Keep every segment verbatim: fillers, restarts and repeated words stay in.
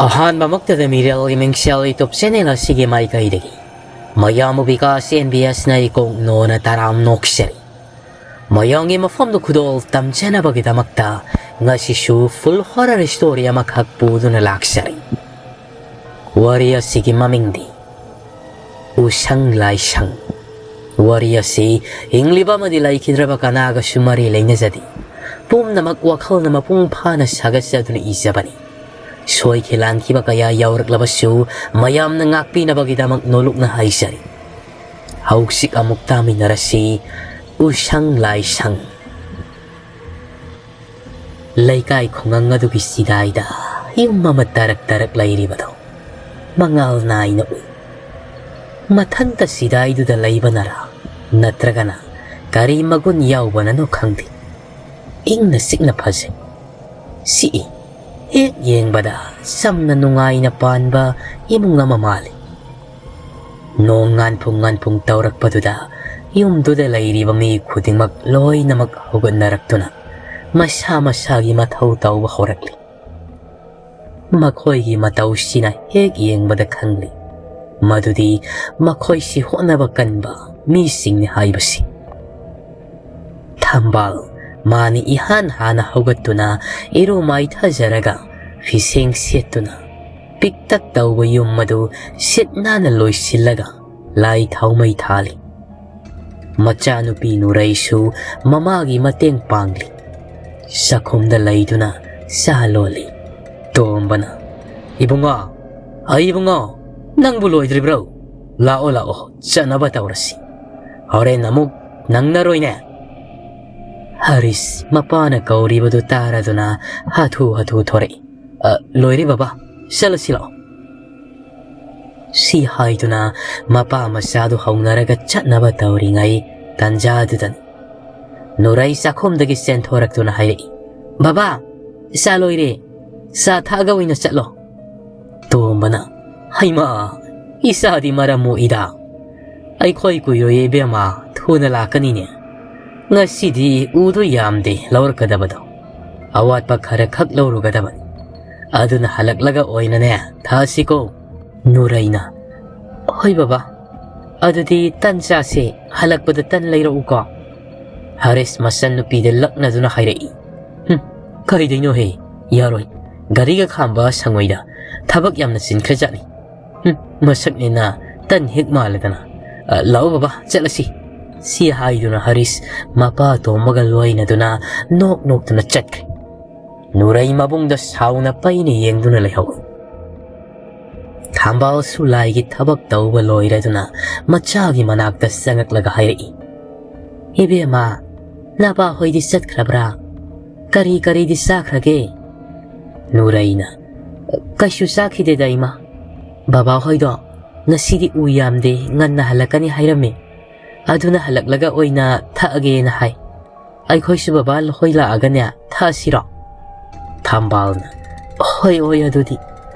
ꯑꯍꯥꯟꯕꯃꯛꯇꯗ ꯃꯤꯔꯦꯜꯒꯤ ꯃꯤꯡꯁꯦꯜ YouTube channel ꯑꯁꯤꯒꯤ ꯃꯥꯏꯀꯩꯗꯒꯤ ꯃꯌꯥꯝꯕꯨ ꯕꯤꯀꯥꯁ ꯑꯦꯟ ꯕꯤ ꯑꯦꯁꯅ ꯏꯀꯣꯛ ꯅꯣꯅ ꯇꯔꯥꯝ ꯅꯣꯛꯆꯔꯤ꯫ ꯃꯌꯥꯝꯒꯤ ꯃꯐꯝꯗ ꯈꯨꯗꯣꯜ ꯇꯝꯖꯅꯕꯒꯤꯗꯃꯛꯇ ꯉꯁꯤꯁꯨ full horror story ꯑꯃꯈꯛ ꯄꯨꯗꯨꯅ ꯂꯥꯛꯆꯔꯤ꯫ ꯋꯥꯔꯤ ꯑꯁꯤꯒꯤ ꯃꯃꯤꯡꯗꯤ ꯎꯁꯪ ꯂꯥꯏꯁꯪ꯫ ꯋꯥꯔꯤ ꯑꯁꯤ ꯍꯤꯡꯂꯤꯕ ꯑꯃꯗꯤ ꯂꯩꯈꯤꯗ꯭ꯔꯕ ꯀꯅꯥꯒꯁꯨ ꯃꯔꯤ ꯂꯩꯅꯖꯗꯦ꯫ ꯄꯨꯝꯅꯃꯛ ꯋꯥꯈꯜꯅ ꯃꯄꯨꯡ ꯐꯥꯅ ꯁꯥꯒꯠꯆꯗꯨꯅ ꯏꯖꯕꯅꯤ꯫ ꯁꯣꯏꯈꯤ ꯂꯥꯟꯈꯤꯕ ꯀꯌꯥ ꯌꯥꯎꯔꯛꯂꯕꯁꯨ ꯃꯌꯥꯝꯅ ꯉꯥꯛꯄꯤꯅꯕꯒꯤꯗꯃꯛ ꯅꯣꯂꯨꯛꯅ ꯍꯥꯏꯖꯔꯤ꯫ ꯍꯧꯖꯤꯛ ꯑꯃꯨꯛ ꯇꯥꯃꯤꯟꯅꯔꯁꯤ ꯎꯁꯪ ꯂꯥꯏꯁꯪ꯫ ꯂꯩꯀꯥꯏ ꯈꯨꯡꯒꯪ ꯑꯗꯨꯒꯤ ꯆꯤꯗꯥꯏꯗ ꯌꯨꯝ ꯑꯃ ꯇꯔꯛ ꯇꯔꯛ ꯂꯩꯔꯤꯕꯗꯨ ꯃꯉꯥꯜ ꯅꯥꯏꯅ ꯎꯏ꯫ ꯃꯊꯟꯇ ꯆꯤꯗꯥꯏꯗꯨꯗ ꯂꯩꯕꯅꯔꯥ, ꯅꯠꯇ꯭ꯔꯒꯅ ꯀꯔꯤ ꯃꯒꯨꯟ ꯌꯥꯎꯕꯅꯅꯣ ꯈꯪꯗꯦ, ꯏꯪꯅ ꯆꯤꯛꯅ ꯐꯖꯩ꯫ ꯁꯤꯛꯏ꯫ ꯍꯦꯛ ꯌꯦꯡꯕꯗ ꯆꯝꯅ ꯅꯨꯡꯉꯥꯏꯅ ꯄꯥꯟꯕ ꯏꯃꯨꯡ ꯑꯃ ꯃꯥꯜꯂꯤ꯫ ꯅꯣꯡ ꯉꯥꯟꯐꯨꯡ ꯉꯥꯟꯐꯨꯡ ꯇꯧꯔꯛꯄꯗꯨꯗ ꯌꯨꯝꯗꯨꯗ ꯂꯩꯔꯤꯕ ꯃꯤ ꯈꯨꯗꯤꯡꯃꯛ ꯂꯣꯏꯅꯃꯛ ꯍꯧꯒꯠꯅꯔꯛꯇꯨꯅ ꯃꯁꯥ ꯃꯁꯥꯒꯤ ꯃꯊꯧ ꯇꯧꯕ ꯍꯧꯔꯛꯂꯤ꯫ ꯃꯈꯣꯏꯒꯤ ꯃꯇꯧꯁꯤꯅ ꯍꯦꯛ ꯌꯦꯡꯕꯗ ꯈꯪꯂꯤ ꯃꯗꯨꯗꯤ ꯃꯈꯣꯏꯁꯤ ꯍꯣꯠꯅꯕ ꯀꯟꯕ ꯃꯤꯁꯤꯡꯅꯤ ꯍꯥꯏꯕꯁꯤ꯫ ꯊꯝꯕꯥꯜ ꯃꯥꯅꯤ ꯏꯍꯥꯟ ꯍꯥꯟꯅ ꯍꯧꯒꯠꯇꯨꯅ ꯏꯔꯨ ꯃꯥꯏꯊꯖꯔꯒ ꯐꯤꯁꯦꯡ ꯁꯦꯠꯇꯨꯅ ꯄꯤꯛꯇꯛ ꯇꯧꯕ ꯌꯨꯝ ꯑꯗꯨ ꯁꯤꯠ ꯅꯥꯟꯅ ꯂꯣꯏꯁꯤꯜꯂꯒ ꯂꯥꯏ ꯊꯥꯎꯃꯩ ꯊꯥꯜꯂꯤ꯫ ꯃꯆꯥꯅꯨꯄꯤ ꯅꯨꯔꯩꯁꯨ ꯃꯃꯥꯒꯤ ꯃꯇꯦꯡ ꯄꯥꯡꯂꯤ꯫ ꯆꯥꯛꯈꯨꯝꯗ ꯂꯩꯗꯨꯅ ꯆꯥ ꯂꯣꯜꯂꯤ꯫ ꯇꯣꯝꯕꯅ, "ꯏꯕꯨꯡꯉꯣ, ꯑꯩ ꯏꯕꯨꯡꯉꯣ, ꯅꯪꯕꯨ ꯂꯣꯏꯗ꯭ꯔꯤꯕ꯭ꯔꯣ? ꯂꯥꯛꯑꯣ, ꯂꯥꯛꯑꯣ, ꯆꯠꯅꯕ ꯇꯧꯔꯁꯤ꯫ ꯍꯣꯔꯦꯟ ꯑꯃꯨꯛ ꯅꯪꯅꯔꯣꯏꯅꯦ꯫" ꯍꯔꯤꯁ ꯃꯄꯥꯅ ꯀꯧꯔꯤꯕꯗꯨ ꯇꯥꯔꯗꯨꯅ ꯍꯥꯊꯨ ꯍꯥꯊꯨ ꯊꯣꯔꯛꯏ꯫ "ꯑ, ꯂꯣꯏꯔꯦ ꯕꯕꯥ, ꯆꯠꯂꯁꯤ ꯂꯥꯛꯑꯣ꯫" ꯁꯤ ꯍꯥꯏꯗꯨꯅ ꯃꯄꯥ ꯃꯆꯥꯗꯨ ꯍꯧꯅꯔꯒ ꯆꯠꯅꯕ ꯇꯧꯔꯤꯉꯩ ꯇꯥꯟꯖꯥꯗꯨꯗꯅꯤ ꯅꯨꯔꯩ ꯆꯥꯛꯈꯨꯝꯗꯒꯤ ꯆꯦꯟꯊꯣꯔꯛꯇꯨꯅ ꯍꯥꯏꯔꯛꯏ, "ꯕꯕꯥ, ꯆꯥ ꯂꯣꯏꯔꯦ, ꯆꯥ ꯊꯛꯑꯒ ꯑꯣꯏꯅ ꯆꯠꯂꯣ꯫" ꯇꯣꯝꯕꯅ, "ꯍꯩꯃꯥ, ꯏꯆꯥꯗꯤ ꯃꯔꯝ ꯃꯣꯛꯏꯗ꯫ ꯑꯩꯈꯣꯏ ꯀꯨꯏꯔꯣꯏꯌꯦ ꯏꯕꯦꯝꯃ, ꯊꯨꯅ ꯂꯥꯛꯀꯅꯤꯅꯦ꯫ ꯉꯁꯤꯗꯤ ꯎꯗꯣ ꯌꯥꯝꯗꯦ ꯂꯧꯔꯛꯀꯗꯕꯗꯣ, ꯑꯋꯥꯠꯄ ꯈꯔ ꯈꯛ ꯂꯧꯔꯨꯒꯗꯕꯅꯤ꯫ ꯑꯗꯨꯅ ꯍꯜꯂꯛꯂꯒ ꯑꯣꯏꯅꯅꯦ ꯊꯛꯑꯁꯤꯀꯣ꯫ ꯅꯨꯔꯩꯅ, "ꯍꯣꯏ ꯕꯕꯥ, ꯑꯗꯨꯗꯤ ꯇꯟ ꯆꯥꯁꯦ, ꯍꯜꯂꯛꯄꯗ ꯇꯟ ꯂꯩꯔꯛꯎꯀꯣ"꯫ ꯍꯔꯤꯁ ꯃꯆꯟꯅꯨꯄꯤꯗ ꯂꯛꯅꯗꯨꯅ ꯍꯥꯏꯔꯛꯏ꯫ "ꯍꯨꯝ, ꯀꯩꯗꯩꯅꯣꯍꯦ? ꯌꯥꯔꯣꯏ꯫ ꯒꯥꯔꯤꯒ ꯈꯥꯝꯕ ꯁꯪꯉꯣꯏꯗ꯫ ꯊꯕꯛ ꯌꯥꯝꯅ ꯆꯤꯟꯈ꯭ꯔꯖꯥꯠꯅꯤ꯫ ꯍꯨꯝ, ꯃꯁꯛꯅꯦꯅ ꯇꯟ ꯍꯦꯛ ꯃꯥꯜꯂꯗꯅ꯫ ꯑ, ꯂꯥꯛꯑꯣ ꯕꯕꯥ, ꯆꯠꯂꯁꯤ"꯫ ꯁꯤ ꯍꯥꯏꯗꯨꯅ ꯍꯔꯤꯁ ꯃꯄꯥ ꯇꯣꯝꯕꯒ ꯂꯣꯏꯅꯗꯨꯅ ꯅꯣꯛ ꯅꯣꯛꯇꯨꯅ ꯆꯠꯈ꯭ꯔꯦ꯫ ꯅꯨꯔꯩ ꯃꯕꯨꯡꯗ ꯁꯥꯎꯅ ꯄꯩꯅ ꯌꯦꯡꯗꯨꯅ ꯂꯩꯍꯧꯏ꯫ ꯊꯝꯕꯥꯜꯁꯨ ꯂꯥꯏꯒꯤ ꯊꯕꯛ ꯇꯧꯕ ꯂꯣꯏꯔꯗꯨꯅ ꯃꯆꯥꯒꯤ ꯃꯅꯥꯛꯇ ꯆꯪꯉꯛꯂꯒ ꯍꯥꯏꯔꯛꯏ, "ꯏꯕꯦꯝꯃ, ꯅꯄꯥ ꯍꯣꯏꯗꯤ ꯆꯠꯈ꯭ꯔꯕ꯭ꯔꯥ? ꯀꯔꯤ ꯀꯔꯤꯗꯤ ꯆꯥꯈ꯭ꯔꯒꯦ?" ꯅꯨꯔꯩꯅ, "ꯀꯩꯁꯨ ꯆꯥꯈꯤꯗꯦꯗ ꯏꯃꯥ꯫ ꯕꯕꯥ ꯍꯣꯏꯗꯣ ꯉꯁꯤꯗꯤ ꯎ ꯌꯥꯝꯗꯦ, ꯉꯟꯅ ꯍꯜꯂꯛꯀꯅꯤ ꯍꯥꯏꯔꯝꯃꯤ꯫ ꯑꯗꯨꯅ ꯍꯜꯂꯛꯂꯒ ꯑꯣꯏꯅ ꯊꯛꯑꯒꯦꯅ ꯍꯥꯏ꯫ ꯑꯩꯈꯣꯏꯁꯨ ꯕꯕꯥ ꯍꯣꯏ ꯂꯥꯛꯑꯒꯅꯦ ꯊꯛꯑꯁꯤꯔꯣ?" ꯊꯝꯕꯥꯜꯅ, "ꯍꯣꯏ, ꯍꯣꯏ, ꯑꯗꯨꯗꯤ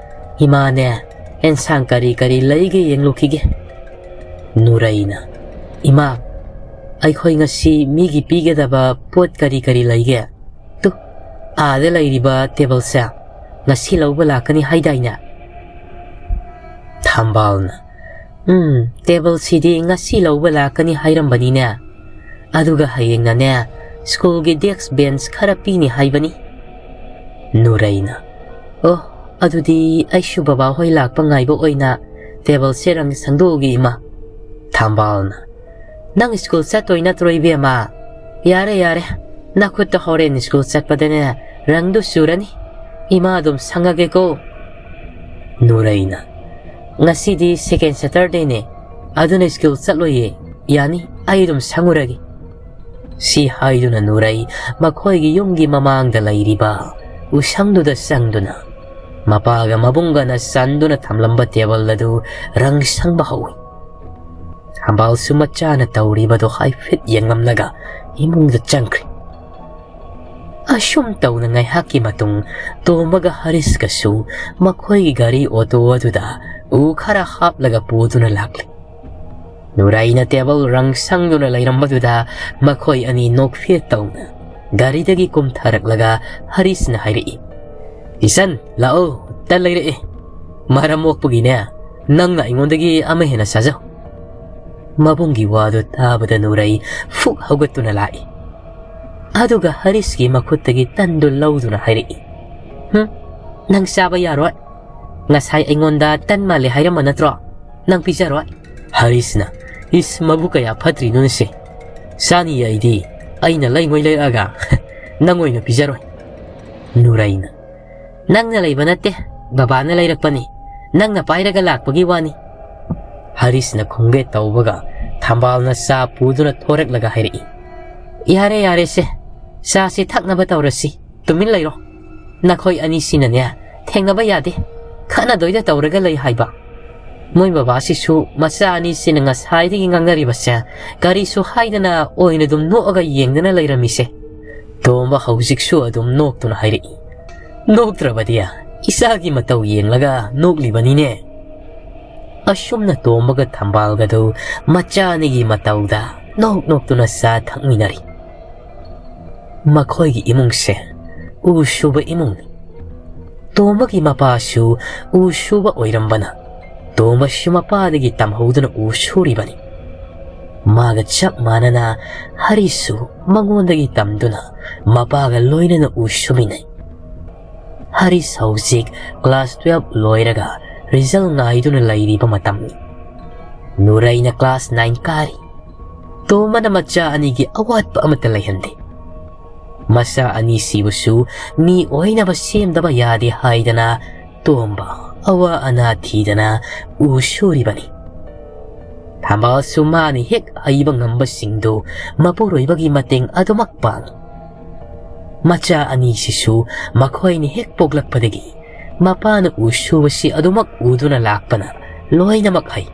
ꯏꯃꯥꯅꯦ, ꯑꯦꯟꯁꯥꯡ ꯀꯔꯤ ꯀꯔꯤ ꯂꯩꯒꯦ ꯌꯦꯡꯂꯨꯈꯤꯒꯦ"꯫ ꯅꯨꯔꯩꯅ, "ꯏꯃꯥ, ꯑꯩꯈꯣꯏ ꯉꯁꯤ ꯃꯤꯒꯤ ꯄꯤꯒꯗꯕ ꯄꯣꯠ ꯀꯔꯤ ꯀꯔꯤ ꯂꯩꯒꯦ? ꯇꯨ, ꯑꯥꯗ ꯂꯩꯔꯤꯕ ꯇꯦꯕꯜꯁꯦ ꯉꯁꯤ ꯂꯧꯕ ꯂꯥꯛꯀꯅꯤ ꯍꯥꯏꯗꯥꯏꯅꯦ?" ꯊꯝꯕꯥꯜꯅ, "ꯎꯝ, ꯇꯦꯕꯜꯁꯤꯗꯤ ꯉꯁꯤ ꯂꯧꯕ ꯂꯥꯛꯀꯅꯤ ꯍꯥꯏꯔꯝꯕꯅꯤꯅꯦ꯫ ꯑꯗꯨꯒ ꯍꯌꯦꯡꯅꯅꯦ, ꯁ꯭ꯀꯨꯜꯒꯤ ꯗꯦꯁꯛ ꯕꯦꯟꯁ ꯈꯔ ꯄꯤꯅꯤ ꯍꯥꯏꯕꯅꯤ"꯫ ꯅꯨꯔꯩꯅ, "ꯑꯣ, ꯑꯗꯨꯗꯤ ꯑꯩꯁꯨ ꯕꯕꯥ ꯍꯣꯏ ꯂꯥꯛꯄ ꯉꯥꯏꯕ ꯑꯣꯏꯅ ꯇꯦꯕꯜꯁꯦ ꯔꯪ ꯁꯪꯗꯣꯛꯎꯒꯦ ꯏꯃꯥ"꯫ ꯊꯝꯕꯥꯜꯅ, "ꯅꯪ ꯁ꯭ꯀꯨꯜ ꯆꯠꯇꯣꯏ ꯅꯠꯇ꯭ꯔꯣ ꯏꯕꯦꯝꯃ? ꯌꯥꯔꯦ, ꯌꯥꯔꯦ, ꯅꯈꯨꯠꯇ ꯍꯣꯔꯦꯟ ꯁ꯭ꯀꯨꯜ ꯆꯠꯄꯗꯅꯦ ꯔꯪꯗꯨ ꯆꯨꯔꯅꯤ꯫ ꯏꯃꯥ ꯑꯗꯨꯝ ꯁꯪꯉꯒꯦꯀꯣ"꯫ ꯅꯨꯔꯩꯅ, "ꯉꯁꯤꯗꯤ ꯁꯦꯀꯦꯟ ꯁꯦꯇꯔꯗꯦꯅꯦ, ꯑꯗꯨꯅ ꯁ꯭ꯀꯨꯜ ꯆꯠꯂꯣꯏꯌꯦ꯫ ꯌꯥꯅꯤ, ꯑꯩ ꯑꯗꯨꯝ ꯁꯪꯉꯨꯔꯒꯦ"꯫ ꯁꯤ ꯍꯥꯏꯗꯨꯅ ꯅꯨꯔꯩ ꯃꯈꯣꯏꯒꯤ ꯌꯨꯝꯒꯤ ꯃꯃꯥꯡꯗ ꯂꯩꯔꯤꯕ ꯎꯁꯪꯗꯨꯗ ꯆꯪꯗꯨꯅ ꯃꯄꯥꯒ ꯃꯕꯨꯡꯒꯅ ꯆꯟꯗꯨꯅ ꯊꯝꯂꯝꯕ ꯇꯦꯕꯜ ꯑꯗꯨ ꯔꯪ ꯁꯪꯕ ꯍꯧꯏ꯫ ꯊꯝꯕꯥꯜꯁꯨ ꯃꯆꯥꯅ ꯇꯧꯔꯤꯕꯗꯨ ꯍꯥꯏꯐꯦꯠ ꯌꯦꯡꯂꯝꯂꯒ ꯏꯃꯨꯡꯗ ꯆꯪꯈ꯭ꯔꯦ꯫ ꯑꯁꯨꯝ ꯇꯧꯅ ꯉꯥꯏꯍꯥꯛꯀꯤ ꯃꯇꯨꯡ ꯇꯣꯝꯕꯒ ꯍꯔꯤꯁꯀꯁꯨ ꯃꯈꯣꯏꯒꯤ ꯒꯥꯔꯤ ꯑꯣꯇꯣ ꯑꯗꯨꯗ ꯎ ꯈꯔ ꯍꯥꯞꯂꯒ ꯄꯨꯗꯨꯅ ꯂꯥꯛꯂꯤ꯫ ꯅꯨꯔꯩꯅ ꯇꯦꯕꯜ ꯔꯪ ꯁꯪꯗꯨꯅ ꯂꯩꯔꯝꯕꯗꯨꯗ ꯃꯈꯣꯏ ꯑꯅꯤ ꯅꯣꯛꯐꯦꯠ ꯇꯧꯅ ꯒꯥꯔꯤꯗꯒꯤ ꯀꯨꯝꯊꯔꯛꯂꯒ ꯍꯔꯤꯁꯅ ꯍꯥꯏꯔꯛꯏ, ꯏꯆꯟ, ꯂꯥꯛꯑꯣ, ꯇꯟ ꯂꯩꯔꯛꯑꯦ꯫ ꯃꯔꯝ ꯃꯣꯛꯄꯒꯤꯅꯦ, ꯅꯪꯅ ꯑꯩꯉꯣꯟꯗꯒꯤ ꯑꯃ ꯍꯦꯟꯅ ꯆꯥꯖꯧ꯫ ꯃꯕꯨꯡꯒꯤ ꯋꯥꯗꯨ ꯇꯥꯕꯗ ꯅꯨꯔꯩ ꯐꯨꯛ ꯍꯧꯒꯠꯇꯨꯅ ꯂꯥꯛꯏ꯫ ꯑꯗꯨꯒ ꯍꯔꯤꯁꯀꯤ ꯃꯈꯨꯠꯇꯒꯤ ꯇꯟꯗꯨ ꯂꯧꯗꯨꯅ ꯍꯥꯏꯔꯛꯏ, "ꯍꯨꯝ, ꯅꯪ ꯆꯥꯕ ꯌꯥꯔꯣꯏ꯫ ꯉꯁꯥꯏ ꯑꯩꯉꯣꯟꯗ ꯇꯟ ꯃꯥꯜꯂꯦ ꯍꯥꯏꯔꯝꯕ ꯅꯠꯇ꯭ꯔꯣ? ꯅꯪ ꯄꯤꯖꯔꯣꯏ꯫" ꯍꯔꯤꯁꯅ, "ꯏꯁ, ꯃꯕꯨꯛ ꯀꯌꯥ ꯐꯠꯇ꯭ꯔꯤꯅꯣꯅꯦ ꯁꯦ꯫ ꯆꯥꯅꯤꯌꯦ ꯑꯩꯗꯤ꯫ ꯑꯩꯅ ꯂꯩꯉꯣꯏ ꯂꯩꯔꯛꯑꯒ ꯅꯪ ꯑꯣꯏꯅ ꯄꯤꯖꯔꯣꯏ꯫" ꯅꯨꯔꯩꯅ, "ꯅꯪꯅ ꯂꯩꯕ ꯅꯠꯇꯦ, ꯕꯕꯥꯅ ꯂꯩꯔꯛꯄꯅꯤ꯫ ꯅꯪꯅ ꯄꯥꯏꯔꯒ ꯂꯥꯛꯄꯒꯤ ꯋꯥꯅꯤ꯫" ꯍꯔꯤꯁꯅ ꯈꯣꯡꯕꯦꯠ ꯇꯧꯕꯒ ꯊꯝꯕꯥꯜꯅ ꯆꯥ ꯄꯨꯗꯨꯅ ꯊꯣꯔꯛꯂꯒ ꯍꯥꯏꯔꯛꯏ, "ꯌꯥꯔꯦ, ꯌꯥꯔꯦ ꯁꯦ, ꯆꯥꯁꯤ ꯊꯛꯅꯕ ꯇꯧꯔꯁꯤ꯫ ꯇꯨꯃꯤꯟ ꯂꯩꯔꯣ꯫ ꯅꯈꯣꯏ ꯑꯅꯤꯁꯤꯅꯅꯦ, ꯊꯦꯡꯅꯕ ꯌꯥꯗꯦ꯫ ꯈꯠꯅꯗꯣꯏꯗ ꯇꯧꯔꯒ ꯂꯩ ꯍꯥꯏꯕ꯫ ꯃꯣꯏ ꯕꯕꯥꯁꯤꯁꯨ ꯃꯆꯥ ꯑꯅꯤꯁꯤꯅ ꯉꯁꯥꯏꯗꯒꯤ ꯉꯥꯡꯅꯔꯤꯕꯁꯦ ꯀꯔꯤꯁꯨ ꯍꯥꯏꯗꯅ ꯑꯣꯏꯅ ꯑꯗꯨꯝ ꯅꯣꯛꯑꯒ ꯌꯦꯡꯗꯅ ꯂꯩꯔꯝꯃꯤꯁꯦ꯫" ꯇꯣꯝꯕ ꯍꯧꯖꯤꯛꯁꯨ ꯑꯗꯨꯝ ꯅꯣꯛꯇꯨꯅ ꯍꯥꯏꯔꯛꯏ, "ꯅꯣꯛꯇ꯭ꯔꯕꯗꯤ ꯏꯆꯥꯒꯤ ꯃꯇꯧ ꯌꯦꯡꯂꯒ ꯅꯣꯛꯂꯤꯕꯅꯤꯅꯦ꯫" ꯑꯁꯨꯝꯅ ꯇꯣꯝꯕꯒ ꯊꯝꯕꯥꯜꯒꯗꯨ ꯃꯆꯥ ꯑꯅꯤꯒꯤ ꯃꯇꯧꯗ ꯅꯣꯛ ꯅꯣꯛꯇꯨꯅ ꯆꯥ ꯊꯛꯃꯤꯟꯅꯔꯤ꯫ ꯃꯈꯣꯏꯒꯤ ꯏꯃꯨꯡꯁꯦ ꯎ ꯁꯨꯕ ꯏꯃꯨꯡꯅꯤ꯫ ꯇꯣꯝꯕꯒꯤ ꯃꯄꯥꯁꯨ ꯎ ꯁꯨꯕ ꯑꯣꯏꯔꯝꯕꯅ ꯇꯣꯝꯕꯁꯨ ꯃꯄꯥꯗꯒꯤ ꯇꯝꯍꯧꯗꯨꯅ ꯎ ꯁꯨꯔꯤꯕꯅꯤ꯫ ꯃꯥꯒ ꯆꯞ ꯃꯥꯟꯅꯅ ꯍꯔꯤꯁꯁꯨ ꯃꯉꯣꯟꯗꯒꯤ ꯇꯝꯗꯨꯅ ꯃꯄꯥꯒ ꯂꯣꯏꯅꯅ ꯎ ꯁꯨꯃꯤꯟꯅꯩ꯫ ꯍꯔꯤꯁ ꯍꯧꯖꯤꯛ class twelve ꯂꯣꯏꯔꯒ result ꯉꯥꯏꯗꯨꯅ ꯂꯩꯔꯤꯕ ꯃꯇꯝꯅꯤ꯫ ꯅꯨꯔꯩꯅ class nine ꯀꯥꯔꯤ꯫ ꯇꯣꯝꯕꯅ ꯃꯆꯥ ꯑꯅꯤꯒꯤ ꯑꯋꯥꯠꯄ ꯑꯃꯠꯇ ꯂꯩꯍꯟꯗꯦ꯫ ꯃꯆꯥ ꯑꯅꯤ ꯁꯤꯕꯨꯁꯨ ꯃꯤ ꯑꯣꯏꯅꯕ ꯁꯦꯝꯗꯕ ꯌꯥꯗꯦ ꯍꯥꯏꯗꯅ ꯇꯣꯝꯕ ꯑꯋꯥ ꯑꯅꯥ ꯊꯤꯗꯅ ꯎ ꯁꯨꯔꯤꯕꯅꯤ꯫ ꯊꯝꯕꯥꯜꯁꯨ ꯃꯥꯅ ꯍꯦꯛ ꯍꯩꯕ ꯉꯝꯕꯁꯤꯡꯗꯨ ꯃꯄꯨꯔꯣꯏꯕꯒꯤ ꯃꯇꯦꯡ ꯑꯗꯨꯃꯛ ꯄꯥꯡꯏ꯫ ꯃꯆꯥ ꯑꯅꯤꯁꯤꯁꯨ ꯃꯈꯣꯏꯅ ꯍꯦꯛ ꯄꯣꯛꯂꯛꯄꯗꯒꯤ ꯃꯄꯥꯅ ꯎ ꯁꯨꯕꯁꯤ ꯑꯗꯨꯃꯛ ꯎꯗꯨꯅ ꯂꯥꯛꯄꯅ ꯂꯣꯏꯅꯃꯛ ꯍꯩ꯫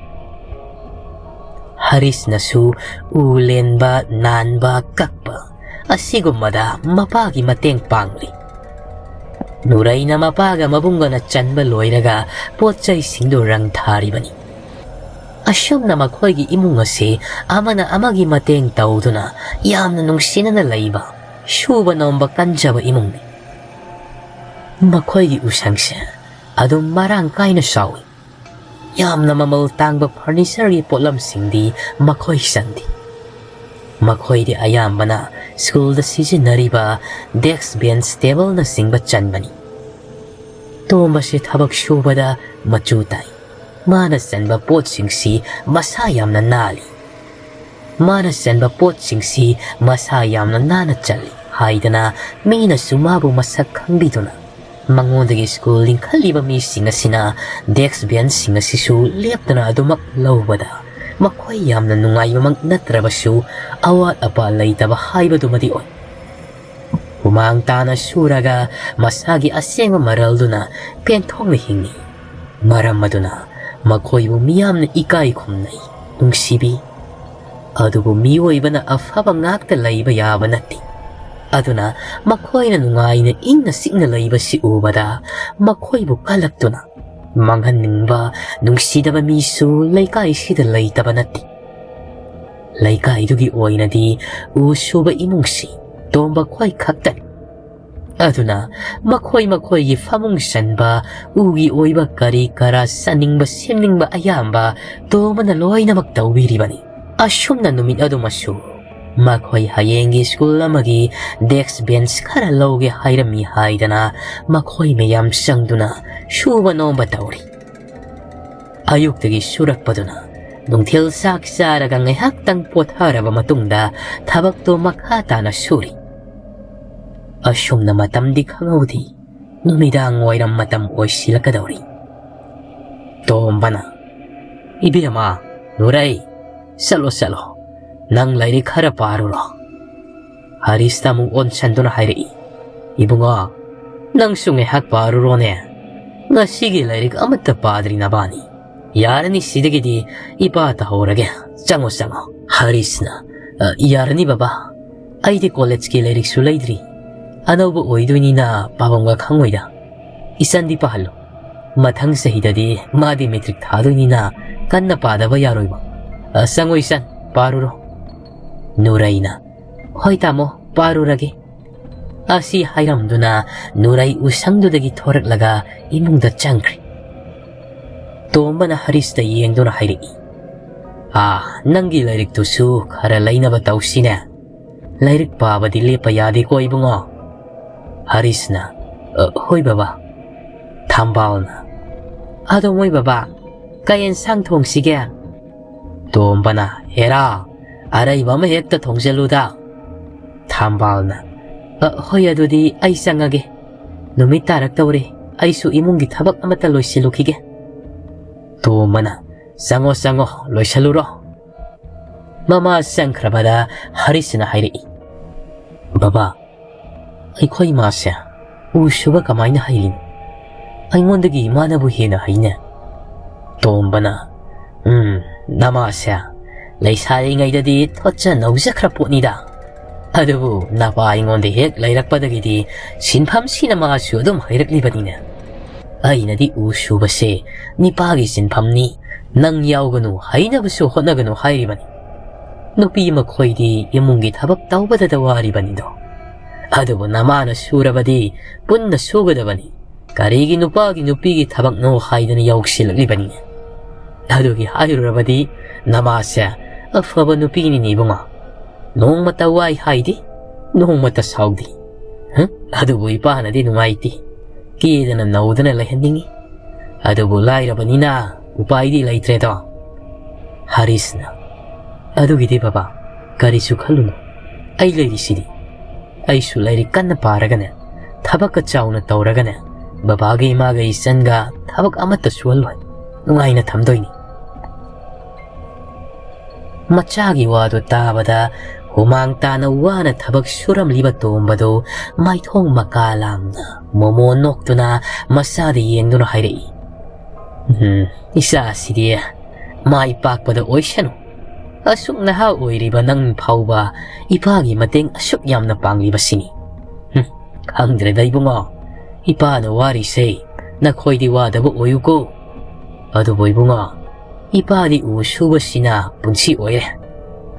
ꯍꯔꯤꯁꯅꯁꯨ ꯎ ꯂꯦꯟꯕ, ꯅꯥꯟꯕ, ꯀꯛꯄ ꯑꯁꯤꯒꯨꯝꯕꯗ ꯃꯄꯥꯒꯤ ꯃꯇꯦꯡ ꯄꯥꯡꯂꯤ꯫ ꯅꯨꯔꯩꯅ ꯃꯄꯥꯒ ꯃꯕꯨꯡꯒꯅ ꯆꯟꯕ ꯂꯣꯏꯔꯒ ꯄꯣꯠ ꯆꯩꯁꯤꯡꯗꯨ ꯔꯪ ꯊꯥꯔꯤꯕꯅꯤ꯫ ꯑꯁꯨꯝꯅ ꯃꯈꯣꯏꯒꯤ ꯏꯃꯨꯡ ꯑꯁꯤ ꯑꯃꯅ ꯑꯃꯒꯤ ꯃꯇꯦꯡ ꯇꯧꯗꯨꯅ ꯌꯥꯝꯅ ꯅꯨꯡꯁꯤꯅꯅ ꯂꯩꯕ, ꯁꯨꯕ ꯅꯣꯝꯕ ꯀꯟꯖꯕ ꯏꯃꯨꯡꯅꯤ꯫ ꯃꯈꯣꯏꯒꯤ ꯎꯁꯪꯁꯦ ꯑꯗꯨꯝ ꯃꯔꯥꯡ ꯀꯥꯏꯅ ꯆꯥꯎꯏ꯫ ꯌꯥꯝꯅ ꯃꯃꯜ ꯇꯥꯡꯕ furnitureꯒꯤ ꯄꯣꯠꯂꯝꯁꯤꯡꯗꯤ ꯃꯈꯣꯏ ꯆꯟꯗꯦ꯫ ꯃꯈꯣꯏꯗꯤ ꯑꯌꯥꯝꯕꯅ ꯁ꯭ꯀꯨꯜꯗ ꯁꯤꯖꯤꯟꯅꯔꯤꯕ desk, bench, tableꯅꯆꯤꯡꯕ ꯆꯟꯕꯅꯤ꯫ ꯇꯣꯝꯕꯁꯤ ꯊꯕꯛ ꯁꯨꯕꯗ ꯃꯆꯨ ꯇꯥꯏ꯫ ꯃꯥꯅ ꯆꯟꯕ ꯄꯣꯠꯁꯤꯡꯁꯤ ꯃꯁꯥ ꯌꯥꯝꯅ ꯅꯥꯜꯂꯤ꯫ ꯃꯥꯅ ꯆꯟꯕ ꯄꯣꯠꯁꯤꯡꯁꯤ ꯃꯁꯥ ꯌꯥꯝꯅ ꯅꯥꯟꯅ ꯆꯜꯂꯤ ꯍꯥꯏꯗꯅ ꯃꯤꯅꯁꯨ ꯃꯥꯕꯨ ꯃꯁꯛ ꯈꯪꯕꯤꯗꯨꯅ ꯃꯉꯣꯟꯗꯒꯤ ꯁ꯭ꯀꯨꯜ ꯂꯤꯡꯈꯠꯂꯤꯕ ꯃꯤꯁꯤꯡ ꯑꯁꯤꯅ desk benchꯁꯤꯡ ꯑꯁꯤꯁꯨ ꯂꯦꯞꯇꯅ ꯑꯗꯨꯃꯛ ꯂꯧꯕꯗ ꯃꯈꯣꯏ ꯌꯥꯝꯅ ꯅꯨꯡꯉꯥꯏꯕꯃꯛ ꯅꯠꯇ꯭ꯔꯕꯁꯨ ꯑꯋꯥꯠ ꯑꯄꯥ ꯂꯩꯇꯕ ꯍꯥꯏꯕꯗꯨꯃꯗꯤ ꯑꯣꯏ꯫ ꯍꯨꯃꯥꯡ ꯇꯥꯅ ꯁꯨꯔꯒ ꯃꯁꯥꯒꯤ ꯑꯁꯦꯡꯕ ꯃꯔꯜꯗꯨꯅ ꯄꯦꯟꯊꯣꯛꯅ ꯍꯤꯡꯏ꯫ ꯃꯔꯝ ꯑꯗꯨꯅ ꯃꯈꯣꯏꯕꯨ ꯃꯤꯌꯥꯝꯅ ꯏꯀꯥꯏ ꯈꯨꯝꯅꯩ, ꯅꯨꯡꯁꯤꯕꯤ꯫ ꯑꯗꯨꯕꯨ ꯃꯤꯑꯣꯏꯕꯅ ꯑꯐꯕ ꯉꯥꯛꯇ ꯂꯩꯕ ꯌꯥꯕ ꯅꯠꯇꯦ꯫ ꯑꯗꯨꯅ ꯃꯈꯣꯏꯅ ꯅꯨꯡꯉꯥꯏꯅ ꯏꯪꯅ ꯆꯤꯛꯅ ꯂꯩꯕꯁꯤ ꯎꯕꯗ ꯃꯈꯣꯏꯕꯨ ꯀꯜꯂꯛꯇꯨꯅ ꯃꯥꯡꯍꯟꯅꯤꯡꯕ, ꯅꯨꯡꯁꯤꯗꯕ ꯃꯤꯁꯨ ꯂꯩꯀꯥꯏꯁꯤꯗ ꯂꯩꯇꯕ ꯅꯠꯇꯦ꯫ ꯂꯩꯀꯥꯏꯗꯨꯒꯤ ꯑꯣꯏꯅꯗꯤ ꯎ ꯁꯨꯕ ꯏꯃꯨꯡꯁꯤ ꯇꯣꯝꯕ ꯈꯣꯏ ꯈꯛꯇꯅꯤ꯫ ꯑꯗꯨꯅ ꯃꯈꯣꯏ ꯃꯈꯣꯏꯒꯤ ꯐꯃꯨꯡ ꯆꯟꯕ ꯎꯒꯤ ꯑꯣꯏꯕ ꯀꯔꯤ ꯀꯔꯥ ꯆꯥꯅꯤꯡꯕ ꯁꯦꯝꯅꯤꯡꯕ ꯑꯌꯥꯝꯕ ꯇꯣꯝꯕꯅ ꯂꯣꯏꯅꯃꯛ ꯇꯧꯕꯤꯔꯤꯕꯅꯤ꯫ ꯑꯁꯨꯝꯅ ꯅꯨꯃꯤꯠ ꯑꯗꯨꯃꯁꯨ ꯃꯈꯣꯏ ꯍꯌꯦꯡꯒꯤ ꯁ꯭ꯀꯨꯜ ꯑꯃꯒꯤ desk bench ꯈꯔ ꯂꯧꯒꯦ ꯍꯥꯏꯔꯝꯃꯤ ꯍꯥꯏꯗꯅ ꯃꯈꯣꯏ ꯃꯌꯥꯝ ꯆꯪꯗꯨꯅ ꯁꯨꯕ ꯅꯣꯝꯕ ꯇꯧꯔꯤ꯫ ꯑꯌꯨꯛꯇꯒꯤ ꯁꯨꯔꯛꯄꯗꯨꯅ ꯅꯨꯡꯊꯤꯜ ꯆꯥꯛ ꯆꯥꯔꯒ ꯉꯥꯏꯍꯥꯛꯇꯪ ꯄꯣꯊꯥꯔꯕ ꯃꯇꯨꯡꯗ ꯊꯕꯛꯇꯣ ꯃꯈꯥ ꯇꯥꯅ ꯁꯨꯔꯤ꯫ ꯑꯁꯨꯝꯅ ꯃꯇꯝꯗꯤ ꯈꯪꯍꯧꯗꯦ꯫ ꯅꯨꯃꯤꯗꯥꯡ ꯋꯥꯏꯔꯝ ꯃꯇꯝ ꯑꯣꯏꯁꯤꯜꯂꯛꯀꯗꯧꯔꯤ꯫ ꯇꯣꯝꯕꯅ, "ꯏꯕꯦꯝꯃ, ꯅꯨꯔꯩ, ꯆꯠꯂꯣ, ꯆꯠꯂꯣ꯫ ꯅꯪ ꯂꯥꯏꯔꯤꯛ ꯈꯔ ꯄꯥꯔꯨꯔꯣ꯫" ꯍꯔꯤꯁꯇ ꯑꯃꯨꯛ ꯑꯣꯟꯁꯟꯗꯨꯅ ꯍꯥꯏꯔꯛꯏ, "ꯏꯕꯨꯡꯉꯣ, ꯅꯪꯁꯨ ꯉꯥꯏꯍꯥꯛ ꯄꯥꯔꯨꯔꯣꯅꯦ꯫ ꯉꯁꯤꯒꯤ ꯂꯥꯏꯔꯤꯛ ꯑꯃꯠꯇ ꯄꯥꯗ꯭ꯔꯤ ꯅꯕꯥꯅꯤ꯫ ꯌꯥꯔꯅꯤ, ꯁꯤꯗꯒꯤꯗꯤ ꯏꯄꯥ ꯇꯧꯍꯧꯔꯒꯦ꯫ ꯆꯪꯉꯣ, ꯆꯪꯉꯣ꯫" ꯍꯔꯤꯁꯅ, "ꯑ, ꯌꯥꯔꯅꯤ ꯕꯕꯥ꯫ ꯑꯩꯗꯤ ꯀꯣꯂꯦꯖꯀꯤ ꯂꯥꯏꯔꯤꯛꯁꯨ ꯂꯩꯗ꯭ꯔꯤ꯫ ꯑꯅꯧꯕ ꯑꯣꯏꯗꯣꯏꯅꯤꯅ ꯄꯥꯐꯝꯒ ꯈꯪꯉꯣꯏꯗ꯫ ꯏꯆꯟꯗꯤ ꯄꯥꯍꯜꯂꯨ꯫ ꯃꯊꯪ ꯆꯍꯤꯗꯗꯤ ꯃꯥꯗꯤ ꯃꯦꯇ꯭ꯔꯤꯛ ꯊꯥꯗꯣꯏꯅꯤꯅ ꯀꯟꯅ ꯄꯥꯗꯕ ꯌꯥꯔꯣꯏꯕ꯫ ꯑ, ꯆꯪꯉꯣ ꯏꯆꯟ, ꯄꯥꯔꯨꯔꯣ꯫" ꯅꯨꯔꯩꯅ, "ꯍꯣꯏ ꯇꯥꯃꯣ, ꯄꯥꯔꯨꯔꯒꯦ꯫" ꯑꯁꯤ ꯍꯥꯏꯔꯝꯗꯨꯅ ꯅꯨꯔꯩ ꯎꯁꯪꯗꯨꯗꯒꯤ ꯊꯣꯔꯛꯂꯒ ꯏꯃꯨꯡꯗ ꯆꯪꯈ꯭ꯔꯦ꯫ ꯇꯣꯝꯕꯅ ꯍꯔꯤꯁꯇ ꯌꯦꯡꯗꯨꯅ ꯍꯥꯏꯔꯛꯏ, "ꯑꯥ, ꯅꯪꯒꯤ ꯂꯥꯏꯔꯤꯛꯇꯨꯁꯨ ꯈꯔ ꯂꯩꯅꯕ ꯇꯧꯁꯤꯅꯦ꯫ ꯂꯥꯏꯔꯤꯛ ꯄꯥꯕꯗꯤ ꯂꯦꯞꯄ ꯌꯥꯗꯦꯀꯣ ꯏꯕꯨꯡꯉꯣ?" ꯍꯔꯤꯁꯅ, "ꯑ, ꯍꯣꯏ ꯕꯕꯥ꯫" ꯊꯝꯕꯥꯜꯅ, "ꯑꯗꯣ ꯃꯣꯏ ꯕꯕꯥ, ꯀꯩ ꯑꯦꯟꯁꯥꯡ ꯊꯣꯡꯁꯤꯒꯦ?" ꯇꯣꯝꯕꯅ, "ꯍꯦꯔꯥ, ꯑꯔꯩꯕ ꯑꯃ ꯍꯦꯛꯇ ꯊꯣꯡꯖꯜꯂꯨꯗ꯫" ꯊꯝꯕꯥꯜꯅ, "ꯑ, ꯍꯣꯏ, ꯑꯗꯨꯗꯤ ꯑꯩ ꯆꯪꯉꯒꯦ꯫ ꯅꯨꯃꯤꯠ ꯇꯥꯔꯛꯇꯧꯔꯦ, ꯑꯩꯁꯨ ꯏꯃꯨꯡꯒꯤ ꯊꯕꯛ ꯑꯃꯠꯇ ꯂꯣꯏꯁꯤꯜꯂꯨꯈꯤꯒꯦ꯫" ꯇꯣꯝꯕꯅ, "ꯆꯪꯉꯣ, ꯆꯪꯉꯣ, ꯂꯣꯏꯁꯤꯜꯂꯨꯔꯣ꯫" ꯃꯃꯥ ꯆꯪꯈ꯭ꯔꯕꯗ ꯍꯔꯤꯁꯅ ꯍꯥꯏꯔꯛꯏ, "ꯕꯕꯥ, ꯑꯩꯈꯣꯏ ꯃꯥꯁꯦ ꯎ ꯁꯨꯕ ꯀꯃꯥꯏꯅ ꯍꯩꯔꯤꯅꯣ? ꯑꯩꯉꯣꯟꯗꯒꯤ ꯃꯥꯅꯕꯨ ꯍꯦꯟꯅ ꯍꯩꯅꯦ꯫" ꯇꯣꯝꯕꯅ, "ꯎꯝ, ꯅꯃꯥꯁꯦ ꯂꯩꯁꯥꯔꯤꯉꯩꯗꯗꯤ ꯊꯣꯠꯆ ꯅꯧꯖꯈ꯭ꯔ ꯄꯣꯠꯅꯤꯗ꯫ ꯑꯗꯨꯕꯨ ꯅꯄꯥ ꯑꯩꯉꯣꯟꯗ ꯍꯦꯛ ꯂꯩꯔꯛꯄꯗꯒꯤꯗꯤ ꯁꯤꯟꯐꯝꯁꯤꯅ ꯃꯥꯁꯨ ꯑꯗꯨꯝ ꯍꯩꯔꯛꯂꯤꯕꯅꯤꯅꯦ꯫ ꯑꯩꯅꯗꯤ ꯎ ꯁꯨꯕꯁꯦ ꯅꯤꯄꯥꯒꯤ ꯁꯤꯟꯐꯝꯅꯤ, ꯅꯪ ꯌꯥꯎꯒꯅꯨ, ꯍꯩꯅꯕꯁꯨ ꯍꯣꯠꯅꯒꯅꯨ ꯍꯥꯏꯔꯤꯕꯅꯤ꯫ ꯅꯨꯄꯤ ꯃꯈꯣꯏꯗꯤ ꯏꯃꯨꯡꯒꯤ ꯊꯕꯛ ꯇꯧꯕꯗꯗ ꯋꯥꯔꯤꯕꯅꯤꯗꯣ꯫ ꯑꯗꯨꯕꯨ ꯅꯃꯥꯅ ꯁꯨꯔꯕꯗꯤ ꯄꯨꯟꯅ ꯁꯨꯒꯗꯕꯅꯤ꯫ ꯀꯔꯤꯒꯤ ꯅꯨꯄꯥꯒꯤ ꯅꯨꯄꯤꯒꯤ ꯊꯕꯛꯅꯣ ꯍꯥꯏꯗꯅ ꯌꯥꯎꯁꯤꯜꯂꯛꯂꯤꯕꯅꯤ꯫ ꯑꯗꯨꯒꯤ ꯍꯥꯏꯔꯨꯔꯕꯗꯤ ꯅꯃꯥꯁꯦ ꯑꯐꯕ ꯅꯨꯄꯤꯅꯤꯅꯦ ꯏꯕꯨꯡꯉꯣ꯫ ꯅꯣꯡꯃꯇ ꯋꯥꯏ ꯍꯥꯏꯗꯦ, ꯅꯣꯡꯃꯇ ꯁꯥꯎꯗꯦ꯫ ꯍ? ꯑꯗꯨꯕꯨ ꯏꯄꯥꯅꯗꯤ ꯅꯨꯡꯉꯥꯏꯇꯦ꯫ ꯀꯦꯗꯅ ꯅꯧꯗꯅ ꯂꯩꯍꯟꯅꯤꯡꯉꯤ꯫ ꯑꯗꯨꯕꯨ ꯂꯥꯏꯔꯕꯅꯤꯅ ꯎꯄꯥꯏꯗꯤ ꯂꯩꯇ꯭ꯔꯦꯗꯣ꯫" ꯍꯔꯤꯁꯅ, "ꯑꯗꯨꯒꯤꯗꯤ ꯕꯕꯥ, ꯀꯔꯤꯁꯨ ꯈꯜꯂꯨꯅꯨ꯫ ꯑꯩ ꯂꯩꯔꯤꯁꯤꯗꯤ꯫ ꯑꯩꯁꯨ ꯂꯥꯏꯔꯤꯛ ꯀꯟꯅ ꯄꯥꯔꯒꯅꯦ, ꯊꯕꯛꯀ ꯆꯥꯎꯅ ꯇꯧꯔꯒꯅꯦ, ꯕꯕꯥꯒ ꯏꯃꯥꯒ ꯏꯆꯟꯒ ꯊꯕꯛ ꯑꯃꯠꯇ ꯁꯨꯍꯜꯂꯣꯏ꯫ ꯅꯨꯡꯉꯥꯏꯅ ꯊꯝꯗꯣꯏꯅꯤ꯫" ꯃꯆꯥꯒꯤ ꯋꯥꯗꯨ ꯇꯥꯕꯗ ꯍꯨꯃꯥꯡ ꯇꯥꯅ ꯋꯥꯅ ꯊꯕꯛ ꯁꯨꯔꯝꯂꯤꯕ ꯇꯣꯝꯕꯗꯨ ꯃꯥꯏꯊꯣꯡ ꯃꯀꯥ ꯂꯥꯝꯅ ꯃꯣꯃꯣ ꯅꯣꯛꯇꯨꯅ ꯃꯆꯥꯗ ꯌꯦꯡꯗꯨꯅ ꯍꯥꯏꯔꯛꯏ, "ꯎꯝ, ꯏꯆꯥꯁꯤꯗꯤ ꯃꯥꯏ ꯄꯥꯛꯄꯗ ꯑꯣꯏꯁꯅꯨ꯫ ꯑꯁꯨꯛ ꯅꯍꯥ ꯑꯣꯏꯔꯤꯕ ꯅꯪ ꯐꯥꯎꯕ ꯏꯄꯥꯒꯤ ꯃꯇꯦꯡ ꯑꯁꯨꯛ ꯌꯥꯝꯅ ꯄꯥꯡꯂꯤꯕꯁꯤꯅꯤ꯫ ꯍꯨꯝ, ꯈꯪꯗ꯭ꯔꯦꯗ ꯏꯕꯨꯡꯉꯣ, ꯏꯄꯥꯅ ꯋꯥꯔꯤꯁꯦ ꯅꯈꯣꯏꯗꯤ ꯋꯥꯗꯕ ꯑꯣꯏꯌꯨꯀꯣ꯫ ꯑꯗꯨꯕꯨ ꯏꯕꯨꯡꯉꯣ, ꯏꯄꯥꯗꯤ ꯎ ꯁꯨꯕꯁꯤꯅ ꯄꯨꯟꯁꯤ ꯑꯣꯏꯔꯦ꯫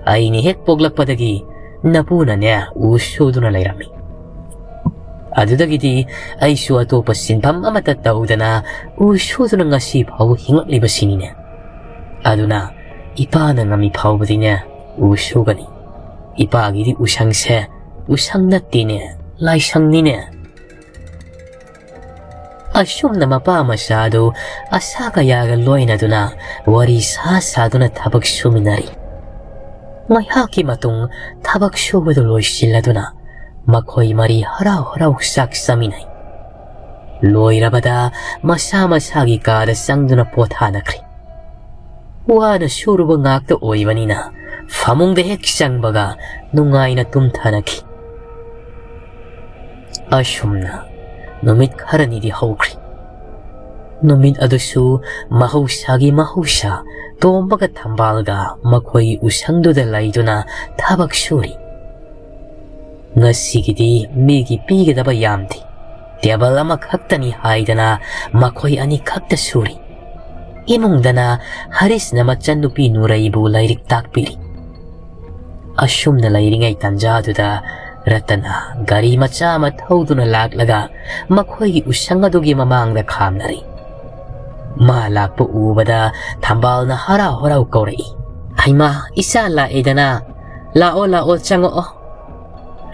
ꯑꯩꯅ ꯍꯦꯛ ꯄꯣꯛꯂꯛꯄꯗꯒꯤ ꯅꯄꯨꯅꯅꯦ ꯎ ꯁꯨꯗꯨꯅ ꯂꯩꯔꯝꯃꯤ꯫ ꯑꯗꯨꯗꯒꯤꯗꯤ ꯑꯩꯁꯨ ꯑꯇꯣꯞꯄ ꯁꯤꯟꯐꯝ ꯑꯃꯠꯇ ꯇꯧꯗꯅ ꯎ ꯁꯨꯗꯨꯅ ꯉꯁꯤ ꯐꯥꯎꯕ ꯍꯤꯡꯂꯛꯂꯤꯕꯁꯤꯅꯤꯅꯦ꯫ ꯑꯗꯨꯅ ꯏꯄꯥꯅ ꯉꯝꯃꯤ ꯐꯥꯎꯕꯗꯤꯅꯦ ꯎ ꯁꯨꯒꯅꯤ꯫ ꯏꯄꯥꯒꯤꯗꯤ ꯎꯁꯪꯁꯦ ꯎꯁꯪ ꯅꯠꯇꯦꯅꯦ, ꯂꯥꯏꯁꯪꯅꯤꯅꯦ꯫ ꯑꯁꯨꯝꯅ ꯃꯄꯥ ꯃꯆꯥꯗꯨ ꯑꯁꯥ ꯀꯌꯥꯒ ꯂꯣꯏꯅꯗꯨꯅ ꯋꯥꯔꯤ ꯁꯥ ꯁꯥꯗꯨꯅ ꯊꯕꯛ ꯁꯨꯃꯤꯟꯅꯔꯤ꯫ ꯉꯥꯏꯍꯥꯛꯀꯤ ꯃꯇꯨꯡ ꯊꯕꯛ ꯁꯨꯕꯗꯨ ꯂꯣꯏꯁꯤꯜꯂꯗꯨꯅ ꯃꯈꯣꯏ ꯃꯔꯤ ꯍꯔꯥꯎ ꯍꯔꯥꯎ ꯆꯥꯛ ꯆꯥꯃꯤꯟꯅꯩ꯫ ꯂꯣꯏꯔꯕꯗ ꯃꯁꯥ ꯃꯁꯥꯒꯤ ꯀꯥꯗ ꯆꯪꯗꯨꯅ ꯄꯣꯊꯥꯅꯈ꯭ꯔꯦ꯫ ꯋꯥꯅ ꯁꯨꯔꯨꯕ ꯉꯥꯛꯇ ꯑꯣꯏꯕꯅꯤꯅ ꯐꯃꯨꯡꯗ ꯍꯦꯛ ꯆꯪꯕꯒ ꯅꯨꯡꯉꯥꯏꯅ ꯇꯨꯝꯊꯅꯈꯤ꯫ ꯑꯁꯨꯝꯅ ꯅꯨꯃꯤꯠ ꯈꯔꯅꯤꯗꯤ ꯍꯧꯈ꯭ꯔꯦ꯫ ꯅꯨꯃꯤꯠ ꯑꯗꯨꯁꯨ ꯃꯍꯧꯁꯥꯒꯤ ꯃꯍꯧꯁꯥ ꯇꯣꯝꯕꯒ ꯊꯝꯕꯥꯜꯒ ꯃꯈꯣꯏꯒꯤ ꯎꯁꯪꯗꯨꯗ ꯂꯩꯗꯨꯅ ꯊꯕꯛ ꯁꯨꯔꯤ꯫ ꯉꯁꯤꯒꯤꯗꯤ ꯃꯤꯒꯤ ꯄꯤꯒꯗꯕ ꯌꯥꯝꯗꯦ, ꯇꯦꯕꯜ ꯑꯃꯈꯛꯇꯅꯤ ꯍꯥꯏꯗꯅ ꯃꯈꯣꯏ ꯑꯅꯤꯈꯛꯇ ꯁꯨꯔꯤ꯫ ꯏꯃꯨꯡꯗꯅ ꯍꯔꯤꯁꯅ ꯃꯆꯟꯅꯨꯄꯤ ꯅꯨꯔꯩꯕꯨ ꯂꯥꯏꯔꯤꯛ ꯇꯥꯛꯄꯤꯔꯤ꯫ ꯑꯁꯨꯝꯅ ꯂꯩꯔꯤꯉꯩ ꯇꯥꯟꯖꯥꯗꯨꯗ ꯔꯇꯅ ꯒꯥꯔꯤ ꯃꯆꯥ ꯑꯃ ꯊꯧꯗꯨꯅ ꯂꯥꯛꯂꯒ ꯃꯈꯣꯏꯒꯤ ꯎꯁꯪ ꯑꯗꯨꯒꯤ ꯃꯃꯥꯡꯗ ꯈꯥꯝꯅꯔꯤ꯫ ꯃꯥ ꯂꯥꯛꯄ ꯎꯕꯗ ꯊꯝꯕꯥꯜꯅ ꯍꯔꯥꯎ ꯍꯔꯥꯎ ꯀꯧꯔꯛꯏ, "ꯍꯩꯃꯥ, ꯏꯆꯥ ꯂꯥꯛꯑꯦꯗꯅ, ꯂꯥꯛꯑꯣ ꯂꯥꯛꯑꯣ, ꯆꯪꯉꯛꯑꯣ꯫"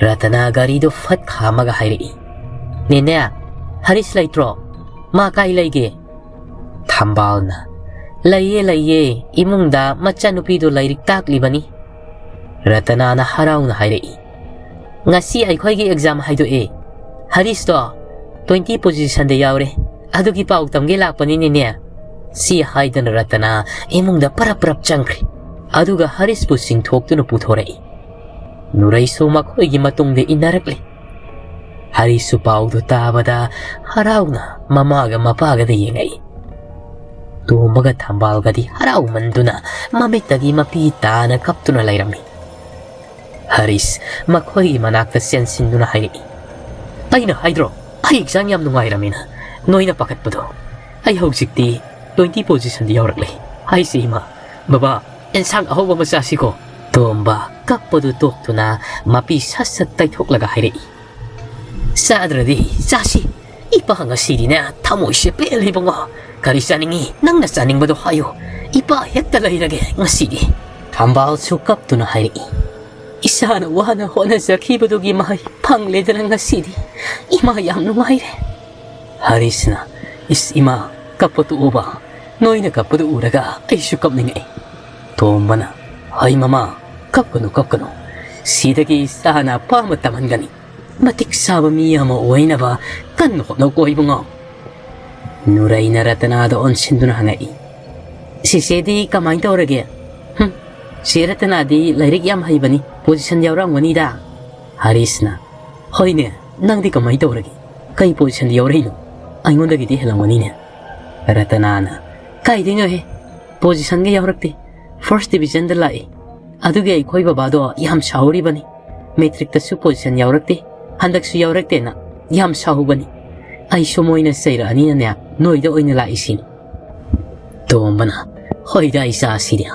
ꯔꯇꯅ ꯒꯥꯔꯤꯗꯨ ꯐꯠ ꯈꯥꯝꯃꯒ ꯍꯥꯏꯔꯛꯏ, "ꯅꯦꯅꯦ, ꯍꯔꯤꯁ ꯂꯩꯇ꯭ꯔꯣ? ꯃꯥ ꯀꯥꯏ ꯂꯩꯒꯦ?" ꯊꯝꯕꯥꯜꯅ, "ꯂꯩꯌꯦ ꯂꯩꯌꯦ, ꯏꯃꯨꯡꯗ ꯃꯆꯟꯅꯨꯄꯤꯗꯨ ꯂꯥꯏꯔꯤꯛ ꯇꯥꯛꯂꯤꯕꯅꯤ꯫" ꯔꯇꯅꯥꯅ ꯍꯔꯥꯎꯅ ꯍꯥꯏꯔꯛꯏ, "ꯉꯁꯤ ꯑꯩꯈꯣꯏꯒꯤ ꯑꯦꯛꯖꯥꯝ ꯍꯥꯏꯗꯣꯛꯑꯦ꯫ ꯍꯔꯤꯁꯇꯣ ꯇ꯭ꯋꯦꯟꯇꯤ ꯄꯣꯖꯤꯁꯟꯗ ꯌꯥꯎꯔꯦ꯫ ꯑꯗꯨꯒꯤ ꯄꯥꯎ ꯇꯝꯒꯦ ꯂꯥꯛꯄꯅꯤꯅꯦꯅꯦ꯫" ꯁꯤ ꯍꯥꯏꯗꯅ ꯔꯇꯅꯥ ꯏꯃꯨꯡꯗ ꯄꯔꯞ ꯄꯔꯞ ꯆꯪꯈ꯭ꯔꯦ꯫ ꯑꯗꯨꯒ ꯍꯔꯤꯁꯄꯨ ꯆꯤꯡꯊꯣꯛꯇꯨꯅ ꯄꯨꯊꯣꯔꯛꯏ꯫ ꯅꯨꯔꯩꯁꯨ ꯃꯈꯣꯏꯒꯤ ꯃꯇꯨꯡꯗ ꯏꯟꯅꯔꯛꯂꯦ꯫ ꯍꯔꯤꯁꯁꯨ ꯄꯥꯎꯗꯨ ꯇꯥꯕꯗ ꯍꯔꯥꯎꯅ ꯃꯃꯥꯒ ꯃꯄꯥꯒꯗ ꯌꯦꯡꯉꯛꯏ꯫ ꯇꯣꯝꯕꯒ ꯊꯝꯕꯥꯜꯒꯗꯤ ꯍꯔꯥꯎꯃꯟꯗꯨꯅ ꯃꯃꯤꯠꯇꯒꯤ ꯃꯄꯤ ꯇꯥꯅ ꯀꯞꯇꯨꯅ ꯂꯩꯔꯝꯃꯤ꯫ ꯍꯔꯤꯁ ꯃꯈꯣꯏꯒꯤ ꯃꯅꯥꯛꯇ ꯆꯦꯟꯁꯤꯟꯗꯨꯅ ꯍꯥꯏꯔꯛꯏ, "ꯑꯩꯅ ꯍꯥꯏꯗ꯭ꯔꯣ, ꯑꯩ ꯑꯦꯛꯖꯥꯝ ꯌꯥꯝ ꯅꯨꯡꯉꯥꯏꯔꯝꯃꯦꯅ, ꯅꯣꯏꯅ ꯄꯥꯈꯠꯄꯗꯣ꯫ ꯑꯩ ꯍꯧꯖꯤꯛꯇꯤ ꯇ꯭ꯋꯦꯟꯇꯤ ꯄꯣꯖꯤꯁꯟꯗ ꯌꯥꯎꯔꯛꯂꯦ ꯍꯥꯏꯁꯦ ꯏꯃꯥ꯫ ꯕꯕꯥ, ꯑꯦꯟꯁꯥꯡ ꯑꯍꯧꯕ ꯑꯃ ꯆꯥꯁꯤꯀꯣ?" ꯇꯣꯝꯕ ꯀꯞꯄꯗꯨ ꯇꯣꯛꯇꯨꯅ ꯃꯄꯤ ꯁꯠ ꯁꯠ ꯇꯩꯊꯣꯛꯂꯒ ꯍꯥꯏꯔꯛꯏ, ꯆꯥꯗ꯭ꯔꯗꯤ ꯆꯥꯁꯤ꯫ ꯏꯄꯥ ꯉꯁꯤꯗꯤꯅꯦ ꯊꯃꯣꯏꯁꯦ ꯄꯦꯜꯂꯤꯕꯉꯣ꯫ ꯀꯔꯤ ꯆꯥꯅꯤꯡꯉꯤ? ꯅꯪꯅ ꯆꯥꯅꯤꯡꯕꯗꯣ ꯍꯥꯏꯌꯨ꯫ ꯏꯄꯥ ꯍꯦꯛꯇ ꯂꯩꯔꯒꯦ ꯉꯁꯤꯗꯤ꯫ ꯊꯝꯕꯥꯜꯁꯨ ꯀꯞꯇꯨꯅ ꯍꯥꯏꯔꯛꯏ, "ꯏꯁꯥꯅ ꯋꯥꯅ ꯍꯣꯠꯅꯖꯈꯤꯕꯗꯨꯒꯤ ꯃꯍꯩ ꯐꯪꯂꯦꯗꯅ ꯉꯁꯤꯗꯤ꯫ ꯏꯃꯥ ꯌꯥꯝ ꯅꯨꯡꯉꯥꯏꯔꯦ꯫" ꯍꯔꯤꯁꯅ, "ꯏꯁ ꯏꯃꯥ, ꯀꯞꯄ ꯇꯣꯛꯑꯣꯕ꯫ ꯅꯣꯏꯅ ꯀꯞꯄꯗꯨ ꯎꯔꯒ ꯑꯩꯁꯨ ꯀꯞꯅꯤꯡꯉꯛꯏ꯫" ꯇꯣꯝꯕꯅ, "ꯍꯩ ꯃꯃꯥ, ꯀꯞꯀꯅꯨ ꯀꯞꯀꯅꯨ꯫ ꯁꯤꯗꯒꯤ ꯏꯁꯥꯅ ꯑꯄꯥꯝꯕ ꯇꯝꯍꯟꯒꯅꯤ꯫ ꯃꯇꯤꯛ ꯆꯥꯕ ꯃꯤ ꯑꯃ ꯑꯣꯏꯅꯕ ꯀꯟꯅ ꯍꯣꯠꯅꯧꯀꯣ ꯏꯕꯨꯡꯉꯣ꯫" ꯅꯨꯔꯩꯅ ꯔꯇꯅꯥꯗ ꯑꯣꯟꯁꯤꯟꯗꯨꯅ ꯍꯪꯉꯛꯏ, "ꯁꯤꯁꯦꯗꯤ ꯀꯃꯥꯏꯅ ꯇꯧꯔꯒꯦ? ꯍꯨꯝ, ꯆꯦ ꯔꯇꯅꯥꯗꯤ ꯂꯥꯏꯔꯤꯛ ꯌꯥꯝ ꯍꯩꯕꯅꯤ, ꯄꯣꯖꯤꯁꯟ ꯌꯥꯎꯔꯝꯒꯅꯤꯗ꯫" ꯍꯔꯤꯁꯅ, "ꯍꯣꯏꯅꯦ, ꯅꯪꯗꯤ ꯀꯃꯥꯏꯅ ꯇꯧꯔꯒꯦ? ꯀꯩ ꯄꯣꯖꯤꯁꯟꯗ ꯌꯥꯎꯔꯛꯏꯅꯣ? ꯑꯩꯉꯣꯟꯗꯒꯤꯗꯤ ꯍꯦꯜꯂꯝꯒꯅꯤꯅꯦ꯫" ꯔꯇꯅꯥꯅ, "ꯀꯥꯏꯗꯩꯅꯣꯍꯦ? ꯄꯣꯖꯤꯁꯟꯒ ꯌꯥꯎꯔꯛꯇꯦ꯫ ꯐꯥꯔꯁ ꯗꯤꯕꯤꯖꯟꯗ ꯂꯥꯛꯏ꯫ ꯑꯗꯨꯒꯤ ꯑꯩꯈꯣꯏ ꯕꯕꯥꯗꯣ ꯌꯥꯝ ꯁꯥꯎꯔꯤꯕꯅꯤ꯫ ꯃꯦꯇ꯭ꯔꯤꯛꯇꯁꯨ ꯄꯣꯖꯤꯁꯟ ꯌꯥꯎꯔꯛꯇꯦ, ꯍꯟꯗꯛꯁꯨ ꯌꯥꯎꯔꯛꯇꯦꯅ ꯌꯥꯝ ꯁꯥꯎꯍꯧꯕꯅꯤ꯫ ꯑꯩꯁꯨ ꯃꯣꯏꯅ ꯆꯩꯔꯛꯑꯅꯤꯅꯅꯦ ꯅꯣꯏꯗ ꯑꯣꯏꯅ ꯂꯥꯛꯏꯁꯤꯅꯤ꯫" ꯇꯣꯝꯕꯅ, "ꯍꯣꯏꯗ ꯏꯆꯥꯁꯤꯗꯤ,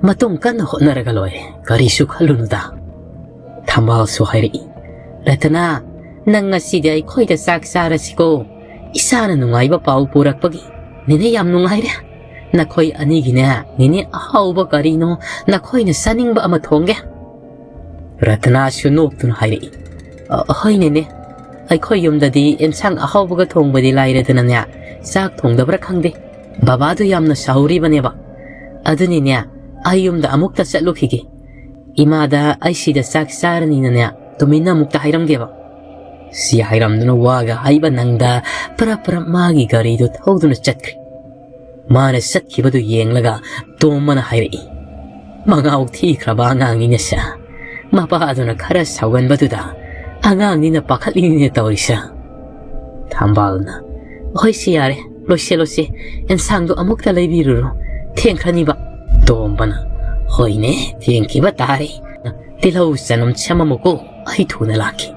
ꯃꯇꯨꯡ ꯀꯟꯅ ꯍꯣꯠꯅꯔꯒ ꯂꯣꯏꯔꯦ, ꯀꯔꯤꯁꯨ ꯈꯜꯂꯨꯅꯨꯗ꯫" ꯊꯝꯕꯥꯜꯁꯨ ꯍꯥꯏꯔꯛꯏ, "ꯔꯇꯅꯥ, ꯅꯪ ꯉꯁꯤꯗꯤ ꯑꯩꯈꯣꯏꯗ ꯆꯥꯛ ꯆꯥꯔꯁꯤꯀꯣ꯫ ꯏꯁꯥꯅ ꯅꯨꯡꯉꯥꯏꯕ ꯄꯥꯎ ꯄꯨꯔꯛꯄꯒꯤ ꯅꯦꯅꯦ ꯌꯥꯝ ꯅꯨꯡꯉꯥꯏꯔꯦ꯫ ꯅꯈꯣꯏ ꯑꯅꯤꯒꯤꯅꯦ ꯅꯦꯅꯦ ꯑꯍꯥꯎꯕ ꯀꯔꯤꯅꯣ ꯅꯈꯣꯏꯅ ꯆꯥꯅꯤꯡꯕ ꯑꯃ ꯊꯣꯡꯒꯦ꯫" ꯔꯇꯅꯥꯁꯨ ꯅꯣꯛꯇꯨꯅ ꯍꯥꯏꯔꯛꯏ, "ꯑ, ꯍꯣꯏ ꯅꯦꯅꯦ, ꯑꯩꯈꯣꯏ ꯌꯨꯝꯗꯗꯤ ꯑꯦꯟꯁꯥꯡ ꯑꯍꯥꯎꯕꯒ ꯊꯣꯡꯕꯗꯤ ꯂꯥꯏꯔꯗꯅꯅꯦ, ꯆꯥꯛ ꯊꯣꯡꯗꯕ꯭ꯔꯥ ꯈꯪꯗꯦ꯫ ꯕꯕꯥꯗꯨ ꯌꯥꯝꯅ ꯁꯥꯎꯔꯤꯕꯅꯦꯕ꯫ ꯑꯗꯨꯅꯤꯅꯦ, ꯑꯩ ꯌꯨꯝꯗ ꯑꯃꯨꯛꯇ ꯆꯠꯂꯨꯈꯤꯒꯦ꯫ ꯏꯃꯥꯗ ꯑꯩ ꯁꯤꯗ ꯆꯥꯛ ꯆꯥꯔꯅꯤꯅꯅꯦ, ꯇꯨꯃꯤꯟꯅ ꯑꯃꯨꯛꯇ ꯍꯥꯏꯔꯝꯒꯦꯕ꯫" ꯁꯤ ꯍꯥꯏꯔꯝꯗꯨꯅ ꯋꯥꯒ ꯍꯥꯏꯕ ꯅꯪꯗ ꯄꯔꯞ ꯄꯔꯞ ꯃꯥꯒꯤ ꯒꯥꯔꯤꯗꯨ ꯊꯧꯗꯨꯅ ꯆꯠꯈ꯭ꯔꯦ꯫ ꯃꯥꯅ ꯆꯠꯈꯤꯕꯗꯨ ꯌꯦꯡꯂꯒ ꯇꯣꯝꯕꯅ ꯍꯥꯏꯔꯛꯏ, "ꯃꯉꯥꯎ ꯊꯤꯈ꯭ꯔꯕ ꯑꯉꯥꯡꯅꯤꯅꯦ ꯁꯦ꯫ ꯃꯄꯥ ꯑꯗꯨꯅ ꯈꯔ ꯁꯥꯎꯒꯟꯕꯗꯨꯗ ꯑꯉꯥꯡꯅꯤꯅ ꯄꯥꯈꯠꯂꯤꯅꯤꯅꯦ ꯇꯧꯔꯤꯁꯦ꯫" ꯊꯝꯕꯥꯜꯅ, "ꯍꯣꯏꯁꯦ ꯌꯥꯔꯦ, ꯂꯣꯏꯁꯦ ꯂꯣꯏꯁꯦ, ꯑꯦꯟꯁꯥꯡꯗꯣ ꯑꯃꯨꯛꯇ ꯂꯩꯕꯤꯔꯨꯔꯣ, ꯊꯦꯡꯈ꯭ꯔꯅꯤꯕ꯫" ꯇꯣꯝꯕꯅ, "ꯍꯣꯏꯅꯦ, ꯊꯦꯡꯈꯤꯕ ꯇꯥꯔꯦ꯫ ꯇꯤꯜꯍꯧ ꯆꯅꯝ ꯁꯦꯝꯃꯝꯃꯨꯀꯣ, ꯑꯩ ꯊꯨꯅ ꯂꯥꯛꯀꯦ꯫"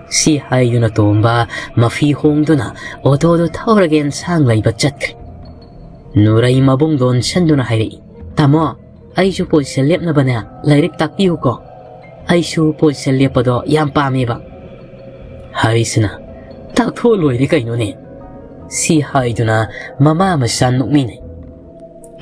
ꯁꯤ ꯍꯥꯏꯗꯨꯅ ꯇꯣꯝꯕ ꯃꯐꯤ ꯍꯣꯡꯗꯨꯅ ꯑꯣꯇꯣꯗꯨ ꯊꯧꯔꯒ ꯑꯦꯟꯁꯥꯡ ꯂꯩꯕ ꯆꯠꯈ꯭ꯔꯦ꯫ ꯅꯨꯔꯩ ꯃꯕꯨꯡꯗꯣ ꯑꯣꯟꯁꯟꯗꯨꯅ ꯍꯥꯏꯔꯛꯏ, "ꯇꯥꯃꯣ, ꯑꯩꯁꯨ ꯄꯣꯖꯤꯁꯟ ꯂꯦꯞꯅꯕꯅꯦ ꯂꯥꯏꯔꯤꯛ ꯇꯥꯛꯄꯤꯌꯨꯀꯣ꯫ ꯑꯩꯁꯨ ꯄꯣꯖꯤꯁꯟ ꯂꯦꯞꯄꯗꯣ ꯌꯥꯝ ꯄꯥꯝꯃꯦꯕ꯫" ꯍꯔꯤꯁꯅ, "ꯇꯥꯛꯊꯣꯛꯑ ꯂꯣꯏꯔꯦ ꯀꯩꯅꯣꯅꯦ?" ꯁꯤ ꯍꯥꯏꯗꯨꯅ ꯃꯃꯥ ꯃꯆꯥ ꯅꯣꯛꯃꯤꯟꯅꯩ꯫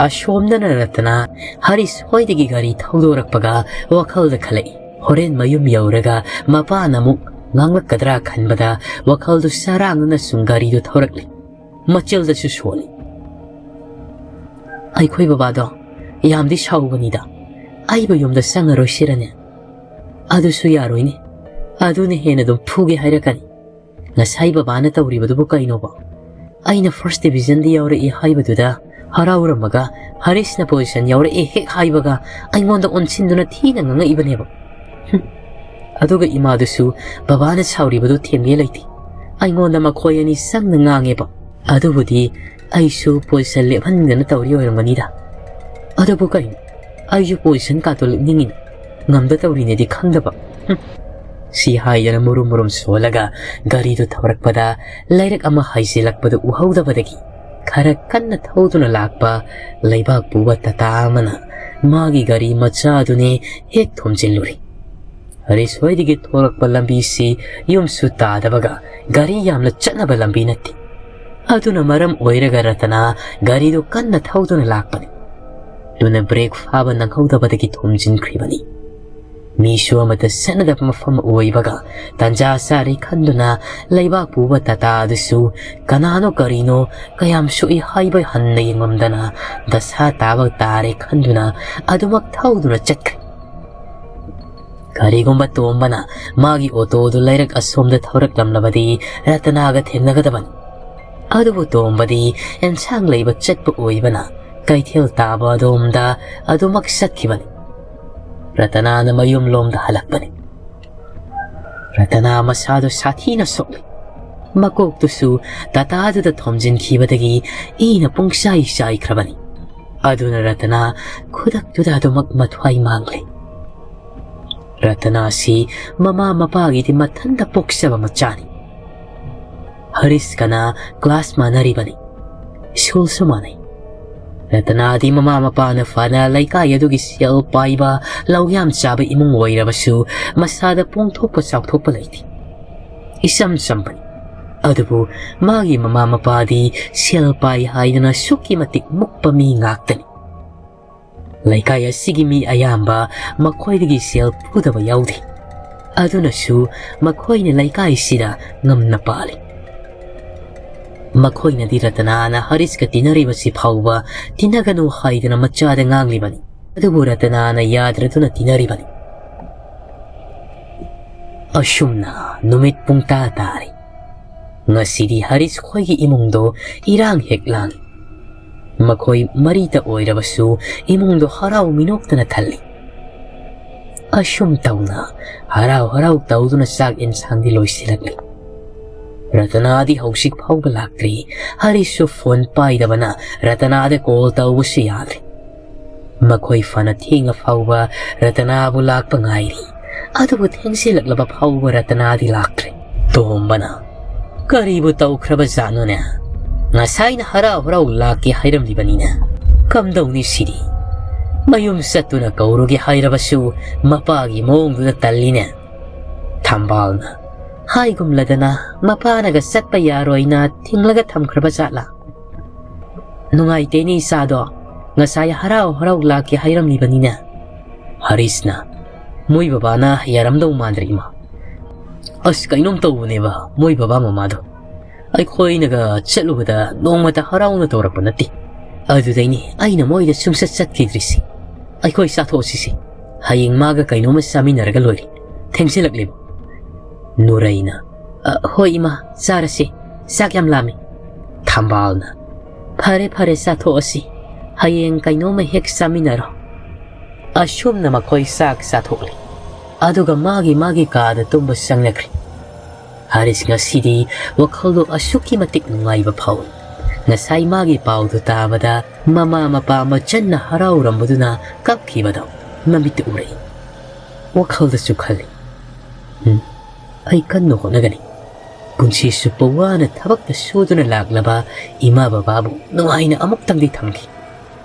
ꯑꯁꯣꯝꯗꯅ ꯔꯇꯅꯥ ꯍꯔꯤꯁ ꯍꯣꯏꯗꯒꯤ ꯒꯥꯔꯤ ꯊꯧꯗꯣꯔꯛꯄꯒ ꯋꯥꯈꯜꯗ ꯈꯜꯂꯛꯏ꯫ ꯍꯣꯔꯦꯟ ꯃꯌꯨꯝ ꯌꯧꯔꯒ ꯃꯄꯥꯅ ꯑꯃꯨꯛ ꯉꯥꯡꯂꯛꯀꯗ꯭ꯔꯥ ꯈꯟꯕꯗ ꯋꯥꯈꯜꯗꯨ ꯆꯔꯥꯡꯅꯅ ꯁꯨꯝ ꯒꯥꯔꯤꯗꯨ ꯊꯧꯔꯛꯂꯤ꯫ ꯃꯆꯜꯗꯁꯨ ꯁꯣꯜꯂꯤ꯫ "ꯑꯩꯈꯣꯏ ꯕꯕꯥꯗꯣ ꯌꯥꯝꯗꯤ ꯁꯥꯎꯕꯅꯤꯗ, ꯑꯩꯕꯨ ꯌꯨꯝꯗ ꯆꯪꯉꯔꯣꯏꯁꯤꯔꯅꯦ?" "ꯑꯗꯨꯁꯨ ꯌꯥꯔꯣꯏꯅꯦ, ꯑꯗꯨꯅ ꯍꯦꯟꯅ ꯑꯗꯨꯝ ꯐꯨꯒꯦ ꯍꯥꯏꯔꯛꯀꯅꯤ꯫ ꯉꯁꯥꯏ ꯕꯕꯥꯅ ꯇꯧꯔꯤꯕꯗꯨꯕꯨ ꯀꯩꯅꯣꯕ? ꯑꯩꯅ ꯐꯥꯔꯁ ꯗꯤꯕꯤꯖꯟꯗ ꯌꯥꯎꯔꯛꯏ ꯍꯥꯏꯕꯗꯨꯗ ꯍꯔꯥꯎꯔꯝꯃꯒ ꯍꯔꯤꯁꯅ ꯄꯣꯖꯤꯁꯟ ꯌꯥꯎꯔꯛꯑꯦ ꯍꯦꯛ ꯍꯥꯏꯕꯒ ꯑꯩꯉꯣꯟꯗ ꯑꯣꯟꯁꯤꯟꯗꯨꯅ ꯊꯤꯅ ꯉꯥꯡꯉꯛꯏꯕꯅꯦꯕ꯫ ꯍꯨꯝ꯫ ꯑꯗꯨꯒ ꯏꯃꯥꯗꯨꯁꯨ ꯕꯕꯥꯅ ꯁꯥꯎꯔꯤꯕꯗꯨ ꯊꯦꯝꯒꯦ ꯂꯩꯇꯦ꯫ ꯑꯩꯉꯣꯟꯗ ꯃꯈꯣꯏ ꯑꯅꯤ ꯆꯪꯅ ꯉꯥꯡꯉꯦꯕ꯫ ꯑꯗꯨꯕꯨꯗꯤ ꯑꯩꯁꯨ ꯄꯣꯖꯤꯁꯟ ꯂꯦꯞꯍꯟꯗꯅ ꯇꯧꯔꯤ ꯑꯣꯏꯔꯝꯒꯅꯤꯗ꯫ ꯑꯗꯨꯕꯨ ꯀꯩꯅꯣ? ꯑꯩꯁꯨ ꯄꯣꯖꯤꯁꯟ ꯀꯥꯇꯣ ꯂꯦꯞꯅꯤꯡꯉꯤꯅꯦ꯫ ꯉꯝꯗ ꯇꯧꯔꯤꯅꯦꯗꯤ ꯈꯪꯗꯕ꯫ ꯍꯨꯝ꯫ ꯁꯤ ꯍꯥꯏꯗꯅ ꯃꯨꯔꯨꯝ ꯃꯨꯔꯨꯝ ꯁꯣꯜꯂꯒ ꯒꯥꯔꯤꯗꯨ ꯊꯧꯔꯛꯄꯗ ꯂꯩꯔꯛ ꯑꯃ ꯍꯥꯏꯖꯤꯜꯂꯛꯄꯗꯨ ꯎꯍꯧꯗꯕꯗꯒꯤ ꯈꯔ ꯀꯟꯅ ꯊꯧꯗꯨꯅ ꯂꯥꯛꯄ ꯂꯩꯕꯥꯛ ꯄꯨꯕ ꯇꯥꯇꯥ ꯑꯃꯅ ꯃꯥꯒꯤ ꯒꯥꯔꯤ ꯃꯆꯥꯗꯨꯅꯦ ꯍꯦꯛ ꯊꯣꯝꯖꯤꯜꯂꯨꯔꯦ꯫ ꯍꯔꯤꯁ ꯍꯣꯏꯗꯒꯤ ꯊꯣꯔꯛꯄ ꯂꯝꯕꯤꯁꯤ ꯌꯨꯝꯁꯨ ꯇꯥꯗꯕꯒ ꯒꯥꯔꯤ ꯌꯥꯝꯅ ꯆꯠꯅꯕ ꯂꯝꯕꯤ ꯅꯠꯇꯦ꯫ ꯑꯗꯨꯅ ꯃꯔꯝ ꯑꯣꯏꯔꯒ ꯔꯇꯅꯥ ꯒꯥꯔꯤꯗꯨ ꯀꯟꯅ ꯊꯧꯗꯨꯅ ꯂꯥꯛꯄꯅꯤ꯫ ꯑꯗꯨꯅ ꯕ꯭ꯔꯦꯛ ꯐꯥꯕ ꯅꯪꯍꯧꯗꯕꯗꯒꯤ ꯊꯣꯝꯖꯤꯟꯈ꯭ꯔꯤꯕꯅꯤ꯫ ꯃꯤꯁꯨ ꯑꯃꯠꯇ ꯆꯠꯅꯗꯕ ꯃꯐꯝ ꯑꯣꯏꯕꯒ ꯇꯟꯖꯥ ꯆꯥꯔꯦ ꯈꯟꯗꯨꯅ ꯂꯩꯕꯥꯛ ꯄꯨꯕ ꯇꯥꯇꯥ ꯑꯗꯨꯁꯨ ꯀꯅꯥꯅꯣ ꯀꯔꯤꯅꯣ ꯀꯌꯥꯝ ꯁꯣꯛꯏ ꯍꯥꯏꯕ ꯍꯟꯅ ꯌꯦꯡꯉꯝꯗꯅ ꯗꯁꯥ ꯇꯥꯕ ꯇꯥꯔꯦ ꯈꯟꯗꯨꯅ ꯑꯗꯨꯃꯛ ꯊꯧꯗꯨꯅ ꯆꯠꯈ꯭ꯔꯦ꯫ ꯀꯔꯤꯒꯨꯝꯕ ꯇꯣꯝꯕꯅ ꯃꯥꯒꯤ ꯑꯣꯇꯣꯗꯨ ꯂꯩꯔꯛ ꯑꯁꯣꯝꯗ ꯊꯧꯔꯛꯂꯝꯂꯕꯗꯤ ꯔꯇꯅꯥꯒ ꯊꯦꯡꯅꯒꯗꯕꯅꯤ꯫ ꯑꯗꯨꯕꯨ ꯇꯣꯝꯕꯗꯤ ꯑꯦꯟꯁꯥꯡ ꯂꯩꯕ ꯆꯠꯄ ꯑꯣꯏꯕꯅ ꯀꯩꯊꯦꯜ ꯇꯥꯕ ꯑꯗꯣꯝꯗ ꯑꯗꯨꯃꯛ ꯆꯠꯈꯤꯕꯅꯤ꯫ ꯔꯇꯅꯥꯅ ꯃꯌꯨꯝꯂꯣꯝꯗ ꯍꯜꯂꯛꯄꯅꯤ꯫ ꯔꯇꯅꯥ ꯃꯁꯥꯗꯨ ꯁꯥꯊꯤꯅ ꯁꯣꯛꯂꯤ꯫ ꯃꯀꯣꯛꯇꯨꯁꯨ ꯇꯥꯇꯥꯗꯨꯗ ꯊꯣꯝꯖꯤꯟꯈꯤꯕꯗꯒꯤ ꯏꯅ ꯄꯨꯡꯆꯥꯏ ꯆꯥꯏꯈ꯭ꯔꯕꯅꯤ꯫ ꯑꯗꯨꯅ ꯔꯇꯅꯥ ꯈꯨꯗꯛꯇꯨꯗ ꯑꯗꯨꯃꯛ ꯃꯊ꯭ꯋꯥꯏ ꯃꯥꯡꯂꯦ꯫ ꯔꯇꯅꯥꯁꯤ ꯃꯃꯥ ꯃꯄꯥꯒꯤꯗꯤ ꯃꯊꯟꯇ ꯄꯣꯛꯆꯕ ꯃꯆꯥꯅꯤ꯫ ꯍꯔꯤꯁꯀꯅ ꯀ꯭ꯂꯥꯁ ꯃꯥꯟꯅꯔꯤꯕꯅꯤ, ꯁ꯭ꯀꯨꯜꯁꯨ ꯃꯥꯟꯅꯩ꯫ ꯔꯇꯅꯥꯗꯤ ꯃꯃꯥ ꯃꯄꯥꯅ ꯐꯅ ꯂꯩꯀꯥꯏ ꯑꯗꯨꯒꯤ ꯁꯦꯜ ꯄꯥꯏꯕ ꯂꯧꯌꯥꯝ ꯆꯥꯕ ꯏꯃꯨꯡ ꯑꯣꯏꯔꯕꯁꯨ ꯃꯁꯥꯗ ꯄꯣꯡꯊꯣꯛꯄ ꯆꯥꯎꯊꯣꯛꯄ ꯂꯩꯇꯦ꯫ ꯏꯆꯝ ꯆꯝꯕꯅꯤ꯫ ꯑꯗꯨꯕꯨ ꯃꯥꯒꯤ ꯃꯃꯥ ꯃꯄꯥꯗꯤ ꯁꯦꯜ ꯄꯥꯏ ꯍꯥꯏꯗꯅ ꯑꯁꯨꯛꯀꯤ ꯃꯇꯤꯛ ꯃꯨꯛꯄ ꯃꯤ ꯉꯥꯛꯇꯅꯤ꯫ ꯂꯩꯀꯥꯏ ꯑꯁꯤꯒꯤ ꯃꯤ ꯑꯌꯥꯝꯕ ꯃꯈꯣꯏꯗꯒꯤ ꯁꯦꯜ ꯄꯨꯗꯕ ꯌꯥꯎꯗꯦ꯫ ꯑꯗꯨꯅꯁꯨ ꯃꯈꯣꯏꯅ ꯂꯩꯀꯥꯏꯁꯤꯗ ꯉꯝꯅ ꯄꯥꯜꯂꯤ꯫ ꯃꯈꯣꯏꯅꯗꯤ ꯔꯇꯅꯥꯅ ꯍꯔꯤꯁꯀ ꯇꯤꯟꯅꯔꯤꯕꯁꯤ ꯐꯥꯎꯕ ꯇꯤꯟꯅꯒꯅꯨ ꯍꯥꯏꯗꯅ ꯃꯆꯥꯗ ꯉꯥꯡꯂꯤꯕꯅꯤ꯫ ꯑꯗꯨꯕꯨ ꯔꯇꯅꯥꯅ ꯌꯥꯗ꯭ꯔꯗꯨꯅ ꯇꯤꯟꯅꯔꯤꯕꯅꯤ꯫ ꯑꯁꯨꯝꯅ ꯅꯨꯃꯤꯠ ꯄꯨꯡ ꯇꯔꯥ ꯇꯥꯔꯦ꯫ ꯉꯁꯤꯗꯤ ꯍꯔꯤꯁ ꯈꯣꯏꯒꯤ ꯏꯃꯨꯡꯗꯣ ꯏꯔꯥꯡ ꯍꯦꯛ ꯂꯥꯡꯏ꯫ ꯃꯈꯣꯏ ꯃꯔꯤꯇ ꯑꯣꯏꯔꯕꯁꯨ ꯏꯃꯨꯡꯗꯣ ꯍꯔꯥꯎ ꯃꯤꯅꯣꯛꯇꯅ ꯊꯜꯂꯤ꯫ ꯑꯁꯨꯝ ꯇꯧꯅ ꯍꯔꯥꯎ ꯍꯔꯥꯎ ꯇꯧꯗꯨꯅ ꯆꯥꯛ ꯏꯟꯁꯥꯡꯗꯤ ꯂꯣꯏꯁꯤꯜꯂꯛꯂꯤ꯫ ꯔꯇꯅꯥꯗꯤ ꯍꯧꯖꯤꯛ ꯐꯥꯎꯕ ꯂꯥꯛꯇ꯭ꯔꯤ꯫ ꯍꯔꯤꯁꯁꯨ ꯐꯣꯟ ꯄꯥꯏꯗꯕꯅ ꯔꯇꯅꯥꯗ ꯀꯣꯜ ꯇꯧꯕꯁꯨ ꯌꯥꯗ꯭ꯔꯦ꯫ ꯃꯈꯣꯏ ꯐꯅ ꯊꯦꯡꯉ ꯐꯥꯎꯕ ꯔꯇꯅꯥꯕꯨ ꯂꯥꯛꯄ ꯉꯥꯏꯔꯤ꯫ ꯑꯗꯨꯕꯨ ꯊꯦꯡꯖꯤꯜꯂꯛꯂꯕ ꯐꯥꯎꯕ ꯔꯇꯅꯥꯗꯤ ꯂꯥꯛꯇ꯭ꯔꯦ꯫ ꯇꯣꯝꯕꯅ, "ꯀꯔꯤꯕꯨ ꯇꯧꯈ꯭ꯔꯕ ꯖꯥꯠꯅꯣꯅꯦ? ꯉꯁꯥꯏꯅ ꯍꯔꯥꯎ ꯍꯔꯥꯎ ꯂꯥꯛꯀꯦ ꯍꯥꯏꯔꯝꯂꯤꯕꯅꯤꯅꯦ꯫ ꯀꯝꯗꯧꯅꯤ ꯁꯤꯗꯤ? ꯃꯌꯨꯝ ꯆꯠꯇꯨꯅ ꯀꯧꯔꯨꯒꯦ ꯍꯥꯏꯔꯕꯁꯨ ꯃꯄꯥꯒꯤ ꯃꯑꯣꯡꯗꯨꯗ ꯇꯜꯂꯤꯅꯦ꯫" ꯊꯝꯕꯥꯜꯅ, "ꯍꯥꯏꯒꯨꯝꯂꯗꯅ ꯃꯄꯥꯅꯒ ꯆꯠꯄ ꯌꯥꯔꯣꯏꯅ ꯊꯤꯡꯂꯒ ꯊꯝꯈ꯭ꯔꯕ ꯖꯥꯠꯂꯥ? ꯅꯨꯡꯉꯥꯏꯇꯦꯅꯦ ꯏꯆꯥꯗꯣ, ꯉꯁꯥꯏ ꯍꯔꯥꯎ ꯍꯔꯥꯎ ꯂꯥꯛꯀꯦ ꯍꯥꯏꯔꯝꯂꯤꯕꯅꯤꯅꯦ꯫" ꯍꯔꯤꯁꯅ, "ꯃꯣꯏ ꯕꯕꯥꯅ ꯌꯥꯔꯝꯗꯧ ꯃꯥꯟꯗ꯭ꯔꯦ ꯏꯃꯥ꯫ ꯑꯁ, ꯀꯩꯅꯣꯝ ꯇꯧꯕꯅꯦꯕ ꯃꯣꯏ ꯕꯕꯥ ꯃꯃꯥꯗꯣ꯫ ꯑꯩꯈꯣꯏꯅꯒ ꯆꯠꯂꯨꯕꯗ ꯅꯣꯡꯃꯇ ꯍꯔꯥꯎꯅ ꯇꯧꯔꯛꯄ ꯅꯠꯇꯦ꯫ ꯑꯗꯨꯗꯩꯅꯤ ꯑꯩꯅ ꯃꯣꯏꯗ ꯁꯨꯡꯆꯠ ꯆꯠꯈꯤꯗ꯭ꯔꯤꯁꯤ꯫ ꯑꯩꯈꯣꯏ ꯆꯥꯊꯣꯛꯑꯁꯤꯁꯦ, ꯍꯌꯦꯡ ꯃꯥꯒ ꯀꯩꯅꯣꯝꯃ ꯆꯥꯃꯤꯟꯅꯔꯒ ꯂꯣꯏꯔꯦ꯫ ꯊꯦꯡꯖꯤꯜꯂꯛꯂꯦꯕ꯫" ꯅꯨꯔꯩꯅ, "ꯑ, ꯍꯣꯏ ꯏꯃꯥ, ꯆꯥꯔꯁꯦ꯫ ꯆꯥꯛ ꯌꯥꯝ ꯂꯥꯝꯃꯤ꯫" ꯊꯝꯕꯥꯜꯅ, "ꯐꯔꯦ ꯐꯔꯦ, ꯆꯥꯊꯣꯛꯑꯁꯤ꯫ ꯍꯌꯦꯡ ꯀꯩꯅꯣꯝꯃ ꯍꯦꯛ ꯆꯥꯃꯤꯟꯅꯔꯣ꯫" ꯑꯁꯨꯝꯅ ꯃꯈꯣꯏ ꯆꯥꯛ ꯆꯥꯊꯣꯛꯂꯤ꯫ ꯑꯗꯨꯒ ꯃꯥꯒꯤ ꯃꯥꯒꯤ ꯀꯥꯗ ꯇꯨꯝꯕ ꯆꯪꯅꯈ꯭ꯔꯦ꯫ ꯍꯥꯔꯤꯁ ꯉꯁꯤꯗꯤ ꯋꯥꯈꯜꯗꯣ ꯑꯁꯨꯛꯀꯤ ꯃꯇꯤꯛ ꯅꯨꯡꯉꯥꯏꯕ ꯐꯥꯎꯏ꯫ ꯉꯁꯥꯏ ꯃꯥꯒꯤ ꯄꯥꯎꯗꯨ ꯇꯥꯕꯗ ꯃꯃꯥ ꯃꯄꯥ ꯃꯆꯟꯅ ꯍꯔꯥꯎꯔꯝꯕꯗꯨꯅ ꯀꯞꯈꯤꯕꯗꯣ ꯃꯃꯤꯠꯇ ꯎꯔꯛꯏ꯫ ꯋꯥꯈꯜꯗꯁꯨ ꯈꯜꯂꯤ, "ꯎꯝ, ꯑꯩ ꯀꯟꯅ ꯍꯣꯠꯅꯒꯅꯤ꯫ ꯄꯨꯟꯁꯤ ꯆꯨꯞꯄ ꯋꯥꯅ ꯊꯕꯛꯇ ꯁꯨꯗꯨꯅ ꯂꯥꯛꯂꯕ ꯏꯃꯥ ꯕꯕꯥꯕꯨ ꯅꯨꯡꯉꯥꯏꯅ ꯑꯃꯨꯛꯇꯪꯗꯤ ꯊꯝꯈꯤ꯫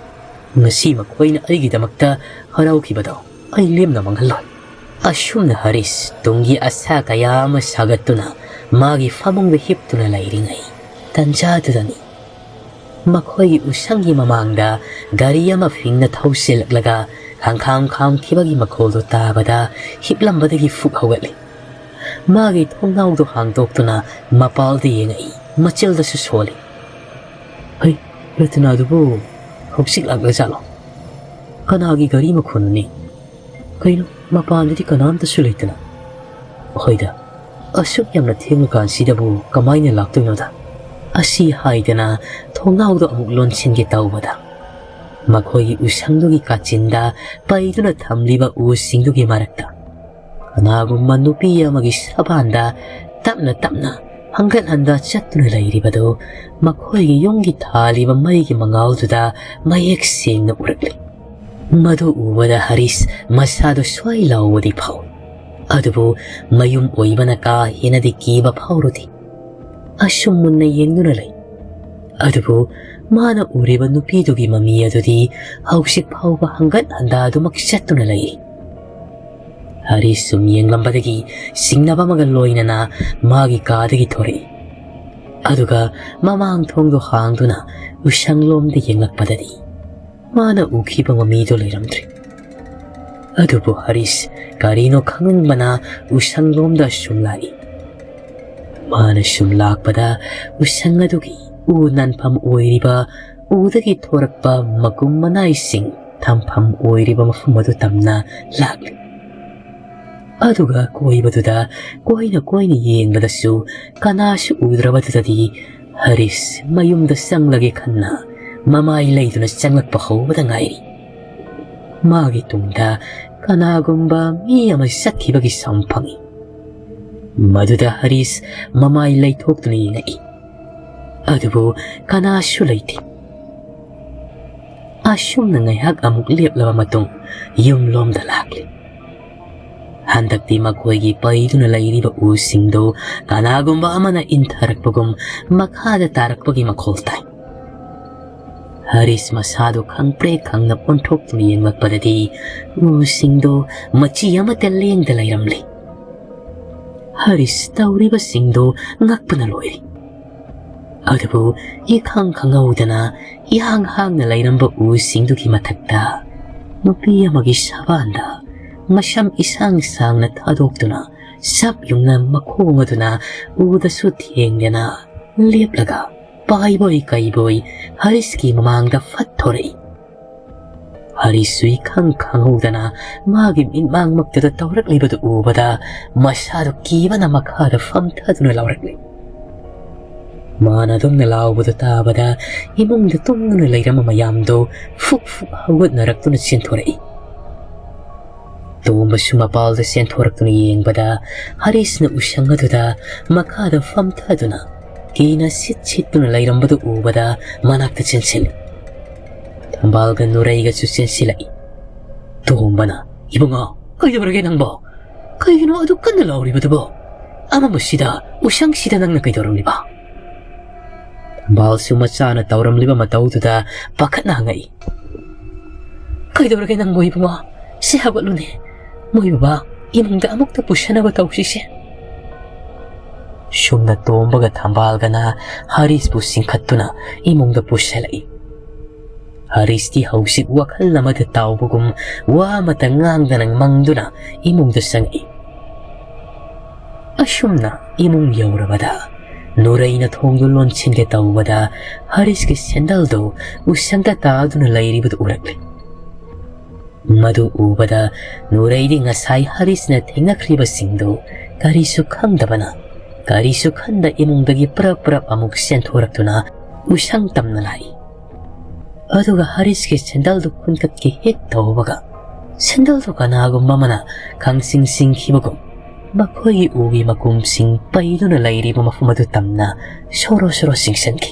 ꯉꯁꯤ ꯃꯈꯣꯏꯅ ꯑꯩꯒꯤꯗꯃꯛꯇ ꯍꯔꯥꯎꯈꯤꯕꯗꯣ ꯑꯩ ꯂꯦꯝꯅ ꯃꯥꯡꯍꯜꯂꯣꯏ꯫" ꯑꯁꯨꯝꯅ ꯍꯔꯤꯁ ꯇꯨꯡꯒꯤ ꯑꯁꯥ ꯀꯌꯥ ꯑꯃ ꯁꯥꯒꯠꯇꯨꯅ ꯃꯥꯒꯤ ꯐꯃꯨꯡꯗ ꯍꯤꯞꯇꯨꯅ ꯂꯩꯔꯤꯉꯩ ꯇꯟꯖꯥꯗꯨꯗꯅꯤ, ꯃꯈꯣꯏꯒꯤ ꯎꯁꯪꯒꯤ ꯃꯃꯥꯡꯗ ꯒꯥꯔꯤ ꯑꯃ ꯐꯤꯡꯅ ꯊꯧꯁꯤꯜꯂꯛꯂꯒ ꯈꯪꯈꯥꯝ ꯈꯥꯝꯈꯤꯕꯒꯤ ꯃꯈꯣꯜꯗꯨ ꯇꯥꯕꯗ ꯍꯤꯞꯂꯝꯕꯗꯒꯤ ꯐꯨꯛ ꯍꯧꯒꯠꯂꯤ꯫ ꯃꯥꯒꯤ ꯊꯣꯡꯅꯥꯎꯗꯨ ꯍꯥꯡꯗꯣꯛꯇꯨꯅ ꯃꯄꯥꯜꯗ ꯌꯦꯡꯉꯛꯏ꯫ ꯃꯆꯤꯜꯗꯁꯨ ꯁꯣꯜꯂꯤ꯫ "ꯍꯩ, ꯔꯇꯅꯥꯗꯨꯕꯨ ꯍꯧꯖꯤꯛ ꯂꯥꯛꯂꯖꯥꯠꯂꯣ? ꯀꯅꯥꯒꯤ ꯒꯥꯔꯤ ꯃꯈꯣꯟꯅꯣꯅꯦ? ꯀꯩꯅꯣ, ꯃꯄꯥꯟꯗꯗꯤ ꯀꯅꯥꯝꯇꯁꯨ ꯂꯩꯇꯅ? ꯍꯣꯏꯗ, ꯑꯁꯨꯛ ꯌꯥꯝꯅ ꯊꯦꯡꯂꯀꯥꯟꯁꯤꯗꯕꯨ ꯀꯃꯥꯏꯅ ꯂꯥꯛꯇꯣꯏꯅꯣꯗ?" ꯑꯁꯤ ꯍꯥꯏꯗꯅ ꯊꯣꯡꯅꯥꯎꯗꯣ ꯑꯃꯨꯛ ꯂꯣꯟꯁꯤꯟꯒꯦ ꯇꯧꯕꯗ, ꯃꯈꯣꯏꯒꯤ ꯎꯁꯪꯗꯨꯒꯤ ꯀꯥꯆꯤꯟꯗ ꯄꯩꯗꯨꯅ ꯊꯝꯂꯤꯕ ꯎꯁꯤꯡꯗꯨꯒꯤ ꯃꯔꯛꯇ ꯀꯅꯥꯒꯨꯝꯕ ꯅꯨꯄꯤ ꯑꯃꯒꯤ ꯁꯕꯥꯟꯗ ꯇꯞꯅ ꯇꯞꯅ ꯍꯪꯒꯠ ꯍꯟꯗ ꯆꯠꯇꯨꯅ ꯂꯩꯔꯤꯕꯗꯨ ꯃꯈꯣꯏꯒꯤ ꯌꯨꯝꯒꯤ ꯊꯥꯜꯂꯤꯕ ꯃꯩꯒꯤ ꯃꯉꯥꯜꯗꯨꯗ ꯃꯌꯦꯛ ꯁꯦꯡꯅ ꯎꯔꯛꯂꯤ꯫ ꯃꯗꯨ ꯎꯕꯗ ꯍꯔꯤꯁ ꯃꯁꯥꯗꯨ ꯁ꯭ꯋꯥꯏ ꯂꯥꯎꯕꯗꯤ ꯐꯥꯎꯏ, ꯑꯗꯨꯕꯨ ꯃꯌꯨꯝ ꯑꯣꯏꯕꯅ ꯀꯥ ꯍꯦꯟꯅꯗꯤ ꯀꯤꯕ ꯐꯥꯎꯔꯨꯗꯦ꯫ ꯑꯁꯨꯝ ꯃꯨꯟꯅ ꯌꯦꯡꯗꯨꯅ ꯂꯩ꯫ ꯑꯗꯨꯕꯨ ꯃꯥꯅ ꯎꯔꯤꯕ ꯅꯨꯄꯤꯗꯨꯒꯤ ꯃꯃꯤ ꯑꯗꯨꯗꯤ ꯍꯧꯖꯤꯛ ꯐꯥꯎꯕ ꯍꯪꯒꯠ ꯍꯟꯗꯥꯗꯨꯃꯛ ꯆꯠꯇꯨꯅ ꯂꯩꯔꯤ꯫ ꯍꯔꯤꯁ ꯁꯨꯝ ꯌꯦꯡꯂꯝꯕꯗꯒꯤ ꯆꯤꯡꯅꯕ ꯑꯃꯒ ꯂꯣꯏꯅꯅ ꯃꯥꯒꯤ ꯀꯥꯗꯒꯤ ꯊꯣꯔꯛꯏ꯫ ꯑꯗꯨꯒ ꯃꯃꯥꯡ ꯊꯣꯡꯗꯣ ꯍꯥꯡꯗꯨꯅ ꯎꯁꯪꯂꯣꯝꯗ ꯌꯦꯡꯂꯛꯄꯗꯗꯤ ꯃꯥꯅ ꯎꯈꯤꯕ ꯃꯃꯤꯗꯣ ꯂꯩꯔꯝꯗ꯭ꯔꯦ꯫ ꯑꯗꯨꯕꯨ ꯍꯔꯤꯁ ꯀꯔꯤꯅꯣ ꯈꯪꯅꯤꯡꯕꯅ ꯎꯁꯪꯂꯣꯝꯗ ꯁꯨꯝ ꯂꯥꯛꯏ꯫ ꯃꯥꯅ ꯁꯨꯝ ꯂꯥꯛꯄꯗ ꯎꯁꯪ ꯑꯗꯨꯒꯤ ꯎ ꯅꯥꯟꯐꯝ ꯑꯣꯏꯔꯤꯕ, ꯎꯗꯒꯤ ꯊꯣꯔꯛꯄ ꯃꯒꯨꯝ ꯃꯅꯥꯏꯁꯤꯡ ꯊꯝꯐꯝ ꯑꯣꯏꯔꯤꯕ ꯃꯐꯝ ꯑꯗꯨ ꯇꯝꯅ ꯂꯥꯛꯂꯤ꯫ ꯑꯗꯨꯒ ꯀꯣꯏꯕꯗꯨꯗ ꯀꯣꯏꯅ ꯀꯣꯏꯅ ꯌꯦꯡꯕꯗꯁꯨ ꯀꯅꯥꯁꯨ ꯎꯗ꯭ꯔꯕꯗꯨꯗꯗꯤ ꯍꯔꯤꯁ ꯃꯌꯨꯝꯗ ꯆꯪꯂꯒꯦ ꯈꯟꯅ ꯃꯃꯥꯏ ꯂꯩꯗꯨꯅ ꯆꯪꯂꯛꯄ ꯍꯧꯕꯗ ꯉꯥꯏꯔꯤ꯫ ꯃꯥꯒꯤ ꯇꯨꯡꯗ ꯀꯅꯥꯒꯨꯝꯕ ꯃꯤ ꯑꯃ ꯆꯠꯈꯤꯕꯒꯤ ꯁꯥꯎꯟ ꯐꯪꯏ꯫ ꯃꯗꯨꯗ ꯍꯔꯤꯁ ꯃꯃꯥꯏ ꯂꯩꯊꯣꯛꯇꯨꯅ ꯌꯦꯡꯉꯛꯏ꯫ ꯑꯗꯨꯕꯨ ꯀꯅꯥꯁꯨ ꯂꯩꯇꯦ꯫ ꯑꯁꯨꯝꯅ ꯉꯥꯏꯍꯥꯛ ꯑꯃꯨꯛ ꯂꯦꯞꯂꯕ ꯃꯇꯨꯡ ꯌꯨꯝꯂꯣꯝꯗ ꯂꯥꯛꯂꯤ꯫ ꯍꯟꯗꯛꯇꯤ ꯃꯈꯣꯏꯒꯤ ꯄꯩꯗꯨꯅ ꯂꯩꯔꯤꯕ ꯎꯁꯤꯡꯗꯨ ꯀꯅꯥꯒꯨꯝꯕ ꯑꯃꯅ ꯏꯟꯊꯔꯛꯄꯒꯨꯝ ꯃꯈꯥꯗ ꯇꯥꯔꯛꯄꯒꯤ ꯃꯈꯣꯜ ꯇꯥꯏ꯫ ꯍꯔꯤꯁ ꯃꯁꯥꯗꯨ ꯈꯪꯄ꯭ꯔꯦꯛ ꯈꯪꯅ ꯑꯣꯟꯊꯣꯛꯇꯨꯅ ꯌꯦꯡꯂꯛꯄꯗꯗꯤ ꯎꯁꯤꯡꯗꯨ ꯃꯆꯤ ꯑꯃꯠꯇ ꯂꯦꯡꯗ ꯂꯩꯔꯝꯂꯤ꯫ ꯍꯔꯤꯁ ꯇꯧꯔꯤꯕꯁꯤꯡꯗꯨ ꯉꯛꯄꯅ ꯂꯣꯏꯔꯦ꯫ ꯑꯗꯨꯕꯨ ꯏꯈꯪ ꯈꯪꯍꯧꯗꯅ ꯏꯍꯥꯡ ꯍꯥꯡꯅ ꯂꯩꯔꯝꯕ ꯎꯁꯤꯡꯗꯨꯒꯤ ꯃꯊꯛꯇ ꯅꯨꯄꯤ ꯑꯃꯒꯤ ꯁꯕꯥꯟꯗ ꯃꯁꯝ ꯏꯁꯥꯡ ꯁꯥꯡꯅ ꯊꯥꯗꯣꯛꯇꯨꯅ ꯆꯞ ꯌꯨꯡꯅ ꯃꯈꯣꯡ ꯑꯗꯨꯅ ꯎꯗꯁꯨ ꯊꯦꯡꯗꯅ ꯂꯦꯞꯂꯒ ꯄꯥꯏꯕꯣꯏ ꯀꯩꯕꯣꯏ ꯍꯔꯤꯁꯀꯤ ꯃꯃꯥꯡꯗ ꯐꯠ ꯊꯣꯔꯛꯏ꯫ ꯍꯔꯤꯁꯁꯨ ꯏꯈꯪ ꯈꯪꯍꯧꯗꯅ ꯃꯥꯒꯤ ꯃꯤꯠꯃꯥꯡꯃꯛꯇꯗ ꯇꯧꯔꯛꯂꯤꯕꯗꯨ ꯎꯕꯗ ꯃꯁꯥꯗꯨ ꯀꯤꯕꯅ ꯃꯈꯥꯗ ꯐꯝꯊꯗꯨꯅ ꯂꯥꯎꯔꯛꯂꯤ꯫ ꯃꯥꯅ ꯑꯗꯨꯝꯅ ꯂꯥꯎꯕꯗꯨ ꯇꯥꯕꯗ ꯏꯃꯨꯡꯗ ꯇꯨꯝꯗꯨꯅ ꯂꯩꯔꯝꯕ ꯃꯌꯥꯝꯗꯨ ꯐꯨꯛ ꯐꯨꯛ ꯍꯧꯒꯠꯅꯔꯛꯇꯨꯅ ꯆꯦꯟꯊꯣꯔꯛꯏ꯫ ꯇꯣꯝꯕꯁꯨ ꯃꯄꯥꯜꯗ ꯆꯦꯟꯊꯣꯔꯛꯇꯨꯅ ꯌꯦꯡꯕꯗ ꯍꯔꯤꯁꯅ ꯎꯁꯪ ꯑꯗꯨꯗ ꯃꯈꯥꯗ ꯐꯝꯊꯗꯨꯅ ꯀꯤꯅ ꯁꯤꯠ ꯁꯤꯠꯇꯨꯅ ꯂꯩꯔꯝꯕꯗꯨ ꯎꯕꯗ ꯃꯅꯥꯛꯇ ꯆꯦꯟꯁꯤꯜꯂꯤ꯫ ꯊꯝꯕꯥꯜꯒ ꯅꯨꯔꯩꯒꯁꯨ ꯆꯦꯟꯁꯤꯜꯂꯛꯏ꯫ ꯇꯣꯝꯕꯅ, "ꯏꯕꯨꯡꯉꯣ, ꯀꯩꯗꯧꯔꯒꯦ ꯅꯪꯕꯣ? ꯀꯩꯒꯤꯅꯣ ꯑꯗꯨ ꯀꯟꯅ ꯂꯥꯎꯔꯤꯕꯗꯨꯕꯣ? ꯑꯃꯝꯕꯁꯤꯗ, ꯎꯁꯪꯁꯤꯗ ꯅꯪꯅ ꯀꯩꯗꯧꯔꯝꯂꯤꯕ?" ꯊꯝꯕꯥꯜꯁꯨ ꯃꯆꯥꯅ ꯇꯧꯔꯝꯂꯤꯕ ꯃꯇꯧꯗꯨꯗ ꯄꯥꯈꯠꯅ ꯍꯪꯉꯛꯏ꯫ "ꯀꯩꯗꯧꯔꯒꯦ ꯅꯪꯕꯨ ꯏꯕꯨꯡꯉꯣ? ꯁꯤ ꯍꯧꯒꯠꯂꯨꯅꯦ꯫ ꯃꯣꯏ ꯕꯕꯥ ꯏꯃꯨꯡꯗ ꯑꯃꯨꯛꯇ ꯄꯨꯁꯟꯅꯕ ꯇꯧꯁꯤꯁꯦ꯫" ꯁꯨꯝꯅ ꯇꯣꯝꯕꯒ ꯊꯝꯕꯥꯜꯒꯅ ꯍꯔꯤꯁꯄꯨ ꯆꯤꯡꯈꯠꯇꯨꯅ ꯏꯃꯨꯡꯗ ꯄꯨꯁꯜꯂꯛꯏ꯫ ꯍꯔꯤꯁꯇꯤ ꯍꯧꯖꯤꯛ ꯋꯥꯈꯜ ꯑꯃꯗ ꯇꯥꯎꯕꯒꯨꯝ ꯋꯥ ꯑꯃꯇ ꯉꯥꯡꯗꯅ ꯃꯪꯗꯨꯅ ꯏꯃꯨꯡꯗ ꯆꯪꯉꯛꯏ꯫ ꯑꯁꯨꯝꯅ ꯏꯃꯨꯡ ꯌꯧꯔꯕꯗ ꯅꯨꯔꯩꯅ ꯊꯣꯡꯗꯨ ꯂꯣꯟꯁꯤꯟꯒꯦ ꯇꯧꯕꯗ ꯍꯔꯤꯁꯀꯤ ꯁꯦꯟꯗꯜꯗꯨ ꯎꯁꯪꯗ ꯇꯥꯗꯨꯅ ꯂꯩꯔꯤꯕꯗꯨ ꯎꯔꯛꯂꯤ꯫ ꯃꯗꯨ ꯎꯕꯗ ꯅꯨꯔꯩꯗꯤ ꯉꯁꯥꯏ ꯍꯔꯤꯁꯅ ꯊꯦꯡꯅꯈ꯭ꯔꯤꯕꯁꯤꯡꯗꯨ ꯀꯔꯤꯁꯨ ꯈꯪꯗꯕꯅ, ꯀꯔꯤꯁꯨ ꯈꯟꯗ ꯏꯃꯨꯡꯗꯒꯤ ꯄ꯭ꯔꯞ ꯄ꯭ꯔꯞ ꯑꯃꯨꯛ ꯆꯦꯟꯊꯣꯔꯛꯇꯨꯅ ꯎꯁꯪ ꯇꯝꯅ ꯂꯥꯛꯏ꯫ ꯑꯗꯨꯒ ꯍꯔꯤꯁꯀꯤ ꯁꯦꯟꯗꯜꯗꯨ ꯈꯨꯟꯀꯠꯀꯦ ꯍꯦꯛ ꯇꯧꯕꯒ, ꯁꯦꯟꯗꯜꯗꯨ ꯀꯅꯥꯒꯨꯝꯕ ꯑꯃꯅ ꯈꯪꯁꯤꯡ ꯁꯤꯡꯈꯤꯕꯒꯨꯝ ꯃꯈꯣꯏꯒꯤ ꯎꯒꯤ ꯃꯀꯨꯝꯁꯤꯡ ꯄꯩꯗꯨꯅ ꯂꯩꯔꯤꯕ ꯃꯐꯝ ꯑꯗꯨ ꯇꯝꯅ ꯁꯣꯔꯣ ꯁꯣꯔꯣ ꯆꯤꯡꯁꯤꯟꯈꯤ꯫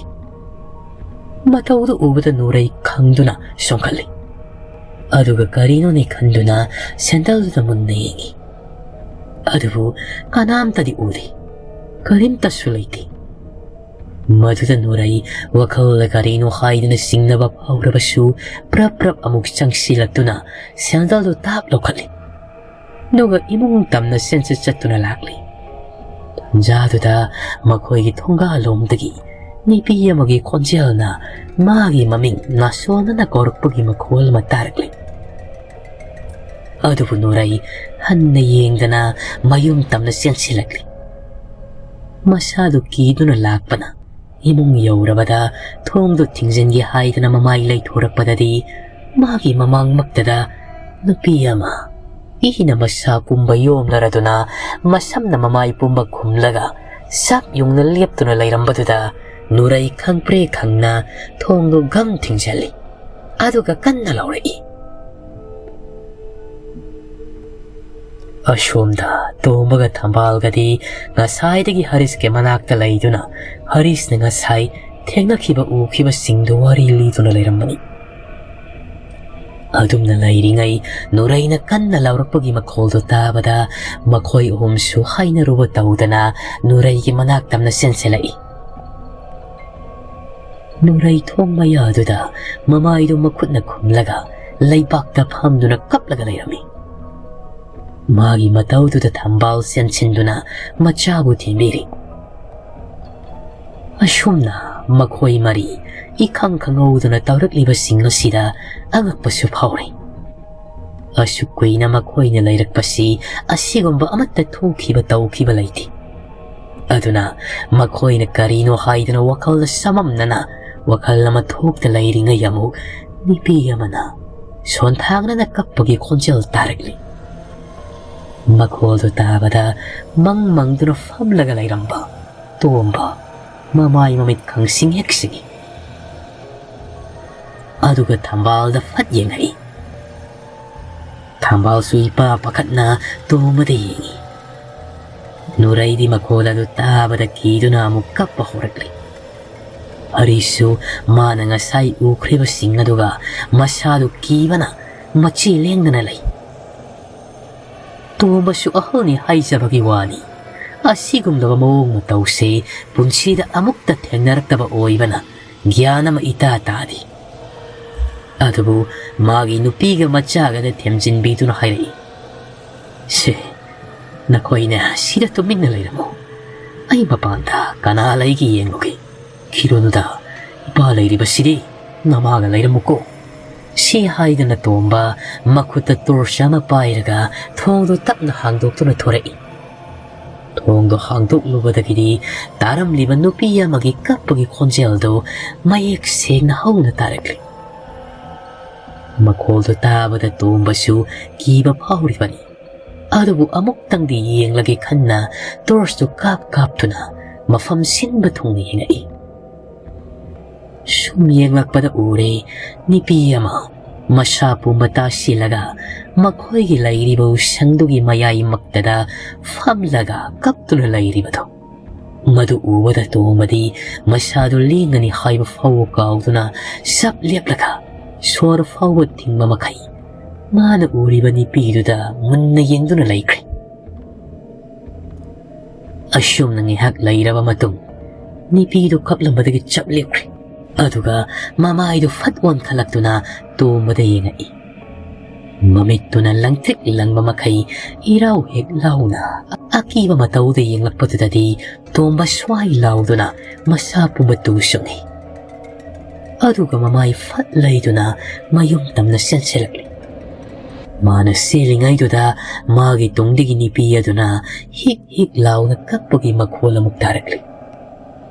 ꯃꯇꯧꯗꯨ ꯎꯕꯗ ꯅꯨꯔꯩ ꯈꯪꯗꯨꯅ ꯆꯣꯡꯈꯠꯂꯤ꯫ ꯑꯗꯨꯒ ꯀꯔꯤꯅꯣꯅꯦ ꯈꯟꯗꯨꯅ ꯁꯦꯟꯗꯜꯗꯨꯗ ꯃꯨꯟꯅ ꯌꯦꯡꯉꯤ꯫ ꯑꯗꯨꯕꯨ ꯀꯅꯥꯝꯇꯗꯤ ꯎꯗꯦ, ꯀꯔꯤꯝꯇꯁꯨ ꯂꯩꯇꯦ꯫ ꯃꯗꯨꯗ ꯅꯨꯔꯩ ꯋꯥꯈꯜꯗ ꯀꯔꯤꯅꯣ ꯍꯥꯏꯗꯨꯅ ꯆꯤꯡꯅꯕ ꯐꯥꯎꯔꯕꯁꯨ ꯄ꯭ꯔꯞ ꯄ꯭ꯔꯞ ꯑꯃꯨꯛ ꯆꯪꯁꯤꯜꯂꯛꯇꯨꯅ ꯁꯦꯟꯗꯜꯗꯨ ꯇꯥꯞ ꯂꯧꯈꯠꯂꯤ꯫ ꯑꯗꯨꯒ ꯏꯃꯨꯡ ꯇꯝꯅ ꯆꯦꯟꯆꯠ ꯆꯠꯇꯨꯅ ꯂꯥꯛꯂꯤ꯫ ꯇꯟꯖꯥꯗꯨꯗ ꯃꯈꯣꯏꯒꯤ ꯊꯣꯡꯒꯥꯜꯂꯣꯝꯗꯒꯤ ꯅꯨꯄꯤ ꯑꯃꯒꯤ ꯈꯣꯟꯖꯦꯜꯅ ꯃꯥꯒꯤ ꯃꯃꯤꯡ ꯅꯥꯁꯣꯟꯅꯅ ꯀꯧꯔꯛꯄꯒꯤ ꯃꯈꯣꯜ ꯑꯃ ꯇꯥꯔꯛꯂꯤ꯫ ꯑꯗꯨꯕꯨ ꯅꯨꯔꯩ ꯍꯟꯅ ꯌꯦꯡꯗꯅ ꯃꯌꯨꯝ ꯇꯝꯅ ꯆꯦꯟꯁꯤꯜꯂꯛꯂꯤ꯫ ꯃꯁꯥꯗꯨ ꯀꯤꯗꯨꯅ ꯂꯥꯛꯄꯅ ꯏꯃꯨꯡ ꯌꯧꯔꯕꯗ ꯊꯣꯡꯗꯨ ꯊꯤꯡꯖꯤꯟꯒꯦ ꯍꯥꯏꯗꯅ ꯃꯃꯥꯏ ꯂꯩꯊꯣꯔꯛꯄꯗꯗꯤ ꯃꯥꯒꯤ ꯃꯃꯥꯡꯃꯛꯇꯗ ꯅꯨꯄꯤ ꯑꯃ ꯏꯅ ꯃꯁꯥ ꯄꯨꯝꯕ ꯌꯣꯝꯅꯔꯗꯨꯅ ꯃꯁꯝꯅ ꯃꯃꯥꯏ ꯄꯨꯝꯕ ꯈꯨꯝꯂꯒ ꯆꯞ ꯌꯨꯡꯅ ꯂꯦꯞꯇꯨꯅ ꯂꯩꯔꯝꯕꯗꯨꯗ ꯅꯨꯔꯩ ꯈꯪꯄ꯭ꯔꯦ ꯈꯪꯅ ꯊꯣꯡꯗꯨ ꯒꯝ ꯊꯤꯡꯖꯤꯜꯂꯤ꯫ ꯑꯗꯨꯒ ꯀꯟꯅ ꯂꯥꯎꯔꯛꯏ꯫ ꯑꯁꯣꯝꯗ ꯇꯣꯝꯕꯒ ꯊꯝꯕꯥꯜꯒꯗꯤ ꯉꯁꯥꯏꯗꯒꯤ ꯍꯔꯤꯁꯀꯤ ꯃꯅꯥꯛꯇ ꯂꯩꯗꯨꯅ ꯍꯔꯤꯁꯅ ꯉꯁꯥꯏ ꯊꯦꯡꯅꯈꯤꯕ ꯎꯈꯤꯕꯁꯤꯡꯗꯨ ꯋꯥꯔꯤ ꯂꯤꯗꯨꯅ ꯂꯩꯔꯝꯕꯅꯤ꯫ ꯑꯗꯨꯝꯅ ꯂꯩꯔꯤꯉꯩ ꯅꯨꯔꯩꯅ ꯀꯟꯅ ꯂꯥꯎꯔꯛꯄꯒꯤ ꯃꯈꯣꯜꯗꯨ ꯇꯥꯕꯗ ꯃꯈꯣꯏ ꯑꯍꯨꯝꯁꯨ ꯍꯥꯏꯅꯔꯨꯕ ꯇꯧꯗꯅ ꯅꯨꯔꯩꯒꯤ ꯃꯅꯥꯛ ꯇꯝꯅ ꯆꯦꯟꯁꯤꯜꯂꯛꯏ꯫ ꯅꯨꯔꯩ ꯊꯣꯡ ꯃꯌꯥꯗꯨꯗ ꯃꯃꯥꯏꯗꯨ ꯃꯈꯨꯠꯅ ꯈꯨꯝꯂꯒ ꯂꯩꯕꯥꯛꯇ ꯐꯝꯗꯨꯅ ꯀꯞꯂꯒ ꯂꯩꯔꯝꯃꯤ꯫ ꯃꯥꯒꯤ ꯃꯇꯧꯗꯨꯗ ꯊꯝꯕꯥꯜ ꯆꯦꯟꯁꯤꯟꯗꯨꯅ ꯃꯆꯥꯕꯨ ꯊꯦꯝꯕꯤꯔꯤ꯫ ꯑꯁꯨꯝꯅ ꯃꯈꯣꯏ ꯃꯔꯤ ꯏꯈꯪ ꯈꯪꯍꯧꯗꯅ ꯇꯧꯔꯛꯂꯤꯕꯁꯤꯡ ꯑꯁꯤꯗ ꯑꯉꯛꯄꯁꯨ ꯐꯥꯎꯔꯤ꯫ ꯑꯁꯨꯛ ꯀꯨꯏꯅ ꯃꯈꯣꯏꯅ ꯂꯩꯔꯛꯄꯁꯤ ꯑꯁꯤꯒꯨꯝꯕ ꯑꯃꯠꯇ ꯊꯣꯛꯈꯤꯕ ꯇꯧꯈꯤꯕ ꯂꯩꯇꯦ꯫ ꯑꯗꯨꯅ ꯃꯈꯣꯏꯅ ꯀꯔꯤꯅꯣ ꯍꯥꯏꯗꯅ ꯋꯥꯈꯜꯗ ꯆꯃꯝꯅꯅ ꯋꯥꯈꯜ ꯑꯃ ꯊꯣꯛꯇ ꯂꯩꯔꯤꯉꯩ ꯑꯃꯨꯛ ꯅꯨꯄꯤ ꯑꯃꯅ ꯁꯣꯟꯊꯥꯡꯅꯅ ꯀꯞꯄꯒꯤ ꯈꯣꯟꯖꯦꯜ ꯇꯥꯔꯛꯂꯤ꯫ ꯃꯈꯣꯜꯗꯨ ꯇꯥꯕꯗ ꯃꯪ ꯃꯪꯗꯨꯅ ꯐꯝꯂꯒ ꯂꯩꯔꯝꯕ ꯇꯣꯝꯕ ꯃꯃꯥꯏ ꯃꯃꯤꯠ ꯈꯪꯁꯤꯡ ꯍꯦꯛ ꯁꯤꯡꯏ꯫ ꯑꯗꯨꯒ ꯊꯝꯕꯥꯜꯗ ꯐꯠ ꯌꯦꯡꯉꯛꯏ꯫ ꯊꯝꯕꯥꯜꯁꯨ ꯏꯄꯥ ꯄꯥꯈꯠꯅ ꯇꯣꯝꯕꯗ ꯌꯦꯡꯏ꯫ ꯅꯨꯔꯩꯗꯤ ꯃꯈꯣꯜ ꯑꯗꯨ ꯇꯥꯕꯗ ꯀꯤꯗꯨꯅ ꯑꯃꯨꯛ ꯀꯞꯄ ꯍꯧꯔꯛꯂꯤ꯫ ꯍꯔꯤꯁꯁꯨ ꯃꯥꯅ ꯉꯁꯥꯏ ꯎꯈ꯭ꯔꯤꯕꯁꯤꯡ ꯑꯗꯨꯒ ꯃꯁꯥꯗꯨ ꯀꯤꯕꯅ ꯃꯆꯤ ꯂꯦꯡꯗꯅ ꯂꯩ꯫ ꯇꯣꯝꯕꯁꯨ ꯑꯍꯜꯅꯤ ꯍꯥꯏꯖꯕꯒꯤ ꯋꯥꯅꯤ꯫ ꯑꯁꯤꯒꯨꯝꯂꯕ ꯃꯑꯣꯡ ꯃꯇꯧꯁꯦ ꯄꯨꯟꯁꯤꯗ ꯑꯃꯨꯛꯇ ꯊꯦꯡꯅꯔꯛꯇꯕ ꯑꯣꯏꯕꯅ ꯒ꯭ꯌꯥꯟ ꯑꯃ ꯏꯇꯥ ꯇꯥꯗꯦ꯫ ꯑꯗꯨꯕꯨ ꯃꯥꯒꯤ ꯅꯨꯄꯤꯒ ꯃꯆꯥꯒꯗ ꯊꯦꯝꯖꯤꯟꯕꯤꯗꯨꯅ ꯍꯥꯏꯔꯛꯏ, "ꯁꯦ, ꯅꯈꯣꯏꯅ ꯁꯤꯗ ꯇꯨꯃꯤꯟꯅ ꯂꯩꯔꯝꯃꯨ꯫ "ꯑꯩ ꯃꯄꯥꯟꯗ ꯀꯅꯥ ꯂꯩꯒꯦ ꯌꯦꯡꯂꯨꯒꯦ꯫ ꯈꯤꯔꯨꯅꯨꯗ, ꯏꯄꯥ ꯂꯩꯔꯤꯕꯁꯤꯗꯤ, ꯅꯃꯥꯒ ꯂꯩꯔꯝꯃꯨꯀꯣ"꯫ ꯁꯤ ꯍꯥꯏꯗꯅ ꯇꯣꯝꯕ ꯃꯈꯨꯠꯇ ꯇꯣꯔꯆ ꯑꯃ ꯄꯥꯏꯔꯒ ꯊꯣꯡꯗꯣ ꯇꯞꯅ ꯍꯥꯡꯗꯣꯛꯇꯨꯅ ꯊꯣꯔꯛꯏ꯫ ꯊꯣꯡꯗꯣ ꯍꯥꯡꯗꯣꯛꯂꯨꯕꯗꯒꯤꯗꯤ ꯇꯥꯔꯝꯂꯤꯕ ꯅꯨꯄꯤ ꯑꯃꯒꯤ ꯀꯞꯄꯒꯤ ꯈꯣꯟꯖꯦꯜꯗꯨ ꯃꯌꯦꯛ ꯁꯦꯡꯅ ꯍꯧꯅ ꯇꯥꯔꯛꯂꯤ꯫ ꯃꯈꯣꯜꯗꯨ ꯇꯥꯕꯗ ꯇꯣꯝꯕꯁꯨ ꯀꯤꯕ ꯐꯥꯎꯔꯤꯕꯅꯤ꯫ ꯑꯗꯨꯕꯨ ꯑꯃꯨꯛꯇꯪꯗꯤ ꯌꯦꯡꯂꯒꯦ ꯈꯟꯅ ꯇꯣꯔꯆꯇꯨ ꯀꯥꯞ ꯀꯥꯞꯇꯨꯅ ꯃꯐꯝ ꯁꯤꯟꯕ ꯊꯨꯡꯅ ꯌꯦꯡꯉꯛꯏ꯫ ꯁꯨꯝ ꯌꯦꯡꯂꯛꯄꯗ ꯎꯔꯦ, ꯅꯨꯄꯤ ꯑꯃ ꯃꯁꯥ ꯄꯨꯝꯕ ꯇꯥꯁꯤꯜꯂꯒ ꯃꯈꯣꯏꯒꯤ ꯂꯩꯔꯤꯕ ꯎꯁꯪꯗꯨꯒꯤ ꯃꯌꯥꯏꯃꯛꯇꯗ ꯐꯝꯂꯒ ꯀꯞꯇꯨꯅ ꯂꯩꯔꯤꯕꯗꯨ꯫ ꯃꯗꯨ ꯎꯕꯗ ꯇꯣꯝꯕꯗꯤ ꯃꯁꯥꯗꯨ ꯂꯦꯡꯒꯅꯤ ꯍꯥꯏꯕ ꯐꯥꯎꯕ ꯀꯥꯎꯗꯨꯅ ꯆꯞ ꯂꯦꯞꯂꯒ ꯁꯣꯔ ꯐꯥꯎꯕ ꯊꯤꯡꯕ ꯃꯈꯩ ꯃꯥꯅ ꯎꯔꯤꯕ ꯅꯨꯄꯤꯗꯨꯗ ꯃꯨꯟꯅ ꯌꯦꯡꯗꯨꯅ ꯂꯩꯈ꯭ꯔꯦ꯫ ꯑꯁꯨꯝꯅ ꯉꯥꯏꯍꯥꯛ ꯂꯩꯔꯕ ꯃꯇꯨꯡ, ꯅꯨꯄꯤꯗꯨ ꯀꯞꯂꯝꯕꯗꯒꯤ ꯆꯞ ꯂꯦꯞꯈ꯭ꯔꯦ꯫ ꯑꯗꯨꯒ ꯃꯃꯥꯏꯗꯨ ꯐꯠ ꯑꯣꯟꯈꯠꯂꯛꯇꯨꯅ ꯇꯣꯝꯕꯗ ꯌꯦꯡꯉꯛꯏ꯫ ꯃꯃꯤꯠꯇꯨꯅ ꯂꯪꯇ꯭ꯔꯤꯛ ꯂꯪꯕ ꯃꯈꯩ ꯏꯔꯥꯎ ꯍꯦꯛ ꯂꯥꯎꯅ ꯑꯀꯤꯕ ꯃꯇꯧꯗ ꯌꯦꯡꯂꯛꯄꯗꯨꯗꯗꯤ ꯇꯣꯝꯕ ꯁ꯭ꯋꯥꯏ ꯂꯥꯎꯗꯨꯅ ꯃꯁꯥ ꯄꯨꯝꯕ ꯇꯨ ꯆꯨꯡꯏ꯫ ꯑꯗꯨꯒ ꯃꯃꯥꯏ ꯐꯠ ꯂꯩꯗꯨꯅ ꯃꯌꯨꯝ ꯇꯝꯅ ꯆꯦꯟꯁꯤꯜꯂꯛꯂꯤ꯫ ꯃꯥꯅ ꯆꯦꯜꯂꯤꯉꯩꯗꯨꯗ ꯃꯥꯒꯤ ꯇꯨꯡꯗꯒꯤ ꯅꯨꯄꯤ ꯑꯗꯨꯅ ꯍꯤꯛ ꯍꯤꯛ ꯂꯥꯎꯅ ꯀꯞꯄꯒꯤ ꯃꯈꯣꯜ ꯑꯃꯨꯛ ꯇꯥꯔꯛꯂꯤ꯫